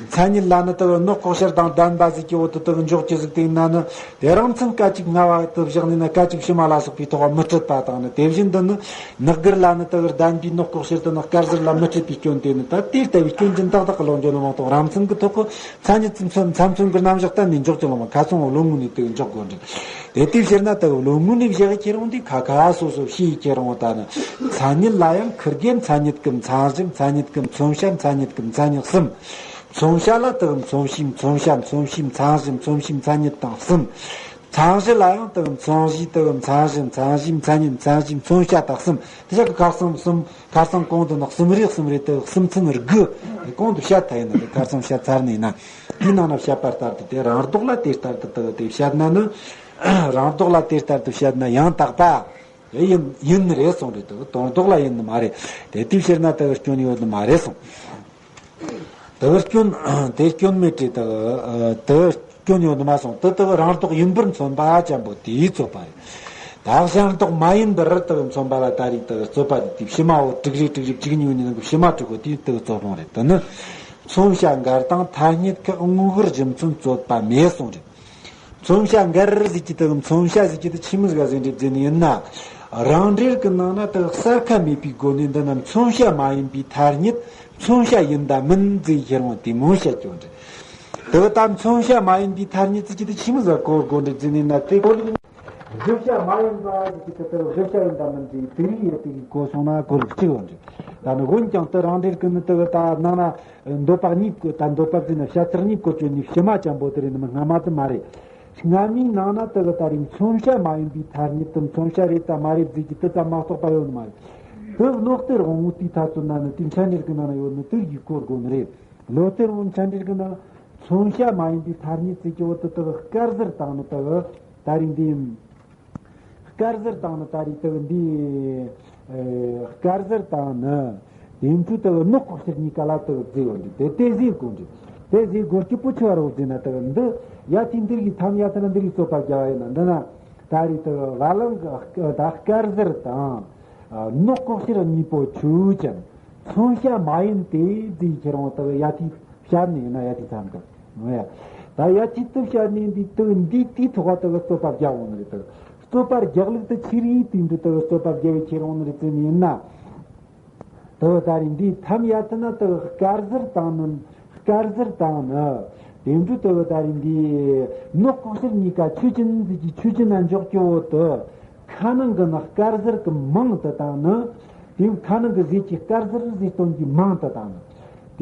མཚན་ཉིད་ལ་ནི་དེ་ནོག་ལྐོག་ཤལ་དང་ལྡན་པ་ཟེར་གྱི་བོ་དེ་དེ་འཇོག་གི་ཟིག་དེ་ན་ནི་དེ་རང་མཚན་སྐད་ཅིག་སྔ་བ་དེ་བཞག་ནས་ན་སྐད་ཅིག་ཕྱི་མ་ལ་སོགས་པའི་ཐོག་མི་འཕྲོད་པ་དང་ནི། དེ་བཞིན་དུ་ནི་ནག་གིར་ལ་ནི་དེ་ལྡན་པའི་ནོག་ལྐོག་ཤལ་དེ་ནི་དཀར་ཟར་ལ་མི་འཕྲོད་པའི་སྐྱོན་དེ་ནི་ད་དེ་ལྟ་བུའི་སྐྱོན་ཅན་ཏག་ཏག་གི་ལོག་འགྱོ་ནི་མ་གཏོགས་རང་མཚན་གྱི་ཐོག་གི་མཚན་ཉིད་ཙམ་མཚན་མཚོན་གྱི་རྣམ་གཞག་གཏན་ནས་འཇོག་ཀྱི་ལོག་མ། ཁ་སང་བློ་ངོ་ནས་དེ་འཇོག་དགོས་འདྲ། དེ་དེའི་ཕྱིར་ན་དེ་བློ་ངོ་ནས་བཞག་ཁྱེར་འོང་དུས་ཁ་ཁ་སོ་སོ་ཕྱེ་ཡི་ཁྱེར་འོང་ད་ནི། མཚན་ཉིད་ལ་ཡང་ཁིར་གེ་མཚན་ཉིད་ཀྱི་མཚན་གཞི། མཚན་ཉིད་ཀྱི་མཚོན་བྱ། མཚན་ཉིད་ཀྱི་མཚན་ཉིད་གསུམ། མཚོན་བྱ་ལ་དེ་མཚོན་བྱའི་མཚོན་བྱ། མཚོན་བྱའི་མཚན་གཞི། མཚོན་བྱའི་མཚན་ཉིད་དང་གསུམ། མཚན་གཞི་ལ་ཡང་དེ་མཚན་གཞི་དེ་མཚན་གཞི་མཚན་གཞི་མཚན་ཉིད་མཚན་གཞི་མཚོན་བྱ་དང་གསུམ། དེ་བྱ་གི་ཁ་གསུམ་གསུམ། ཁ་གསུམ་གོང་དུ་ནི་གསུམ་རེ་གསུམ་རེ་དེ་གསུམ་ཚན་དགུ་གོང་དུ་བཤད་ཐལ་ཡིན་ནི་རེད། ཁ་གསུམ་བཤད་ཚར་ནས་ན། དེའི་ནང་ན་བཤད་པ་ལྟར་དུ་དེ་རང་ལྡོག་ལ་དེ་ལྟར་དུ་དེ་དེ་བཤད་ན་ནི། རང་ལྡོག་ལ་དེ་ལྟར་དུ་བཤད་ན་ཡང་དག་པ་ཡིན་ཡིན་ནི་རེད་གསུངས་རེད། དེ་དོན་ལྡོག་ལ་ཡིན་ནི་མ་རེད། དེ་དེའི་ཕྱིར་ན་དེ་སྐྱོན་ཡོད་ནི་མ་རེད་གསུངས། དེ་སྐྱོན་དེ་སྐྱོན་མེད་དེ་དེ་དེ་སྐྱོན་ཡོད་ནི་མ་གསུངས། དེ་དེ་རང་ལྡོག་ཡིན་པར་མཚོན་པ་ཅན་པོ་དེའི་རྩོད་པ་རེད། ད་གཞན་ལྡོག་མ་ཡིན་པར་དེ་མཚོན་པ་ལ་ད་རེས་དེ་རྩོད་པ་དེ་དེ་ཕྱི་མའོ་དྲུག་རེ་དྲུག་རེ་བཅུ་གཉིས་ཡོད་ནི་ནང་གི་ཕྱི་མ་དྲུག་གོ་དེའི་དེ་རྩོད་སྤོང་རེད། དེ་ནི་མཚོན་བྱ་འགལ་དང་ཐ་སྙད་ཀྱི་དངོས་གཞིར་རྒྱུ་མཚན་རྩོད་པ་མེད་གསུངས་རེད། མཚོན་བྱ་འགལ་ཟེར་གྱི་དེ་མཚོན་བྱ་ཟེར་གྱི་དེ་ཆི་མོ་ཟིག་ཟེར་འདྲ་ཟེར་ནི་ཡིན་ན། རང་འགྲེལ་གྱི་ནང་ན་དེ་གསལ་ཁ་མེད་པའི་སྒོ་ནས་འདི་ན་མཚོན་བྱ་མ་ཡིན་པའི་ཐ་སྙད་མཚོན་བྱ་ཡིན་དང་མིན་ཟེར་ཁྱེར་འོང་དེ་མོ་བཤད་ཀྱང་འདྲ། དེ་ད་མཚོན་བྱ་མ་ཡིན་པའི་ཐ་སྙད་ཟེར་གྱི་དེ་ཆི་མོ་ཟིག་གོ་དགོས་འདྲ་ཟེར་ནི་ཡིན་ན། དེ་གོ་ལུགས་གཞི་བྱ་མ་ཡིན་པ་ཟེར་གྱི་དེ་དེ་གཞི་བྱ་ཡིན་དང་མིན་ཟེར་དེ་རིགས་ཡོད་དེ་གི་གོ་སོང་ན་གོ་ལུགས་གཅིག་ཡོད་འདྲ། ད་ནི་འོན་ཀྱང་དེ་རང་འགྲེལ་གྱི་ནི་དེ་ད་ནང་ན། འདོད་པ་གཉིས་ཀྱི་ད་འདོད་པ་ཟེར་ན་བྱ་ཚིག་གཉིས་བཀོལ་སྤྱོད་ནས་ཕྱི་མ་ཅན་པོ་དེ་རེད་ནི་མིན་སྔ་མ་དེ་མ་རེད། སྔ་མའི་ནང་ན་དེ་གི་ད་རིང་མཚོན་བྱ་མ་ཡིན་པའི་ཐ་སྙད་དེ་མཚོན་བྱ་རེད་དམ་མ་རེད་ཟེར་གྱི་དེ་ཙམ་མ་གཏོགས་པ་ཡོད་ནི་མ་རེད། དེ་བློ་གཏེར་དབང་པོ་དེའི་ཐ་ཚོད་ན་ནི་དེ་མཆན་འགྲེལ་གྱི་ནང་ན་ཡོད་ནི་དེ་ཡིག་གོ་དགོས་ནི་རེད། བློ་གཏེར་དབང་པོ་མཆན་འགྲེལ་གྱི་ནང་མཚོན་བྱ་མ་ཡིན་པའི་ཐ་སྙད་ཟེར་གྱི་བོ་དེ་དེ་གི་དཀར་ཟུར་དང་ནི་དེ་གི་ད་རིང་འདི། དཀར་ཟུར་དང་ནི་ད་རེས་དེ་གི་འདི། ཨེ། དཀར་ཟུར་དང་ནི། དེ་འཕྲོ་དེ་གི་ནོག་ལྐོག་གཤེར་གཉིས་ཀ་ལ་དེ་གི་བརྩི་ཡོད་འདི་དེ་དེ་ཟེར་དགོས་འདི། དེ་ཟེར་དགོས་རྒྱུ་བོ་ཆི་བ་རེད་ཟེར་ན། དེ་གི་འདི་ཡ་ཐི་འདིར་གི་ཐམ་ཡ་ཐི་ན་འདིར་གི་རྩོད་པ་རྒྱག་ཡིན་ན། འདི་ན་ད་རེས་དེ་གི་བ་ལང་གི་ད་དཀར་ཟུར་དང་། ནོག་ལྐོག་གཤེར་གཉིས་པོ་ཆོས་ཅན། མཚོན་བྱ་མ་ཡིན་ཏེ་ཟེར་ཁྱེར་འོང་དེ་གི་ཡ་ཐི། བཤད་ནས་ཡིན་ན་ཡ་ཐི་ཙམ་གི། ཡ། ད་ཡ་ཐི་དེ་བཤད་ནས་འདི་དེ་འདི་དེའི་ཐོག་ག་དེ་གི་རྩོད་པ་རྒྱག་འོང་ནི་རེད། དེ་གི་རྩོད་པ་རྒྱག་ལུགས་དེ་ཆི་རེད་དེ་འདི་དེ་གི་རྩོད་པ་རྒྱག་པའི་ཁྱེར་འོང་ནི་རེད་ཟེར་ནི་ཡིན་ན། དེ་གི་ད་རིང་འདི་ཐམ་ཡ་ཐི་ན་དེ་གི་དཀར་ཟུར་དང་ནི། དཀར་ཟུར་དང་ནི། དེ་འདྲ་དེ་གི་ད་རིང་འདི་ནོག་ལྐོག་གཤེར་གཉིས་ཀ་ཆོས་ཅན་ཟེར་གྱི་ཆོས་ཅན་ན་འཇོག་རྒྱུ་བོ་དེ། ཁ་ནང་གི་ནི་དཀར་ཟུར་གི་མིང་དེ་དང་ནི། དེའི་ཁ་ནང་གི་ཟེར་གྱི་དཀར་ཟུར་ཟེར་སྟོན་གྱི་མིང་དེ་དང་ནི།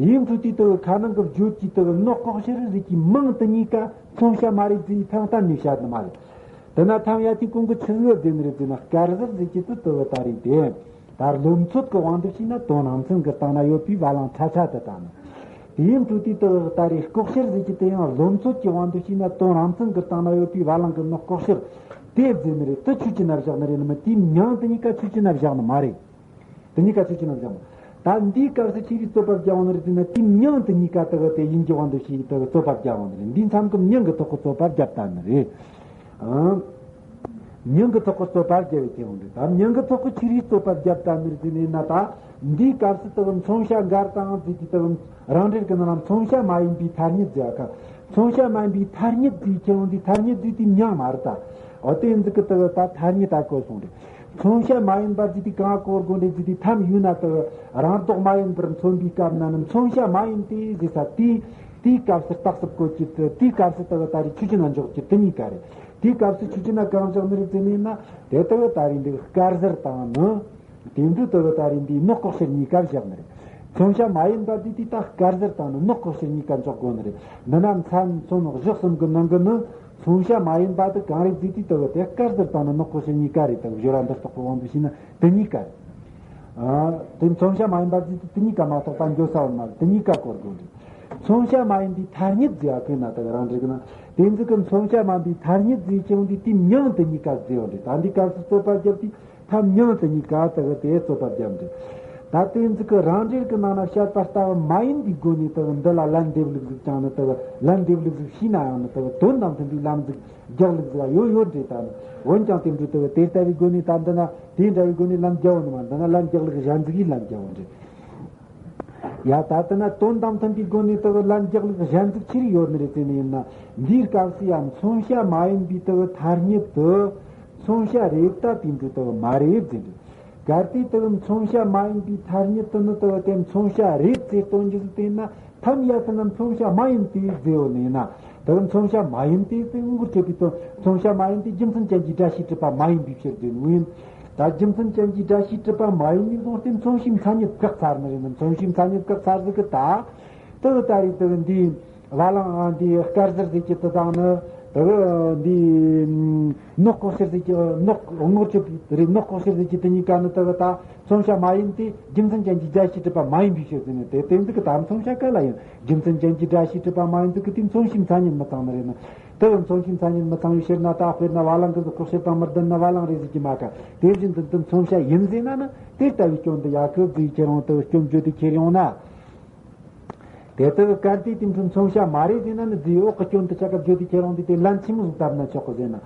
དེའི་འཕྲོ་དེ་དེ་ཁ་ནང་གི་བརྗོད་ཀྱི་དེ་ནོག་ལྐོག་གཤེར་ཟེར་གྱི་མིང་དེ་གཉིས་ཀ་མཚོན་བྱ་མ་རེད་ཟེར་ཐང་གཏན་ནས་བཤད་ནི་མ་རེད། དེ་ན་ཐམ་ཡ་ཐི་ཀུན་གྱི་ཆི་ཟིག་ཡོད་ཟེར་ནི་རེད་ཟེར་ན། དཀར་ཟུར་ཟེར་གྱི་དེ་དེ་ད་རེད་དེ། ད་སློབ་ཚོད་ཀྱི་དབང་དུ་བྱས་ན་དོན་རང་མཚན་གྱི་སྟེང་ན་ཡོད་པའི་བ་ལང་ཁྲ་ཁྲ་དེ་དང་ནི། དེའི་འཕྲོ་དེ་དེ་ད་རེས་ལྐོག་གཤེར་ཟེར་གྱི་དེ་ཡང་སློབ་ཚོད་ཀྱི་དབང་དུ་བྱས་ན་དོན་རང་མཚན་གྱི་སྟེང་ན་ཡོད་པའི་བ་ལང་གི་ནོག་ལྐོག་གཤེར། དེ་ཟེར་ནི་རེད། དེ་ཆོས་ཅན་ན་བཞག་ནི་རེད་ནི་མིན། དེའི་མིང་དེ་གཉིས་ཀ་ཆོས་ཅན་ན་བཞག་ནི་མ་རེད། དེ་གཉིས་ཀ་ཆོས་ཅན་ན་བཞག་ནི། ད་འདིའི་སྐབས་སུ་ཆི་རེད་རྩོད་པ་རྒྱག་འོང་ནི་རེད་ཟེར་ན། དེའི་མིང་དེ་གཉིས་ཀ་དེ་གི་དེ་ཡིན་གྱི་དབང་དུ་བྱས་དེ་གི་རྩོད་པ་རྒྱག་འོང་ནི་རེད། འདིའི་མཚམས་ཀྱི་མིང་གི་ཐོག་གི་རྩོད་པ་བརྒྱབ་བཏང་ནི་རེད། ཨང་། མིང་གི་ཐོག་གི་རྩོད་པ་བརྒྱབ་པའི་ཁྱེར་འོང་རེད། ད་མིང་གི་ཐོག་གི་ཆི་རེད་རྩོད་པ་བརྒྱབ་བཏང་ནི་རེད་ཟེར་ནི་ཡིན་ན། ད་འདིའི་སྐབས་སུ་དེ་གི་མཚོན་བྱ་འགལ་དང་ཟེར་གྱི་དེ་གི་རང་འགྲེལ་གྱི་ནང་ན་མཚོན་བྱ་མ་ཡིན་པའི་ཐ་སྙད་ཟེར་བ་ཀ། མཚོན་བྱ་མ་ཡིན་པའི་ཐ་སྙད་ཟེར་ཁྱེར་འོང་དེ་ཐ་སྙད་ཟེར་དེའི་མིང་མ་རེད་ད། འོ་དེ་འདི་གི་དེ་གི་ད་ཐ་སྙད་ད་གོ་སོང་རེད། མཚོན་བྱ་མ་ཡིན་པ་ཟེར་དེ་གང་གོ་དགོས་འདྲ་ཟེར་དེ་ཐམ་ཡོད་ན། དེ་གི་རང་ལྡོག་མ་ཡིན་པར་མཚོན་པའི་སྐབས་ན་ནི་མཚོན་བྱ་མ་ཡིན་ཏེ་ཟེར་ས་དེའི་དེའི་སྐབས་སུ་རྟགས་གསལ་བཀོད་ཀྱི་དེ། དེའི་སྐབས་སུ་དེ་གི་ད་རེས་ཆོས་ཅན་ན་འཇོག་རྒྱུ་དེ་གཉིས་ཀ་རེད། དེའི་སྐབས་སུ་ཆོས་ཅན་ན་གང་བཞག་ནི་རེད་ཟེར་ནི་ཡིན་ན། དེ་དེ་གི་ད་རེས་འདི་དཀར་ཟུར་དང་ནི། དེ་འདྲ་དེ་གི་ད་རེས་འདི་ནོག་ལྐོག་གཤེར་གཉིས་ཀ་བཞག་ནི་རེད། མཚོན་བྱ་མ་ཡིན་པ་འདི་དེ་ད་དཀར་ཟུར་དང་ནི་ནོག་ལྐོག་གཤེར་གཉིས་ཀ་འཇོག་དགོས་ནི་རེད། འདི་ན་མཚན་མཚོན་གཞི་གསུམ་གི་ནང་གི་ནི་མཚོན་བྱ་མ་ཡིན་པ་དེ་གང་རེད་ཟེར་དུས། དེ་གི་དེ་དཀར་ཟུར་དང་ནི་ནོག་ལྐོག་གཤེར་གཉིས་ཀ་རེད། དེ་གི་སྦྱོར་བ་འདི་རྟོགས་པའི་དབང་དུ་བྱས་ན་དེ་གཉིས་ཀ་རེད། ཨ། དེ་མཚོན་བྱ་མ་ཡིན་པ་ཟེར་དུས་དེ་གཉིས་ཀ་མ་གཏོགས་པ་འགྱོ་ས་ཡོད་མ་རེད། དེ་གཉིས་ཀ་གོ་དགོས་རེད། མཚོན་བྱ་མ་ཡིན་པའི་ཐ་སྙད་ཟེར་བ་ཀུན་ན་དེ་གི་རང་འགྲེལ་གི་ན། དེ་ཚོ་གི་མཚོན་བྱ་མ་ཡིན་པའི་ཐ་སྙད་ཟེར་ཁྱེར་འོང་དུས་དེའི་མིང་དེ་གཉིས་ཀ་ཟེར་བ་རེད། ད་འདི་སྐབས་སུ་རྩོད་པ་བརྒྱབ་དུས་ཐ་མིང་དེ་གཉིས་ཀ་དེ་གི་དེ་རྩོད་པ་བརྒྱབ་འདུག། ད་དེ་ཚོ་གི་རང་འགྲེལ་གི་ནང་ན་བཤད་པ་ལྟ་བུ་མ་ཡིན་པའི་སྒོ་ནས་དེ་གི་འདི་ལ་ལན་འདེབས་ལུགས་ཟིག་ཀྱང་ནི། དེ་གི་ལན་འདེབས་ལུགས་ཟིག་ཤེས་ན་ཡང་ནི། དེ་གི་དོན་དང་མཐུན་པའི་ལན་ཟིག་རྒྱག་ལུགས་ཟིག་ཡོད་ཡོད་རེད། ད་ནི་འོན་ཀྱང་དེ་འདྲ་དེ་གི་དེ་ལྟ་བུའི་སྒོ་ནས་ད་འདི་ན་དེ་འདྲ་བའི་སྒོ་ནས་ལན་རྒྱག་འོང་ནི་མ། འདི་ན་ལན་རྒྱག་ལུགས་གཞན་ཟིག་གིས་ལན་རྒྱག་འོང་རེད། ཡ། ད་ལྟ་ན་དོན་དང་མཐུན་པའི་སྒོ་ནས་དེ་གི་ལན་རྒྱག་ལུགས་གཞན་ཟིག་ཆི་རེད་ཡོད་ནི་རེད་ཟེར་ནི་ཡིན་ན། འདིའི་སྐབས་སུ་ཡང་མཚོན་བྱ་མ་ཡིན་པའི་དེ་གི་ཐ་སྙད་དེ་མཚོན་བྱ་རེད་ད། དེ་འདྲ་དེ་གི་མ་རེད་ཟེར་འདུག། གལ་ཏེ་དེ་གི་མཚོན་བྱ་མ་ཡིན་པའི་ཐ་སྙད་དེ་ནི་དེ་གི་དེ་མཚོན་བྱ་རེད་ཟེར་སྟོན་རྒྱུ་ཟིག་དེ་ན། ཐམ་ཡ་ཐི་ན་མཚོན་བྱ་མ་ཡིན་ཏེ་ཟེར་བ་ནི་ཡིན་ན། དེ་གི་མཚོན་བྱ་མ་ཡིན་ཏེ་ཟེར་དངོས་གྲུབ་པའི་དོན། མཚོན་བྱ་མ་ཡིན་ཏེ་རྒྱུ་མཚན་ཅན་གྱི་སྒྲ་ཤེས་གྲུབ་པ་མ་ཡིན་པའི་ཕྱིར་ཟེར་ནི་ཡིན། ད་རྒྱུ་མཚན་ཅན་གྱི་སྒྲ་ཤེས་གྲུབ་པ་མ་ཡིན་ནས་བཟུང་སྟེ་མཚོན་བྱའི་མཚན་ཉིད་བཀག་ཚར་ནི་རེད། མཚོན་བྱའི་མཚན་ཉིད་བཀག་ཚར་ཟིག་གི་ད། དེ་གི་ད་རེས་དེ་གི་འདི་བ་ལང་ཨ་འདི་དཀར་ཟུར་ཟེར་གྱི་དེ་དང་ནི། དེ་གི་འདི་ནག་ལྐོག་གཤེར་ཟེར་གྱི་ནག་ངོ་ཆུ་རེད། ནག་ལྐོག་གཤེར་ཟེར་གྱི་དེ་གཉིས་ཀ་ནི་དེ་གི་ད་མཚོན་བྱ་མ་ཡིན་ཏེ་རྒྱུ་མཚན་ཅན་གྱི་བརྗོད་བྱའི་གྲུབ་པ་མ་ཡིན་པའི་ཕྱིར་ཟེར་ནས། དེ་དེ་འདི་གི་ད་མཚོན་བྱ་ག་ལ་ཡང་རྒྱུ་མཚན་ཅན་གྱི་བརྗོད་བྱའི་གྲུབ་པ་མ་ཡིན་ཏེ་གི་དེ་མཚོན་བྱའི་མཚན་ཉིད་མི་ཚང་ནི་རེད་ན། དེ་གི་མཚོན་བྱའི་མཚན་ཉིད་མི་ཚང་བའི་ཕྱིར་ན། ད་དཔེར་ན་བ་ལང་གི་ལྐོག་གཤེར་དང་མི་ལྡན་ན་བ་ལང་རེད་ཟེར་གྱི་མ་ག་དེ་བཞིན་དུ་འདི་མཚོན་བྱ་ཡིན་ཟེར་ན་ནི་དེ་ལྟ་བུའི་སྐྱོན་འདི་ཡ་གི་རྫས་ཁྱེར་ཡོང་དེ་སྐྱོན་བརྗོད་དེ་ཁྱེར་ཡོང་ན། དེ་ལྟར་གལ་ཏེ་དེ་འཕྲོ་མཚོན་བྱ་མ་རེད་ཟེར་ན་ནི་རྫས་འོག་གི་སྐྱོན་དུ་ཆ་སྐབས་བརྗོད་དེ་ཁྱེར་ཡོང་དུས་དེ་ལན་ཆི་མོ་ཟིག་བཏབ་ན་ཆོག་གི་ཟེར་ན།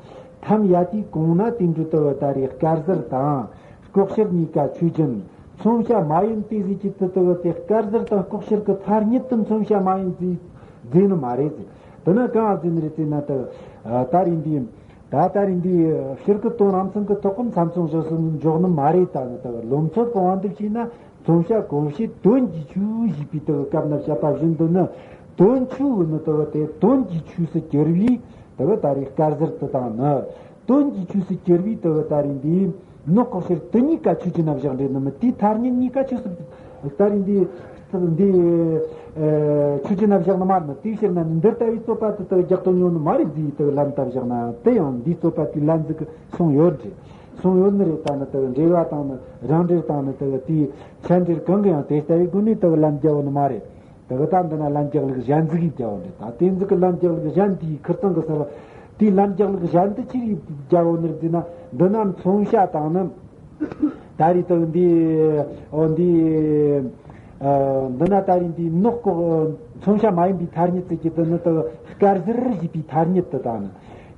ཐམ་ཡ་དེའི་གོང་ན་དེ་འཕྲོ་ལྟ་བུ་ད་རེས་དཀར་ཟར་དང་ལྐོག་གཤེར་གཉིས་ཀ་ཆོས་ཅན། མཚོན་བྱ་མ་ཡིན་ཏེ་ཟེར་གྱི་དེ་ལྟ་བུ་དེ་དཀར་ཟར་དང་ལྐོག་གཤེར་གྱི་ཐ་སྙད་དུ་མཚོན་བྱ་མ་ཡིན་ཟེར་ཟེར་ནི་མ་རེད་ཟེར། དེ་ན་གང་ཟེར་ནི་རེད་ཟེར་ན། དེ་ད་རེས་འདི་ད་ད་རེས་འདི་སྤྱིར་གྱི་དོན་རང་མཚན་གྱི་ཐོག་གི་མཚམས་མཚོན་བྱེད་སུ་འཇོག་ནི་མ་རེད། ད་ནི་དེ་བློ་མཚོན་གང་འདི་བྱས་ན། མཚོན་བྱ་གང་ཞིག་དོན་གྱི་ཆོས་ཞེས་པའི་དེ་གི་སྐབས་ན་བཤད་པ་བཞིན་དུ་ནི། དོན་ཆོས་ནི་དེ་གི་དེ་དོན་གྱི་ཆོས་སུ་གྱུར་བའི་དེ་གི་ད་རེས་དཀར་ཟར་དེ་དང་ནི། དོན་གྱི་ཆོས་སུ་གྱུར་བའི་དེ་གི་ད་རེས་འདི་ནག་ལྐོག་གཤེར་དེ་གཉིས་ཀ་ཆོས་ཅན་ན་བཞག་འདྲེ་ནི་མི་དེའི་ཐ་སྙད་གཉིས་ཀ་ཆོས་སུ། ད་རེས་འདི་འདི་ཆོས་ཅན་ན་བཞག་ནི་མ་རེད། དེའི་ཕྱིར་ན་ནི་འདི་ལྟ་བུའི་རྩོད་པ་དེ་དག་རྒྱག་དོན་ཡོད་ནི་མ་རེད་ཟེར་དེ་གི་ལན་བཏབ་བཞག་ན། དེ་ཡང་འདིའི་རྩོད་པ་དེའི་ལན་ཟིག་གི་སོང་ཡོད་འདྲེ། སོང་ཡོད་ནི་རེད། ད་ནི་དེ་གི་འགྲེལ་བ་དང་ནི་རང་འགྲེལ་དང་ནི་དེ་གི་དེའི་ཆ་འགྲེལ་གང་གི་ཡང་དེ་ལྟ་བུའི་སྒོ་ནས་དེ་གི་ལན་རྒྱག་ཡོད་ནི་མ་རེད། དེ་གི་ད་འདི་ན་ལན་རྒྱག་ལུགས་གཞན་ཟིག་གིས་རྒྱག་ཡོད་འདྲེ། ད་དེ་ཟིག་གི་ལན་རྒྱག་ལུགས་གཞན་དེའི་ཁིར་ཚང་གི་སར་དེའི་ལན་རྒྱག་ལུགས་གཞན་དེ་ཆི་རིགས་རྒྱག་ཡོད་ནི་རེད་ཟེར་ན། འདི་ན་མཚོན་བྱ་དང་ནི། ད་རེས་དེ་འདི་འོ་འདི་ཨ་འདི་ན་ད་རེས་འདི་ནག་ལྐོག་མཚོན་བྱ་མ་ཡིན་པའི་ཐ་སྙད་ཟེར་གྱི་དེ་ནི་དེ་དཀར་ཟར་ཞེས་པའི་ཐ་སྙད་དེ་དང་ནི།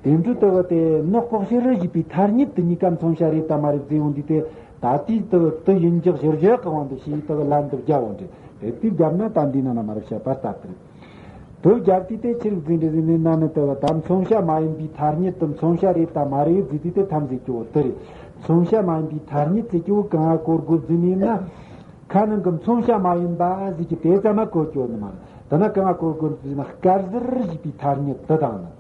དེ་འཕྲོ་དེ་གི་དེ་ནག་ལྐོག་གཤེར་ཞེས་པའི་ཐ་སྙད་དེ་གཉིས་ཀ་མཚོན་བྱ་རེད་དམ་མ་རེད་ཟེར་ཡོང་དུས་དེ། ད་དེའི་དེ་དེ་ཡིན་རྒྱུ་ཞིར་བརྗོད་གི་དབང་དུ་བྱས་དེ་གི་ལན་དེ་རྒྱག་ཡོད་འདྲེ། དེ་དེ་རྒྱབ་ན་ད་འདི་ན་ན་མ་རབ་བཤད་པ་ལྟར་དེ་རེད། དེ་རྒྱབ་དུས་དེ་ཆི་རིགས་ཟིན་འདྲེ་ཟིན་ནས་ན་ནི་དེ་གི་ད་མཚོན་བྱ་མ་ཡིན་པའི་ཐ་སྙད་དེ་མཚོན་བྱ་རེད་དམ་མ་རེད་ཟེར་དུས་དེ་ཐམ་ཟེར་གྱི་འོ་དེ་རེད། མཚོན་བྱ་མ་ཡིན་པའི་ཐ་སྙད་ཟེར་གྱི་འོ་གང་ང་གོ་དགོས་ཟིན་ནས་ན། ཁ་ནང་གི་མཚོན་བྱ་མ་ཡིན་པ་ཟེར་གྱི་དེ་ཙམ་མ་གོ་གྱོ་ནི་མ་རེད། དེ་ན་གང་ང་གོ་དགོས་ཟིན་ན་དཀར་ཟར་ཞེས་པའི་ཐ་སྙད་དེ་དང་ནི།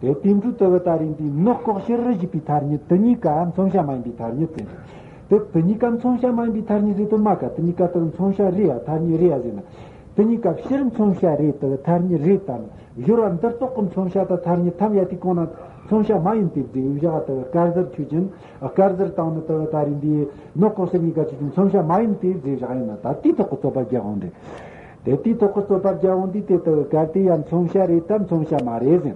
དེ་དེ་འཕྲོ་དེ་གི་ད་རེས་འདི་ནག་ལྐོག་གཤེར་ཞེས་པའི་ཐ་སྙད་དེ་གཉིས་ཀ་མཚོན་བྱ་མ་ཡིན་པའི་ཐ་སྙད་ཟེར་འདུག་དེ་དེ་གཉིས་ཀ་མཚོན་བྱ་མ་ཡིན་པའི་ཐ་སྙད་ཟེར་དོན་མ་ག་དེ་གཉིས་ཀ་དེ་མཚོན་བྱ་རེད་ཡ་ཐ་སྙད་རེད་ཡ་ཟེར་ན། དེ་གཉིས་ཀ་ཕྱིར་མཚོན་བྱ་རེད་དེ་ཐ་སྙད་རེད་དམ། སྦྱོར་བ་འདིར་གཏོགས་ཀྱི་མཚོན་བྱ་དང་ཐ་སྙད་ཐམ་ཡ་དེ་གོང་ན་མཚོན་བྱ་མ་ཡིན་ཏེ་ཟེར་བཞག་དེ་དཀར་ཟར་ཆོས་ཅན། དཀར་ཟར་དང་ནི་དེ་ད་རེས་འདི་ནག་ལྐོག་གཤེར་གཉིས་ཀ་ཆོས་ཅན་མཚོན་བྱ་མ་ཡིན་ཏེ་ཟེར་བཞག་ཡིན་ན། ད་དེའི་ཐོག་གི་རྩོད་པ་རྒྱག་འོང་འདྲེ། དེ་དེའི་ཐོག་གི་རྩོད་པ་རྒྱག་འོང་དུས་དེ་དེ་གལ་ཏེ་ཡང་མཚོན་བྱ་རེད་དམ་མཚོན་བྱ་མ་རེད་ཟེར།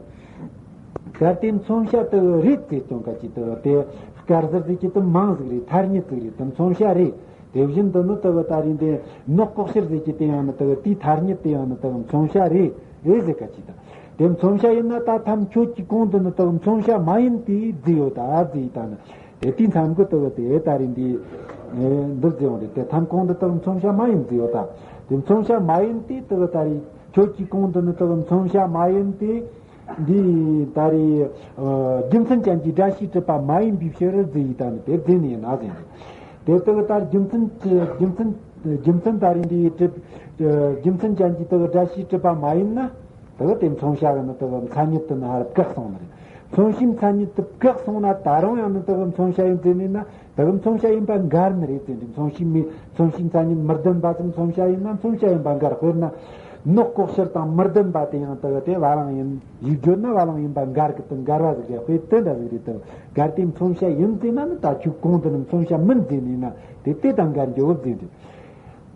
གལ་ཏེ་མཚོན་བྱ་དེ་རེད་ཟེར་དོན་ག་ཅིག་དེ་དེ་དཀར་ཟར་ཟེར་གྱི་དེ་མིང་ཟིག་རེད། ཐ་སྙད་ཟིག་རེད། དེ་མཚོན་བྱ་རེད། དེ་བཞིན་དུ་ནི་དེ་ད་རེས་འདི་ནག་ལྐོག་གཤེར་ཟེར་གྱི་དེ་ཡང་ནི་དེ་དེའི་ཐ་སྙད་དེ་ཡང་ནི་དེ་མཚོན་བྱ་རེད་རེད་ཟེར་ག་ཅིག་དང་། དེ་མཚོན་བྱ་ཡིན་ན་ད་ཐམ་ཁྱོད་ཀྱི་གོང་དུ་ནི་དེ་མཚོན་བྱ་མ་ཡིན་ཏེ་ཟེར་ཡོད་ད་ཟེར་ཡི་ད་ནི། དེ་དེའི་མཚམས་ཀྱི་དེ་དེ་ད་རེས་འདི་འདིར་ཟེར་ཡོང་རེད། དེ་ཐམ་གོང་དུ་དེ་མཚོན་བྱ་མ་ཡིན་ཟེར་ཡོད་ད། དེ་མཚོན་བྱ་མ་ཡིན་ཏེ་དེ་ད་རེས་ཁྱོད་ཀྱི་གོང་དུ་ནི་དེ་མཚོན་བྱ་མ་ཡིན་ཏེ། འདི་ད་རེས་རྒྱུ་མཚན་ཅན་གྱི་བརྗོད་བྱའི་གྲུབ་པ་མ་ཡིན་པའི་ཕྱིར་ཟེར་ཡི་ད་ནི་དེ་ཟེར་ནི་ཡིན་ན་ཟེར་ནི། དེ་དེ་ད་རྒྱུ་མཚན་རྒྱུ་མཚན་རྒྱུ་མཚན་ད་རེས་འདི་གྲུབ་རྒྱུ་མཚན་ཅན་གྱི་དེ་བརྗོད་བྱའི་གྲུབ་པ་མ་ཡིན་ན། དེ་གི་དེ་མཚོན་བྱ་གི་ནི་དེ་གི་མཚན་ཉིད་དེ་ནི་ཧ་ལམ་བཀག་སོང་ནི་རེད། མཚོན་བྱའི་མཚན་ཉིད་དེ་བཀག་སོང་ན་ད་རུང་ཡང་ནི་དེ་གི་མཚོན་བྱ་ཡིན་ཟེར་ནི་ན། དེ་གི་མཚོན་བྱ་ཡིན་པ་འགལ་ནི་རེད་ཟེར་ནི། མཚོན་བྱའི་མི་མཚོན་བྱའི་མཚན་ཉིད་མི་ལྡན་པ་ཙམ་མཚོན་བྱ་ཡིན་ན་མཚོན་བྱ་ཡིན་པ་འགལ། དཔེར་ན་ནག་ལྐོག་གཤེར་དང་མི་ལྡན་པ་དེ་ཡང་དེ་གི་དེ་བ་ལང་ཡིན་ཡིག་བརྗོད་ན་བ་ལང་ཡིན་པ་འགལ་གི། དེ་འགལ་བ་ཟིག་རེད། དཔེ་དེ་འདྲ་ཟིག་རེད། དེ་གལ་ཏེ་མཚོན་བྱ་ཡིན་ཟེར་ན་ནི་ད་ཁྱོད་གོང་དུ་ནི་མཚོན་བྱ་མིན་ཟེར་ནི་ན་དེ་དེ་དང་འགལ་འགྱོ་ཟེར་ནི་རེད།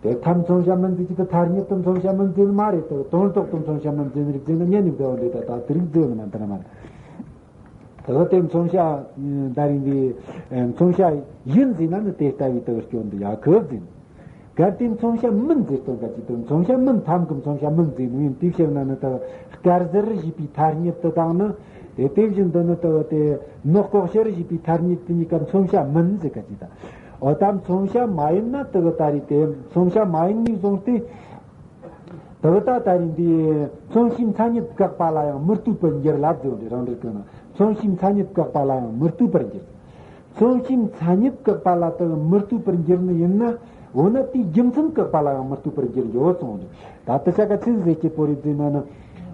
དེ་ཐམ་མཚོན་བྱ་མིན་ཟེར་གྱི་དེ་ཐ་སྙད་དུ་མཚོན་བྱ་མིན་ཟེར་ནི་མ་རེད། དེ་དོན་རྟོགས་དུ་མཚོན་བྱ་མིན་ཟེར་ནི་རེད་ཟེར་ན་ཉན་ནི་འདྲ་བ་འདྲ། ད་ད་དེ་རིགས་ཟེར་ནི་མ་འདི་ར་མ་རེད། དེ་དེ་མཚོན་བྱ་ད་རིང་གི་མཚོན་བྱ་ཡིན་ཟེར་ན་ནི་དེ་ལྟ་བུའི་དེ་སྐྱོན་འདི་ཡ་གི་ཟེར་ནི། གལ་ཏེ་མཚོན་བྱ་མིན་ཟེར་དོན་ག་ཅིག་དེ་མཚོན་བྱ་མིན་ཐམ་གི་མཚོན་བྱ་མིན་ཟེར་ནི་ཡིན། དེའི་ཕྱིར་ན་ནི་དེ་དཀར་ཟར་ཞེས་པའི་ཐ་སྙད་དེ་དང་ནི་དེ་དེ་བཞིན་དུ་ནི་དེ་དེ་ནག་ལྐོག་གཤེར་ཞེས་པའི་ཐ་སྙད་དེ་གཉིས་ཀ་མཚོན་བྱ་མིན་ཟེར་ག་ཅིག་དང་། འོ་ད་མཚོན་བྱ་མ་ཡིན་ན་དེ་གི་ད་རེས་དེ་མཚོན་བྱ་མ་ཡིན་ནས་བཟུང་སྟེ། དེ་གི་ད་ད་རེས་འདི་མཚོན་བྱའི་མཚན་ཉིད་བཀག་པ་ལ་ཡང་མི་ལྟོས་པར་འགྱུར་ལབ་ཟེར་བ་འདི་རང་འགྲེལ་ཀུན་ན། མཚོན་བྱའི་མཚན་ཉིད་བཀག་པ་ལ་ཡང་མི་ལྟོས་པར་འགྱུར། མཚོན་བྱའི་མཚན་ཉིད་བཀག་པ་ལ་དེ་གི་མི་ལྟོས་པར་འགྱུར་ནི་ཡིན་ན། འོ་ན་དེའི་རྒྱུ་མཚན་བཀག་པ་ལ་ཡང་མི་ལྟོས་པར་འགྱུར་འགྱོ་སོང་རེད། ད་དེ་ཆ་ག་ཚིག་ཟེར་གྱི་པོ་རེད་ཟེར་ན་ནི།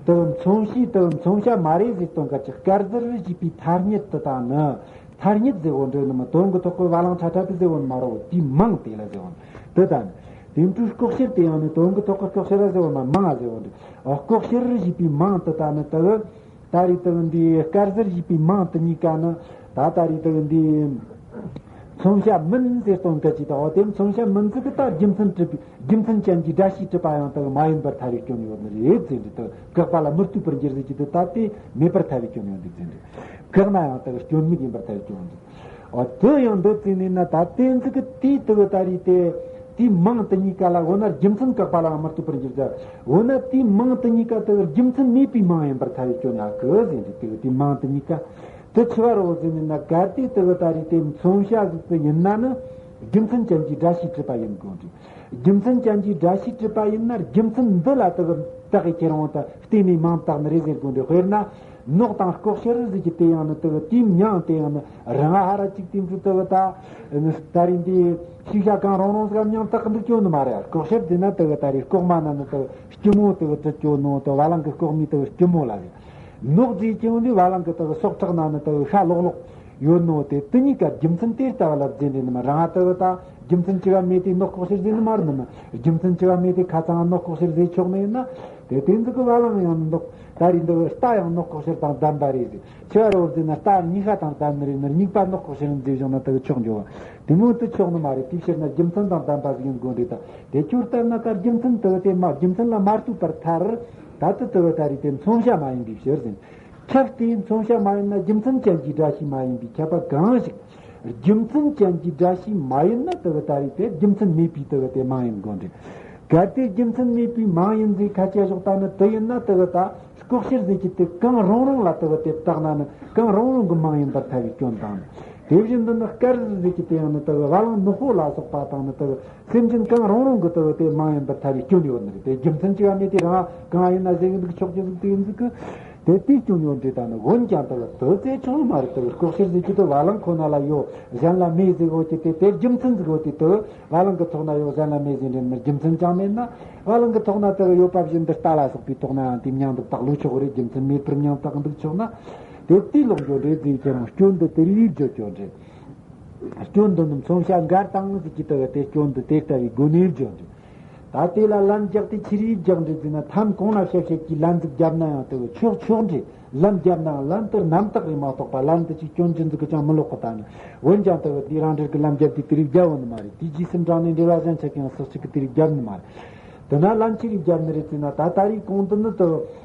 དེ་གི་མཚོན་བྱའི་དེ་གི་མཚོན་བྱ་མ་རེད་ཟེར་དོན་ག་ཅིག་དཀར་ཟར་ཞེས་པའི་ཐ་སྙད་དེ་དང་ནི། ཐ་སྙད་ཟེར་བོ་འདྲ་ནི་མི་དོན་གི་ཐོག་གི་བ་ལང་ཁྲ་ཁྲ་དེ་ཟེར་བོ་ནི་མ་རོ། དེའི་མིང་དེ་ལ་ཟེར་བོ་ནི་དེ་དང་། དེ་འཕྲོ་ལྐོག་གཤེར་དེ་ཡང་ནི་དོན་གི་ཐོག་གི་ལྐོག་གཤེར་ལ་ཟེར་བོ་མ་མིང་ལ་ཟེར་བོ་འདྲ། ཨོ་ལྐོག་གཤེར་ཞེས་པའི་མིང་དེ་དང་ནི་དེ་གི་ ད་རེས་དག་འདི་དཀར་ཟུར་ཞེས་པའི་མིང་དེ་གཉིས་ཀ་ནི་ད་ད་རེས་དག་འདི་མཚོན་བྱ་མིན་ཟེར་སྟོན་གི་ཅིག་དང་། དེ་མཚོན་བྱ་མིན་ཟིག་གི་ད་རྒྱུ་མཚན་གྲུབ་པའི་རྒྱུ་མཚན་ཅན་གྱི་སྒྲ་ཞིག་གྲུབ་པ་ཡང་དག་མ་ཡིན་པར་ཐལ་བའི་སྐྱོན་ཡོད་ནི་རེད་ཟེར་འདི་དག་བཀག་པ་ལ་མི་ལྟོས་པར་འགྱུར་ཟེར་གྱི་འདི་ད་དེ་མེད་པར་ཐལ་བའི་སྐྱོན་ཡོད་འདུག་ཟེར་འདི། བཀག་ན་ཡང་དག་སྐྱོན་མེད་ཡིན་པར་ཐལ་བའི་སྐྱོན་འདུག། འོ་དེ་ཡང་འདི་ཟེར་ནས་ན་ད་དེ་ཟིག་གི་དེའི་དག་ད་རེས་དེ། དེའི་མིང་དེ་གཉིས་ཀ་ལ་འོ་ན་རྒྱུ་མཚན་བཀག་པ་ལའང་མི་ལྟོས་པར་འགྱུར་ཟེར། འོ་ན་དེའི་མིང་དེ་གཉིས་ཀ་དེ་རྒྱུ་མཚན་མེད་པའི་མིང་ཡིན་པར་ཐལ་བའི་སྐྱོན་ཡོད་གི་ཟེར་འདི་དེ་དེའི་མིང་དེ་གཉིས་ཀ་དེ་ཆི་བ་རེད་ཟེར་ནས་ན། གལ་ཏེ་དེ་ད་རེས་དེ་མཚོན་བྱ་ཟིག་དེ་ཡིན་ན་ནི་རྒྱུ་མཚན་ཅན་གྱི་སྒྲ་ཞིག་གྲུབ་པ་ཡིན་དགོས་འདུག། རྒྱུ་མཚན་ཅན་གྱི་སྒྲ་ཞིག་གྲུབ་པ་ཡིན་ན་རྒྱུ་མཚན་འདི་ལ་དེ་བརྟག་གི་ཁྱེར་འོང་དང་བལྟས་ནས་མིང་བཏགས་ནི་རེད་ཟེར་དགོས་འདུག། དཔེར་ན། ནོག་དང་ལྐོག་གྱུར་ཟེར་གྱི་དེ་ཡང་ནི་དེ་གི་དེའི་མིང་དེ་ཡང་ནི་རང་ཧ་ར་ཅིག་དེ་ཚོ་དེ་གི་ད་ད་རེས་འདི་ཤེས་བྱ་གང་རུང་རུང་ཟིག་མིང་བཏགས་འདུག་ཅོ་ནི་མ་རེད། ལྐོག་གྱུར་དེ་ན་དེ་གི་ད་རེས་ལྐོག་མ་ན་ནི་དེ་གི་སྐྱི་མོ་དེ་གི་དྲི་ཅོ་ནོ་དེ་བ་ལང་གི་ལྐོག་མའི་དེ་གི་སྐྱི་མོ་ལ་རེད། ནོག་ཟེར་ཅོ་ནི་བ་ལང་གི་དེ་གི་སྲོག་ཁྲག་ན་ནི་དེ་གི་ཤ་ལོག་ལོག་ཡོད་ནོ་དེ་དེ་གཉིས་ཀ་རྒྱུ་མཚན་དེ་ལྟ་བ་ལ་བརྫེ་འདྲེ་ནི་མ་རང་དེ་གི་ད། རྒྱུ་མཚན་ཅི་བ་མེད་དེ་ནོག་ལྐོག་གྱུར་ཟེར་ནི་མ་རེད་ནི་མ། རྒྱུ་མཚན་ཅི་བ་མེད་དེ་ཁ་ཚང་ནོག་ལྐོག་གྱུར་ཟེར་ཆོག་ནི་ཡིན་ན། དེ་དེ་འདི་གི་བ་ལང་ཡང་འདུག། ད་རེས་འདི་གི་རྟ་ཡང་ནོག་ལྐོག་གྱུར་དང་ལྡན་པ་རེད་ཟེར། ཆི་བ་རེད་ཟེར་ན་རྟ་གཉིས་ཀ་དང་ལྡན་ནི་རེད་ནི། གཉིས་པ་ནོག་ལྐོག་གྱུར་ཟེར་བྱུང་ན་དེ་གི་ཆོག་འགྱོ་བ། དེ་མོ་དེ་ཆོག་ནི་མ་རེད། དེའི་ཕྱིར་ན་རྒྱུ་མཚན་དང་ལྡན་པ་ཟིག་ཡིན་དགོས་རེད་ད། དེ་ཁྱོད་ལྟར་ན་ད་རྒྱུ་མཚན་དེ་གི་དེ་མ་རྒྱུ་མཚན་ལ་མ་ལྟོས་པར་ཐལ། ད་དེ་དེ་གི་ད་རེས་དེ་མཚོན་བྱ་མ་ཡིན་པའི་ཕྱིར་ཟེར། ཁྱབ་སྟེ་མཚོན་བྱ་མ་ཡིན་ན་རྒྱུ་མཚན་ཅན་གྱི་སྒྲ་ཞིག་མ་ཡིན་པའི་ཁྱབ་པ་གང་ཞིག། རྒྱུ་མཚན་ཅན་གྱི་སྒྲ་ཞིག་མ་ཡིན་ན་དེ་གི་ད་རེས་དེ་རྒྱུ་མཚན་མེད་པའི་དེ་གི་དེ་མིང་ཡིན་དགོས་འདྲ། གལ་ཏེ་རྒྱུ་མཚན་མེད་པའི་མིང་ཡིན་ཟེར་ཁ་ཆད་བཞག་ད་ནི་དེ་ཡིན་ན་དེ་གི་ད་ལྐོག་གྱུར་ཟེར་གྱི་དེ་གང་རུང་རུང་ལ་དེ་གི་དེ་བཏགས་ན་ནི་གང་རུང་རུང་གི་མིང་ཡིན་པར་ཐལ་བའི་སྐྱོན་དང་། དེ་བཞིན་དུ་ནི་དཀར་ཟེར་གྱི་དེ་ཡང་ནི་དེ་གི་བ་ལང་ནག་པོ་ལ་སོགས་པ་དང་ནི་དེ་གི་སེམས་ཅན་གང་རུང་རུང་གི་དེ་གི་དེ་མིང་ཡིན་པར་ཐལ་བའི་སྐྱོན་ཡོད་ནི་རེད། དེ་རྒྱུ་མཚན་ཅི་བ་མེད་དེ་རང་གང་ཡིན་ན་ཟེར་གི་འདུག་ཆོག་གི་འདུག་དེ་ཡིན་ཟིག་གི། དེ་དེའི་སྐྱོན་ཡོད་འདྲ་ད་ནི་འོན་ཀྱང་དེ་གི་དེ་ཚེ་ཆུང་མ་རེད། དེ་གི་ལྐོག་གྱུར་ཟེར་གྱི་དེ་བ་ལང་ཁོ་ན་ལ་ཡོད་གཞན་ལ་མེད་ཟེར་གོ་གི་དེ་དེ་རྒྱུ་མཚན་ཟིག་གོ་དེ་དེ་བ་ལང་གི་ཐོག་ན་ཡོད་གཞན་ལ་མེད་ཟེར་འདྲ་ནི་རྒྱུ་མཚན་ཅང་མེད་ན། བ་ལང་གི་ཐོག་ན་དེ་གི་ཡོད་པ་བཞིན་དུ་རྟ་ལ་སོགས་པའི་ཐོག་ན་ཡང་དེ་མིང་འདི་བཏགས་ལོ་ཆོག་རེད། རྒྱུ་མཚན་མེད་པར་མིང་བཏགས་འདུག་ཆོག་ན། དེ་དེའི་ལོག་འགྱོ་འདྲ་ཟེར་ཁྱེད་རང་སྐྱོན་འདི་དེ་རིགས་བརྗོད་ཆོག་འདྲ། སྐྱོན་འདི་ནི་མཚོན་བྱ་འགལ་དང་ཟེར་གྱི་དེ་གི་དེ་སྐྱོན་འདི་དེ་ལྟ་བུའི་སྒོ་ནས་བརྗོད་འདུག། ད་དེ་ལ་ལན་རྒྱག་དེ་ཆི་རིགས་རྒྱག་འདྲ་ཟེར་ན། ཐམ་གོང་ན་བཤད་བཤད་ཀྱི་ལན་ཟིག་རྒྱབ་ན་ཡང་དེ་གི་ཆོག་ཆོག་འདྲ། ལན་རྒྱབ་ན་ཡང་ལན་དེར་རྣམ་དག་རེད་མ་གཏོགས་པ་ལན་དེ་ཅིག་སྐྱོན་ཅི་ཟིག་གི་ཅང་མི་ལོག་གི་ད་ནི། འོན་ཀྱང་དེ་གི་དེ་རང་འགྲེལ་གི་ལན་རྒྱབ་དེ་དེ་རིགས་རྒྱབ་འོ་ནི་མ་རེད། དེ་རྗེས་སུ་འབྲངས་ནས་འགྲེལ་བ་གཞན་ཆ་གང་སོགས་ཅིག་གི་དེ་རིགས་རྒྱབ་ནི་མ་རེད། དེ་ན་ལན་ཆི་རིགས་རྒྱབ་ནི་རེད་ཟེར་ན། ད་ད་རེས་གོང་དུ་ནི་དེ་གི་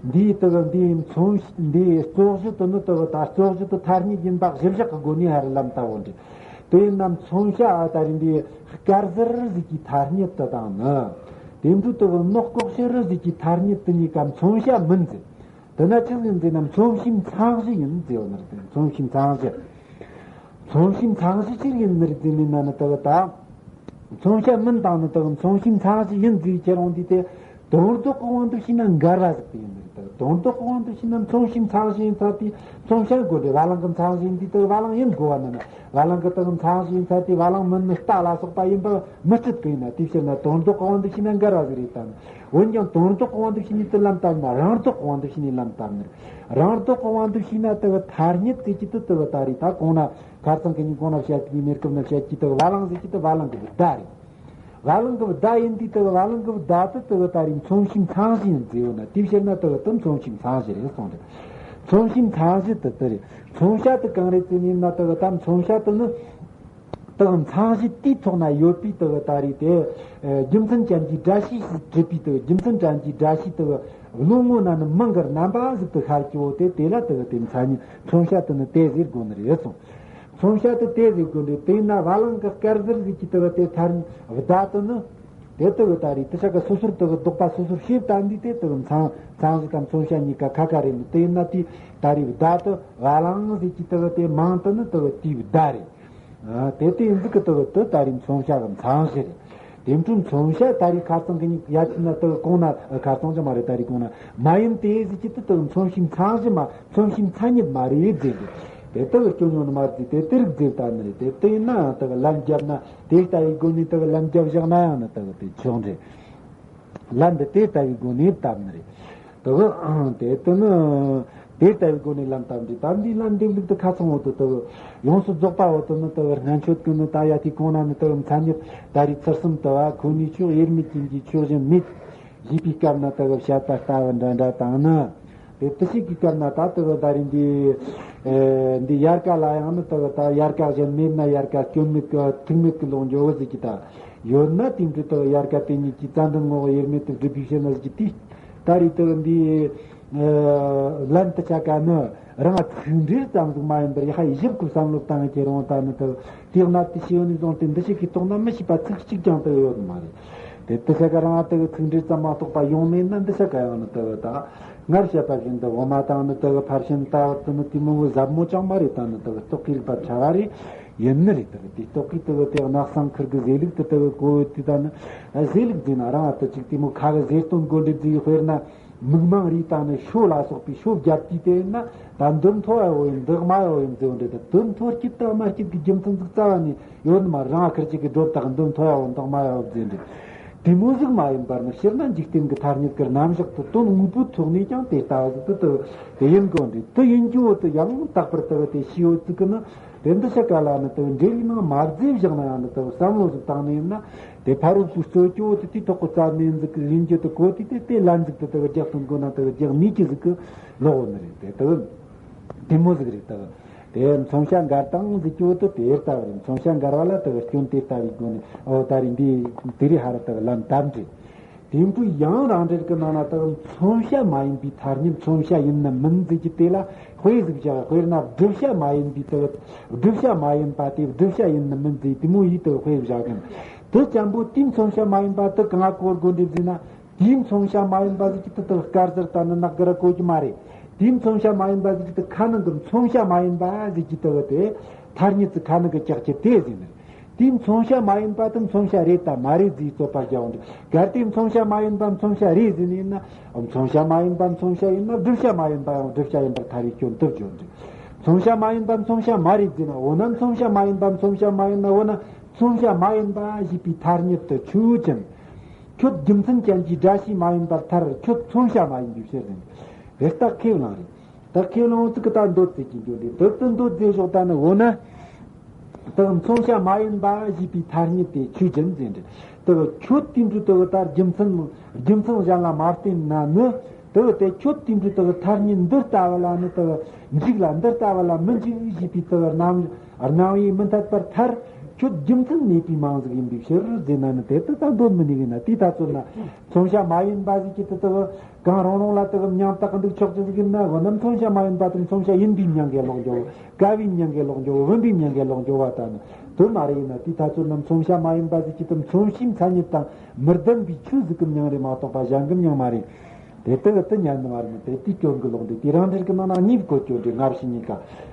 འདིའི་དེ་གི་འདིའི་མཚོན་འདིའི་རྩོད་གཞི་དེ་ནི་དེ་གི་ད་རྩོད་གཞི་དེ་ཐ་སྙད་ཡིན་པ་གཞི་བཞག་གི་སྒོ་ནས་ཧ་རེ་ལམ་ལྟ་བུ་འདྲ། དེ་ཡིན་ན་མཚོན་བྱ་ཨ་ད་རེས་འདིའི་དཀར་ཟུར་ཟིག་གི་ཐ་སྙད་དེ་དང་ནི། དེ་འདྲ་དེ་གི་ནག་ལྐོག་གྱུར་ཟིག་གི་ཐ་སྙད་དེ་གཉིས་ཀ་མཚོན་བྱ་མིན་ཟེར། དེ་ན་ཅི་ཡིན་ཟེར་ན་མཚོན་བྱའི་མཚན་གཞི་ཡིན་ཟེར་བ་ནི་རེད། མཚོན་བྱའི་མཚན་གཞི། མཚོན་བྱའི་མཚན་གཞི་ཅི་ཡིན་ནི་རེད་ཟེར་ནས་ན་ནི་དེ་གི་ད། མཚོན་བྱ་མིན་དང་ནི་དེ་གི་མཚོན་བྱའི་མཚན་གཞི་ཡིན་ཟེར་ཁྱེད་རང་འདི་དེ། དོན་ལྡོག་གི་དབང་དུ་བྱས་ན་འགལ་བ་ཟིག་དེ་ཡིན་ནི་རེད། དོན་ལྡོག་གི་དབང་དུ་བྱས་ན་མཚོན་བྱའི་མཚན་གཞི་ཡིན་ཚར་དེ་མཚོན་བྱ་དགོས་རེད། བ་ལང་གི་མཚན་གཞི་ཡིན་དུས་དེ་གི་བ་ལང་ཡིན་དགོས་བ་ནི་ནི། བ་ལང་གི་དེ་གི་མཚན་གཞི་ཡིན་ཚར་དེ་བ་ལང་མིན་ནི་རྟ་ལ་སོགས་པ་ཡིན་པ་མི་སྲིད་གི་ཡིན་ན། དེའི་ཕྱིར་ན་དོན་ལྡོག་གི་དབང་དུ་བྱས་ན་འགལ་བ་ཟིག་རེད་དམ། འོན་ཀྱང་དོན་ལྡོག་གི་དབང་དུ་བྱས་ནས་དེ་ལམ་བཏབ་ན། རང་ལྡོག་གི་དབང་དུ་བྱས་ནས་ལམ་བཏབ་ནི་རེད། རང་ལྡོག་གི་དབང་དུ་བྱས་ན་དེ་གི་ཐ་སྙད་ཟེར་གྱི་དེ་དེ་གི་ད་རེད། ད་གོང་ན་ཁ་སང་གི་ཉིན་གོང་ན་བཤད་ཀྱི་གནས་སྐབས་ན་བཤད་ཀྱི་དེ་གི་བ་ལང་ཟེར་གྱི་དེ་བ་ལང་གི་བརྡ་རེད། བ་ལང་གི་བརྡ་ཡིན་དུས་དེ་གི་བ་ལང་གི་བརྡ་དེ་དེ་གི་ད་རེད་མཚོན་བྱའི་མཚན་གཞི་ཡིན་ཟེར་ཡོད་ན། དེའི་ཕྱིར་ན་དེ་གི་དེ་མཚོན་བྱའི་མཚན་གཞི་རེད་གསུངས་རེད། མཚོན་བྱའི་མཚན་གཞི་དེ་དེ་རེད། མཚོན་བྱ་དེ་གང་རེད་ཟེར་ནས་ན། དེ་གི་ད་མཚོན་བྱ་དེ་ནི། དེ་གི་མཚན་གཞི་དེའི་ཐོག་ན་ཡོད་པའི་དེ་གི་ད་རེད་དེ། ཨ་རྒྱུ་མཚན་ཅན་གྱི་སྒྲ་ཞིག་གྲུབ་པའི་དེ་གི་རྒྱུ་མཚན་ཅན་གྱི་སྒྲ་ཞིག་དེ་གི་བློ་ངོ་ན་ནི་མིང་གི་རྣམ་པ་ཟིག་ཏུ་ཤར་གྱི་འོ་དེ། དེ་ལ་དེ་གི་དེ་མཚན་ཉིད་མཚོན་བྱ་དེ་ནི་དེ་ཟེར་དགོས་ནི་རེད་གསུངས། མཚོན་བྱ་དེ་དེ་ཟེར་དགོས་ནི་རེད། དེས་ན་བ་ལང་གི་དཀར་ཟུར་ཟིག་གི་དེ་གི་དེ་ཐ་སྙད་བརྡ་དེ་ནི། དེ་དེ་གི་ད་རེད་དེ་ཆ་ག་སོ་སོར་དེ་གི་ལྡོག་པ་སོ་སོར་ཤེས་བསྡད་འདི་དེ་དེ་གི་མཚན་མཚན་གཞི་དང་མཚོན་བྱ་གཉིས་ཀ་ཁ་ཁ་རེད་ནི། དེས་ན་དེ་ད་རེད་བརྡ་དེ་བ་ལང་ཟིག་གི་དེ་གི་དེ་མིང་དེ་ནི་དེ་གི་དེའི་བརྡ་རེད། ཨ་དེ་དེ་ཡིན་ཟིག་གི་དེ་གི་དེ་ད་རེད་མཚོན་བྱ་གི་མཚན་གཞི་རེད། དེ་འཕྲོ་མཚོན་བྱ་ད་རེད་ཁ་སང་གི་ཉིད་ཡ་ཅི་ན་དེ་གི་གོང་ན་ཁ་སང་ཅི་མ་རེད། ད་རེད་གོང་ན་མ་ཡིན་ཏེ་ཟིག་གི་དེ་དེ་གི་མཚོན་བྱའི་མཚན་གཞི་མ་མཚོན་བྱའི་མཚན་ཉིད་མ་རེད་ཟེར་གི། དེ་དེ་གི་སྐྱོན་ཡོང་ནི་མ་རེད། དེ་དེ་རིགས་ཟེར་ད་ནི་རེད། དེ་དེ་ཡིན་ན་ཡང་དེ་གི་ལན་རྒྱབ་ན་དེ་ལྟ་བུའི་སྒོ་ནས་དེ་གི་ལན་རྒྱབ་བཞག་ན་ཡང་ནི་དེ་གི་དེ་ཆོག་འདྲ། ལན་འདི་དེ་ལྟ་བུའི་སྒོ་ནས་བཏབ་ནི་རེད། དེ་གི་དེ་དེ་ནི་དེ་ལྟ་བུའི་སྒོ་ནས་ལན་བཏབ་འདི་ད་འདི་ལན་འདེབས་ལུགས་དེ་ཁ་ཚང་བོ་དེ་དེ་གི་ཡོངས་སུ་རྫོགས་པ་བོ་དེ་ནི་དེ་གི་སྔན་ཆད་ཀྱི་ནི་ད་ཡ་དེ་གོང་ན་ནི་དེ་གི་མཚན་ཉིད་ད་རེད་ཚུལ་གསུམ་དུ་བ་ཁོ་ནའི་ཕྱོགས་དབྱེར་མེད་ཅན་གྱི་ཆོས་གཞན་མེད་ཞེས་པའི་སྐབས་ན་དེ་གི་བཤད་པ་ལྟ་བུ་འདྲ་འདྲ་དང་ནི། དེ་ཞིག་གི་སྐབས་ན་ད་དེ་གི་ད་རིང་འདི་ཨེ་འདི་དབྱར་ཁ་ལ་ཡང་ནི་དེ་གི་ད་དབྱར་ཁ་གཞན་མེད་ན་དབྱར་ཁ་སྐྱོན་མེད་གི་ཐུག་མེད་གི་ལོག་འགྱོ་གི་ཟིག་གི་ད་ཡོད་ན། དེ་འདྲ་དེ་གི་དབྱར་ཁ་དེ་ཉིད་ཀྱི་རྩ་འདི་ངོ་གི་དབྱེར་མེད་དུ་སྒྲུབ་པའི་ཕྱིར་ན་ཟིག་གི་དེ་ད་རེས་དེ་གི་འདི་ཨེ་ལན་དུ་ཆ་ག་ནི་རང་ཚིག་འགྲེལ་ཙམ་ཟིག་མ་ཡིན་པར་ཡ་ཧ་ཡི་ཞིབ་གི་བསམ་བློ་བཏང་ཁྱེར་འོང་ད་ནི་དེ་གི་དེ་གནད་དུ་ཤེས་ཡོན་ནས་བཟུང་སྟེ་འདི་ཞིག་གི་ཐོག་ན་མི་ཤེས་པ་ཚིག་གཅིག་ཀྱང་དེ་གི་ཡོད་མ་རེད། དེ་དེ་ཆ་ག་རང་དེ་གི་ཚིག་འགྲེལ་ཙམ་མ་གཏོགས་པ་ཡོང་མེད་ན་འདི་ཆ་ག་ཡང་ནི་དེ་གི་ད། སྔར་བཤད་པ་བཞིན་དུ་འོ་མ་དང་ནི་དེ་གི་ཕར་ཕྱིན་ལྟ་བུ་དེ་ནི་དེ་མོ་གི་ཟབ་མོ་ཅང་མ་རེད། ད་ནི་དེ་གི་རྟོགས་ཀྱི་རིགས་པ་ཕྲ་བ་རེད། ཡིན་ནི་རེད། དེ་གི་དེ་རྟོགས་ཀྱི་དེ་གི་དེ་གནག་སང་ཁིར་གི་ཟས་ལུགས་དེ་དེ་གི་གོ་དེ་ད་ནི་ཟས་ལུགས་ཟེར་ན་རང་ཨ་ཏི་ཅིག་དེ་མོ་ཁ་གི་ཟས་སྟོན་དགོས་འདྲི་ཟིག་དཔེར་ན་མིག་མང་རིས་དང་ནི་ཤོ་ལ་སོགས་པའི་ཤོ་བརྒྱབ་དུས་དེ་ཡིན་ན་ད་འདི་མཐོ་བ་ཡོད་ཡིན་འདི་དམའ་བ་ཡོད་ཡིན་ཟེར་བ་འདྲ། ད་དེ་མཐོ་སྐྱིད་དང་དམའ་སྐྱིད་ཀྱི་རྒྱུ་མཚན་ཟིག་རྩ་བ་ནས་ཡོད་ནི་མ་རེད། རང་ཨ་ཁིར་ཅིག་གི་སྒྲོབ་དག་འདི་མཐོ་བ་ཡོད་འདི་དམའ་བ་ཡོད་ཟེར་འདྲ། དེ་མོ་ཟིག་མ་ཡིན་པར་ནི་སྤྱིར་ན་འཇིག་རྟེན་གྱི་ཐ་སྙད་ཀྱི་རྣམ་གཞག་ཏུ་དོན་དངོས་པོའི་ཐོག་ནས་ཀྱང་དེ་ལྟ་བུ་ཟིག་ཏུ་དེ་དེ་ཡིན་དགོས་འདྲ། དེ་ཡིན་རྒྱུ་བོ་དེ་ཡང་རྟག་པར་ལྟ་བུ་དེ་ཤེས་ཡོད་ཚིག་གི་ནི་དེ་འདི་ཤ་ཀ་ལ་ནི་དེ་འབྲེལ་ཡོད་ནང་མ་བརྫེས་བཞག་ན་ཡང་ནི་དེ་བསམ་བློ་ཟིག་བཏང་ནས་ཡིན་ན་དེ་ཕ་རོལ་པོའི་རྩོད་རྒྱུ་བོ་དེ་དེའི་ཐོག་གི་རྩ་ནས་ཟིག་གི་ཡིན་རྒྱུ་དེ་གོ་དུས་དེ་དེ་ལན་ཟིག་དེ་དེ་རྒྱག་ཐུབ་དགོས་ན་དེ་རྒྱག་ནུས་ཀྱི་ཟིག་གི་ལོག་ཡོད་ནི་རེད། དེ་དེ་དེ་མོ་ཟིག་རེད་དེ། དེ་མཚོན་བྱ་འགལ་སྟངས་ཟེར་རྒྱུ་དེ་དེ་ལྟ་བུ་རེད། མཚོན་བྱ་འགལ་བ་ལ་དེ་གི་སྐྱོན་དེ་ལྟ་བུའི་སྒོ་ནས་ཨོ་ད་རེས་འདི་དེ་རེད་ཧ་ར་དེ་གི་ལན་བཏབ་འདྲ། དེ་འཕྲོ་ཡང་རང་འགྲེལ་གྱི་ནང་ན་དེ་གི་མཚོན་བྱ་མ་ཡིན་པའི་ཐ་སྙད་མཚོན་བྱ་ཡིན་ནི་མིན་ཟེར་གྱི་དེ་ལ་དཔེ་ཟིག་བཞག་དཔེར་ན་བསྒྲུབ་བྱ་མ་ཡིན་པའི་དེ་གི་བསྒྲུབ་བྱ་མ་ཡིན་པ་དེ་བསྒྲུབ་བྱ་ཡིན་ནི་མིན་ཟེར་དེ་མོ་ཡིས་དེ་གི་དཔེ་བཞག་གི་ན། དེ་ཙམ་པོ་དེའི་མཚོན་བྱ་མ་ཡིན་པ་དེ་གང་ང་གོ་དགོས་འདྲ་ཟེར་ན། དེའི་མཚོན་བྱ་མ་ཡིན་པ་ཟེར་གྱི་དེ་དག་དཀར་ཟེར་ལྟ་ན་ནག་གི་ར་གོ་གི་མ་རེད། དེའི་མཚོན་བྱ་མ་ཡིན་པ་ཟེར་གྱི་དེ་ཁ་ནང་གི་མཚོན་བྱ་མ་ཡིན་པ་ཟེར་གྱི་དེ་བ་དེ་ཐ་སྙད་ཀྱི་ཁ་ནང་གི་ལྕགས་ཀྱི་དེ་ཟེར་ནི་རེད། དེའི་མཚོན་བྱ་མ་ཡིན་པ་དེ་མཚོན་བྱ་རེད་དམ་མ་རེད་ཟེར་རྩོད་པ་རྒྱག་འོང་དུས་གལ་ཏེ་མཚོན་བྱ་མ་ཡིན་པ་མཚོན་བྱ་རེད་ཟེར་ནི་ཡིན་ན་མཚོན་བྱ་མ་ཡིན་པ་མཚོན་བྱ་ཡིན་ན་བསྒྲུབ་བྱ་མ་ཡིན་པ་ཡང་བསྒྲུབ་བྱ་ཡིན་པར་ཐལ་བའི་སྐྱོན་དུ་བརྗོད་འདུག་མཚོན་བྱ་མ་ཡིན་པ་མཚོན་བྱ་མ་རེད་ཟེར་ན་འོ་ན་མཚོན་བྱ་མ་ཡིན་པ་མཚོན་བྱ་མ་ཡིན་ན་འོ་ན་མཚོན་བྱ་མ་ཡིན་པ་ཞེས་པའི་ཐ་སྙད་དུ་ཆོས་ཅན། ཁྱོད་རྒྱུ་མཚན་ཅན་གྱི་སྒྲ་བྱས་མ་ཡིན་པར་ཐལ། ཁྱོད་མཚོན་བྱ་མ་ཡིན་པའི་ཕྱིར་ཟེར། རེད་ད་ཁས་བླངས་རེད། ད་ཁས་བླངས་ཚིག་གི་ད་མདོ་ཚིག་གི་འགྱུར་རེད། མདོ་ཚིག་མདོ་རྫས་ཞོག་ད་ནི་འོ་ན། ད་མཚོན་བྱ་མ་ཡིན་པ་ཞེས་པའི་ཐ་སྙད་དེ་ཆོས་ཅན་ཟེར་རེད། ད་ཁྱོད་དེ་འདྲ་ད་ད་རྒྱུ་མཚན་རྒྱུ་མཚན་གཞན་ལ་མ་བརྟེན་ན་ནི། ད་དེ་ཁྱོད་དེ་འདྲ་ད་ཐ་སྙད་འདི་ལྟ་བུ་ལ་ནི་ད་འཇུག་ལ་འདི་ལྟ་བུ་ལ་མི་འཇུག་ཞེས་པའི་ད་རྣམ་རྣམ་དབྱེ་མི་འཐད་པར་ཐལ། ཁྱོད་རྒྱུ་མཚན་མེད་པའི་མིང་ཟིག་ཡིན་པའི་ཕྱིར་ཟེར་ན་ནི་དེ་ད་ད་འདོད་མི་ནུས་ན་དེ་ད་ཚོད་ན་མཚོན་བྱ་མ་ཡིན་པ་ཟིག་གི་ད་ད་གང་རུང་རུང་ལ་ད་མྱིང་བཏགས་འདུག་ཆོག་ཅི་ཟིག་ཡིན་ན་འོ་ན་མཚོན་བྱ་མ་ཡིན་པ་དང་མཚོན་བྱ་ཡིན་པའི་མྱིང་གི་ལོག་འགྱོ། དགའ་བའི་མྱིང་གི་ལོག་འགྱོ། བུམ་པའི་མྱིང་གི་ལོག་འགྱོ་བ་ད་ནི་དོན་མ་རེད། ཡིན་ན་དེ་ད་ཚོད་ན་མཚོན་བྱ་མ་ཡིན་པ་ཟིག་གི་ད་མཚོན་བྱའི་མཚན་ཉིད་དང་མི་ལྡན་པའི་ཆོས་ཟིག་གི་མྱིང་རེད་མ་གཏོགས་པ་གཞན་གི་མྱིང་མ་རེད། དེ་ལྟ་བུ་དེ་ཉན་ནི་མ་རེད། དེ་དེའི་སྐྱོན་གྱི་ལོག་འདི་དེ་རང་འགྲེལ་གྱི་ནང་ན་གཉིས་བཀོད་སྐྱོན་འདི་སྔ་ཕྱི་གཉིས་ཀ་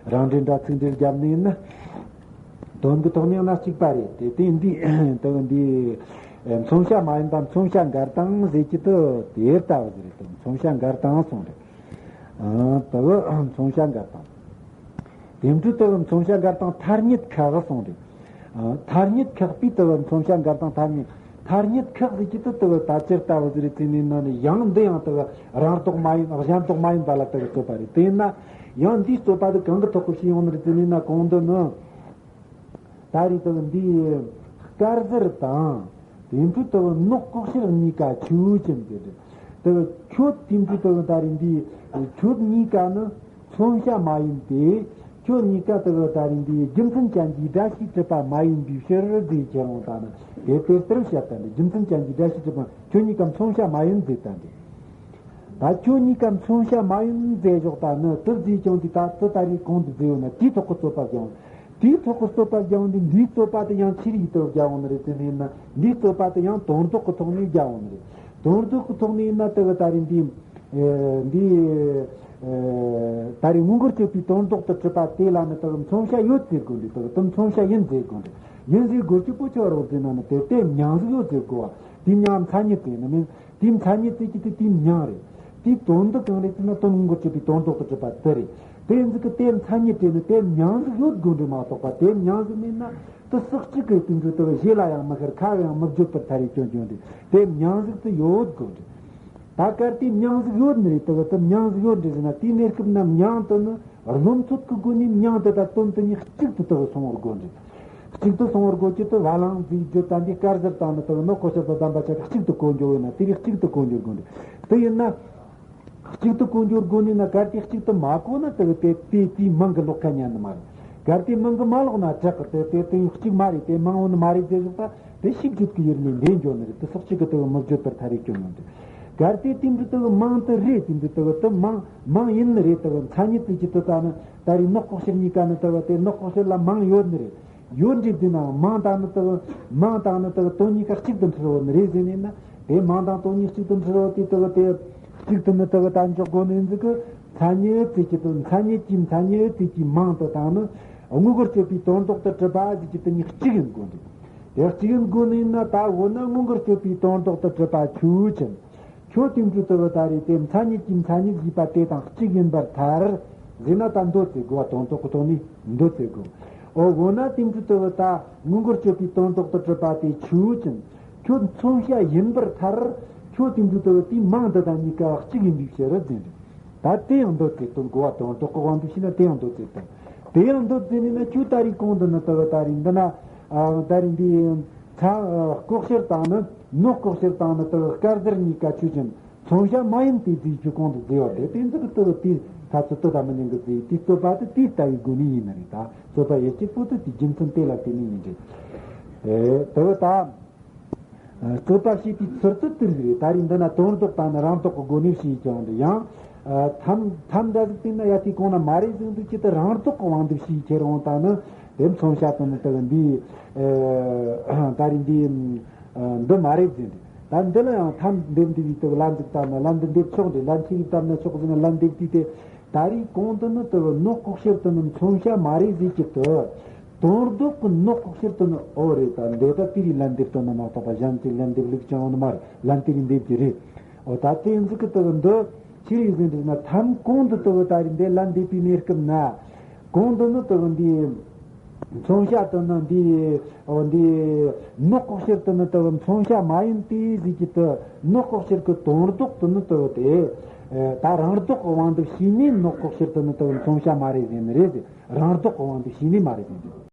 རང་འགྲེལ་འདྲ་ཚིག་འགྲེལ་རྒྱབ་ནི་ཡིན་ན། དོན་གྱི་ཐོག་ནས་ཡང་ན་གཅིག་པ་རེད། དེ་དེ་འདི་ལྟ་བུ་འདི་མཚོན་བྱ་མ་ཡིན་པ་མཚོན་བྱ་འགལ་སྟངས་ཟེར་གྱི་དུ་དེ་ལྟ་བུ་ཟེར་རེད། དེ་མཚོན་བྱ་འགལ་སྟངས་སོང་རེད། ཨ་ལྟ་བུ་མཚོན་བྱ་འགལ་སྟངས། དེ་འཕྲོས་ལྟ་བུ་མཚོན་བྱ་འགལ་སྟངས་ཐ་སྙད་ཁག་གསུངས་རེད། ཨ་ཐ་སྙད་ཁག་པའི་ལྟ་བུ་མཚོན་བྱ་འགལ་སྟངས་ཐ་སྙད་ཐ་སྙད་ཁག་ཟེར་གྱི་དུ་ལྟ་བུ་ད་ཅི་ལྟ་བུ་ཟེར་རེད་ཟེར་ནས་ན་ནི་ཡང་འདི་ཡང་ལྟ་བུ་རང་ལྡོག་མ་ཡིན་གཞན་ལྡོག་མ་ཡིན་པ་ལ་ལྟ་བུ་རྩོད་པ་རེད། དེས་ན་ཡང་འདིའི་རྩོད་པ་དེ་གང་གི་ཐོག་གི་ཕྱིན་ཡོང་ནི་རེད་ཟེར་ནས་ན་གོང་དུ་ནི། ད་རེས་ལྟ་བུ་འདི་དཀར་ཟར་དང་། དེ་འཕྲོས་ལྟ་བུ་ནོག་ལྐོག་ཤལ་གཉིས་ཀ་ཆོས་ཅན་དེ་རེད། ལྟ་བུ་ཁྱོད་དེ་འཕྲོས་ལྟ་བུ་ད་རེས་འདི་ཁྱོད་གཉིས་ཀ་ནི་མཚོན་བྱ་མ་ཡིན་ཏེ། ཁྱོད་གཉིས་ཀ་ལྟ་བུ་ད་རེས་འདི་རྒྱུ་མཚན་ཅན་གྱི་སྒྲ་ཞིག་གྲུབ་པ་མ་ཡིན་པའི་ཕྱིར་ཟེར་ཁྱེར་འོང་ད་ནི་དེ་དེ་ལྟར་བཤད་ད་འདི་རྒྱུ་མཚན་ཅན་གྱི་སྒྲ་ཞིག་གྲུབ་པ་ཁྱོད་གཉིས་ཀ་མཚོན་བྱ་མ་ཡིན་ཟེར་ད་འདི། ད་ཁྱོད་གཉིས་ཀ་མཚོན་བྱ་མ་ཡིན་ཟེར་ཞོག་ད་ནི་དེ་ཟེར་ཀྱང་འདི་ད་དེ་ད་རེས་གོང་དུ་ཟེར་ཡོད་ན་དེའི་ཐོག་གི་རྩོད་པ་སྦྱང་། དེའི་ཐོག་གི་རྩོད་པ་སྦྱང་འདི་འདིའི་རྩོད་པ་དེ་ཡང་ཆི་རིགས་དུ་སྦྱང་འོང་ནི་རེད་ཟེར་ནས་ན་འདིའི་རྩོད་པ་དེ་ཡང་དོན་ལྡོག་གི་ཐོག་ནས་སྦྱང་འོང་ནི་རེད། དོན་ལྡོག་གི་ཐོག་ནས་ན་དེ་གི་ད་རེས་འདི་ཨེ་འདི་ཨེ་ད་རེས་མངོན་གྱུར་སྤྱོད་པའི་དོན་ལྡོག་ཏུ་གྲུབ་པ་དེ་ལ་ནི་དེ་གི་མཚོན་བྱ་ཡོད་ཟེར་དགོས་འདི་དེ་གི་དེ་མཚོན་བྱ་ཡིན་ཟེར་དགོས་འདི་ཡིན་ཟེར་དགོས་ཀྱི་པོ་ཆོ་རོགས་ཟེར་ན་ནི་དེ་དེ་མྱང་ཟིག་ཡོད་ཟེར་དགོས་བ་དེ་མྱང་མཚན་ཉིད་དེ་ནི་མིན། དེའི་མཚན་ཉིད་ཟེར་གྱི་དེ་དེའི་མྱིང་རེད། དེའི་དོན་དུ་གང་རེད་ཟེར་ན་དོན་དངོས་གྲུབ་པའི་དོན་ལྡོག་ཏུ་གྲུབ་པ་དེ་རེད། དེ་ཡིན་ཟིག་གི་དེའི་མཚན་ཉིད་དེ་ནི་དེའི་མྱིང་ཟིག་ཡོད་དགོས་འདྲ་མ་གཏོགས་པ་དེའི་མྱིང་ཟིག་མེད་ན་དེ་སོགས་གཅིག་གི་དེ་འདྲ་དེ་གཞས་ལ་ཡང་མི་ཤར་ཁ་ཡང་མི་བརྗོད་པར་ཐལ་རེ་སྐྱོན་སྐྱོན་རེད། དེའི་མྱིང་ཟིག་དེ་ཡོད་དགོས་འདྲ། ད་གལ་ཏེ་མྱིང་ཟིག་ཡོད་ནི་རེད། དེ་གི་དེ་མྱིང་ཟིག་ཡོད་འདྲ་ཟེར་ན་དེའི་གནས་སྐབས་ན་མྱིང་དེ་ནི། རྣམ་ཐོས་ཀྱི་སྒོ་ནས་མྱིང་དེ་དང་དོན་དེ་གཉིས་གཅིག་ཏུ་དག་སོང་བར་དགོས་འདྲ། གཅིག་ཏུ་སོང་བར་དགོས་ཀྱི་དེ་བ་ལང་ཟིག་བརྗོད་དང་འདི་དཀར་ཟར་དང་ནི་དེ་ནོག་ལྐོག་ཤལ་དང་ལྡན་པ་ཆ་གཅིག་ཏུ་གོ་འགྱུར་བས་ན་དེ་རིགས་གཅིག་ཏུ་གོ་འགྱུར་དགོས་འདྲ། དེ་ཡིན་ན། གཅིག་ཏུ་གོ་འགྱུར་དགོས་ནི་ན། གལ་ཏེ་གཅིག་ཏུ་མ་གོ་ན་དེ་དེ་དེ་དེའི་མིང་གི་ལོག་ཁ་ཉན་ནི་མ་རེད། གལ་ཏེ་མིང་གི་མ་ལོག་ན་དྲག་གི། དེ་དེ་དེ་གཅིག་མ་རེད། དེ་མིང་འོ་ནི་མ་རེད་ཟེར་བཞག་པ་དེ་ཤིབ་བརྗོད་ཀྱི་ཡུལ་ནས་འདས་འགྱོ་ནི་རེད། དེ་སོགས་གཅིག་གི་དེ་མི་བརྗོད་པར་ཐལ་རེ་སྐྱོན་ཡོང་དུས། གལ་ཏེ་དེ་འདྲ་དེ་མིང་དེ་རེད། དེ་འདྲ་དེ་དེ་མིང་མིང་ཡིན་ནི་རེད། དེ་མཚན་ཉིད་དེ་གཅིག་ཏུ་ད་ནི་ད་རེས་ནག་ལྐོག་གཤེར་གཉིས་ཀ་ནི་དེ་དེ་ནག་ལྐོག་གཤེར་ལ་མིང་ཡོད་ནི་རེད། ཡོད་འདྲ་དེ་ན་མིང་དང་ནི་དེ་མིང་དང་ནི་དེ་དོན་གཉིས་ཀ་གཅིག་ཏུ་འཁྲུལ་བ་ནི་རེད་ཟེར་ནས་ན། དེ་མིང་དང་དོན་གཉིས་གཅིག་ཏུ་འཁྲུལ་བ་དེ་དེ་དེ་གཅིག་ཏུ་ནི་དེ་ད་འཇོག་དགོས་ནི་ཡིན་ཟིག་གི། མཚན་ཉིད་ཅེས་ཀྱི་དོན། མཚན་ཉིད་ཀྱི་མཚན་ཉིད་ཅེས་ཀྱི་མིང་དེ་དང་ནི་དངོས་འགལ་གཅོད་པའི་དོན་ལྡོག་ཏུ་གྲུབ་པ་ཟེར་གྱི་དེ་གཉིས་གཅིག་ཡིན་དགོས་འདུག་དེ་གཅིག་ཡིན་དགོས་ནི་ཡིན་ན། ད་འོ་ན་དངོས་འགལ་གཅོད་པའི་དོན་ལྡོག་ཏུ་གྲུབ་པ་ཆོས་ཅན། ཁྱོད་དེ་འདྲ་དེ་ད་རེད། དེ་མཚན་ཉིད་ཀྱི་མཚན་ཉིད་ཅེས་པ་དེ་དང་གཅིག་ཡིན་པར་ཐལ་ཟེར་ན། ད་མདོ་ཚིག་གོ་བ་དོན་ལྡོག་གི་ཐོག་ནས་མདོ་ཚིག་གོ། འོ་འོ་ན་དེ་འདྲ་དེ་ད་དངོས་འགལ་གཅོད་པའི་དོན་ལྡོག་ཏུ་གྲུབ་པ་དེ་ཆོས་ཅན། ཁྱོད་མཚོན་བྱ་ཡིན་པར་ཐལ། ཁྱོད་དེ་འདྲ་དེ་དེའི་མིང་འདི་དང་གཉིས་ཀ་གཅིག་ཡིན་པའི་ཕྱིར་ཟེར་འདུག་ད་དེ་ཡང་མདོ་ཚིག་དང་གོ་བ་དོན་ལྡོག་གི་དབང་དུ་བྱས་ན་དེ་ཡང་མདོ་ཚིག་དང་། དེ་ཡང་མདོ་ཚིག་ཡིན་ན་ཁྱོད་ད་རེས་གོང་དུ་ནི་དེ་ད་རེས་འདི་ན་ཨ་ད་རེས་འདི་མཚན་ལྐོག་གཤེར་དང་ནི་ནག་ལྐོག་གཤེར་དང་ནི་དེ་དཀར་སེར་གཉིས་ཀ་ཆོས་ཅན། མཚོན་བྱ་མ་ཡིན་ཏེ་ཟེར་རྒྱུ་གོང་དུ་བརྩི་བ་དེ། དེ་ཚོ་གི་དེ་དེ་ཐ་ཚོ་དེ་ད་མི་ཉན་གི་ཟེར། དེ་རྩོད་པ་དེ་དེ་ལྟ་བུའི་སྒོ་ནས་ཡིན་ནི་རེད། ད་རྩོད་པ་ཡེ་གཅིག་པོ་དེ་དེའི་རྒྱུ་མཚན་དེ་ལ་བརྟེན་ནས་ཡིན་རེད། ཨེ་དེ་ད་རྩོད་པ་བྱེད་པའི་ཚུལ་དེ་དེ་རེད། ད་རེས་འདི་ན་དོན་ལྡོག་དང་ནི་རང་ལྡོག་གི་སྒོ་ནས་བྱས་ཀྱང་འདི་ཡང་ཐམ་ཐམ་འདྲ་ཟིག་བལྟས་ན་ཡ་དེ་གོང་ན་མ་རེད་ཟེར་འདུག་ཅི་སྟེ་རང་ལྡོག་གི་དབང་དུ་བྱས་ཁྱེར་འོང་ད་ནི་དེ་མཚོན་བྱ་དེ་ནི་དེ་འདི་ཨེ་ད་རེས་འདི་འདི་མ་རེད་ཟེར་འདུག་ད་འདི་ལ་ཡང་ཐམ་འདེབས་འདི་བའི་དེ་ལན་ཟིག་བཏབ་ན་ལན་འདི་འདེབས་ཆོག་འདི་ལན་ཆི་ཟིག་བཏབ་ན་ཆོག་ཟེར་ན་ལན་འདེབས་དུས་དེ། ད་རེས་གོང་དུ་ནི་དེ་ནག་ལྐོག་གཤེར་དེ་ནི་མཚོན་བྱ་མ་རེད་ཟེར་གྱི་དེ། དོན་ལྡོག་གི་ནག་ལྐོག་གཤེར་དེ་ནི་འོ་རེད། ད་འདི་ད་དེ་རེས་ལན་འདེབས་དོན་ནི་མ་གཏོགས་པ་གཞན་གྱི་ལན་འདེབས་ལུགས་ཀྱང་ཡོད་ནི་མ་རེད། ལན་དེ་རེས་འདེབས་ཀྱི་རེད། འོ་ད་དེ་ཟིག་གི་དེ་འདི་ཆི་རེད་ཟེར་འདུག་ན། ཐམ་གོང་དུ་དེ་ད་རེས་འདི་ལན་འདེབས་པའི་གནས་སྐབས་ན། གོང་དུ་ནི་དེ་འདི་མཚོན་བྱ་དེ་ནི་འདི་འོ་འདི་ནག་ལྐོག་གཤེར་དེ་ནི་དེ་མཚོན་བྱ་མ་ཡིན་ཏེ་ཟེར་གྱི་དེ། ནག་ལྐོག་གཤེར་གྱི་དོན་ལྡོག་དེ་ནི་དེ་དེ་ད་རང་ལྡོག་གི་དབང་དུ་བྱས་ནས་ནག་ལྐོག་གཤེར་དེ་ནི་དེ་མཚོན་བྱ་མ་རེད་ཟེར་ནི་རེད་ཟེར། རང་ལྡོག་གི་དབང་དུ་བྱས་ནས་མ་རེད་ཟེར་ནི་རེད།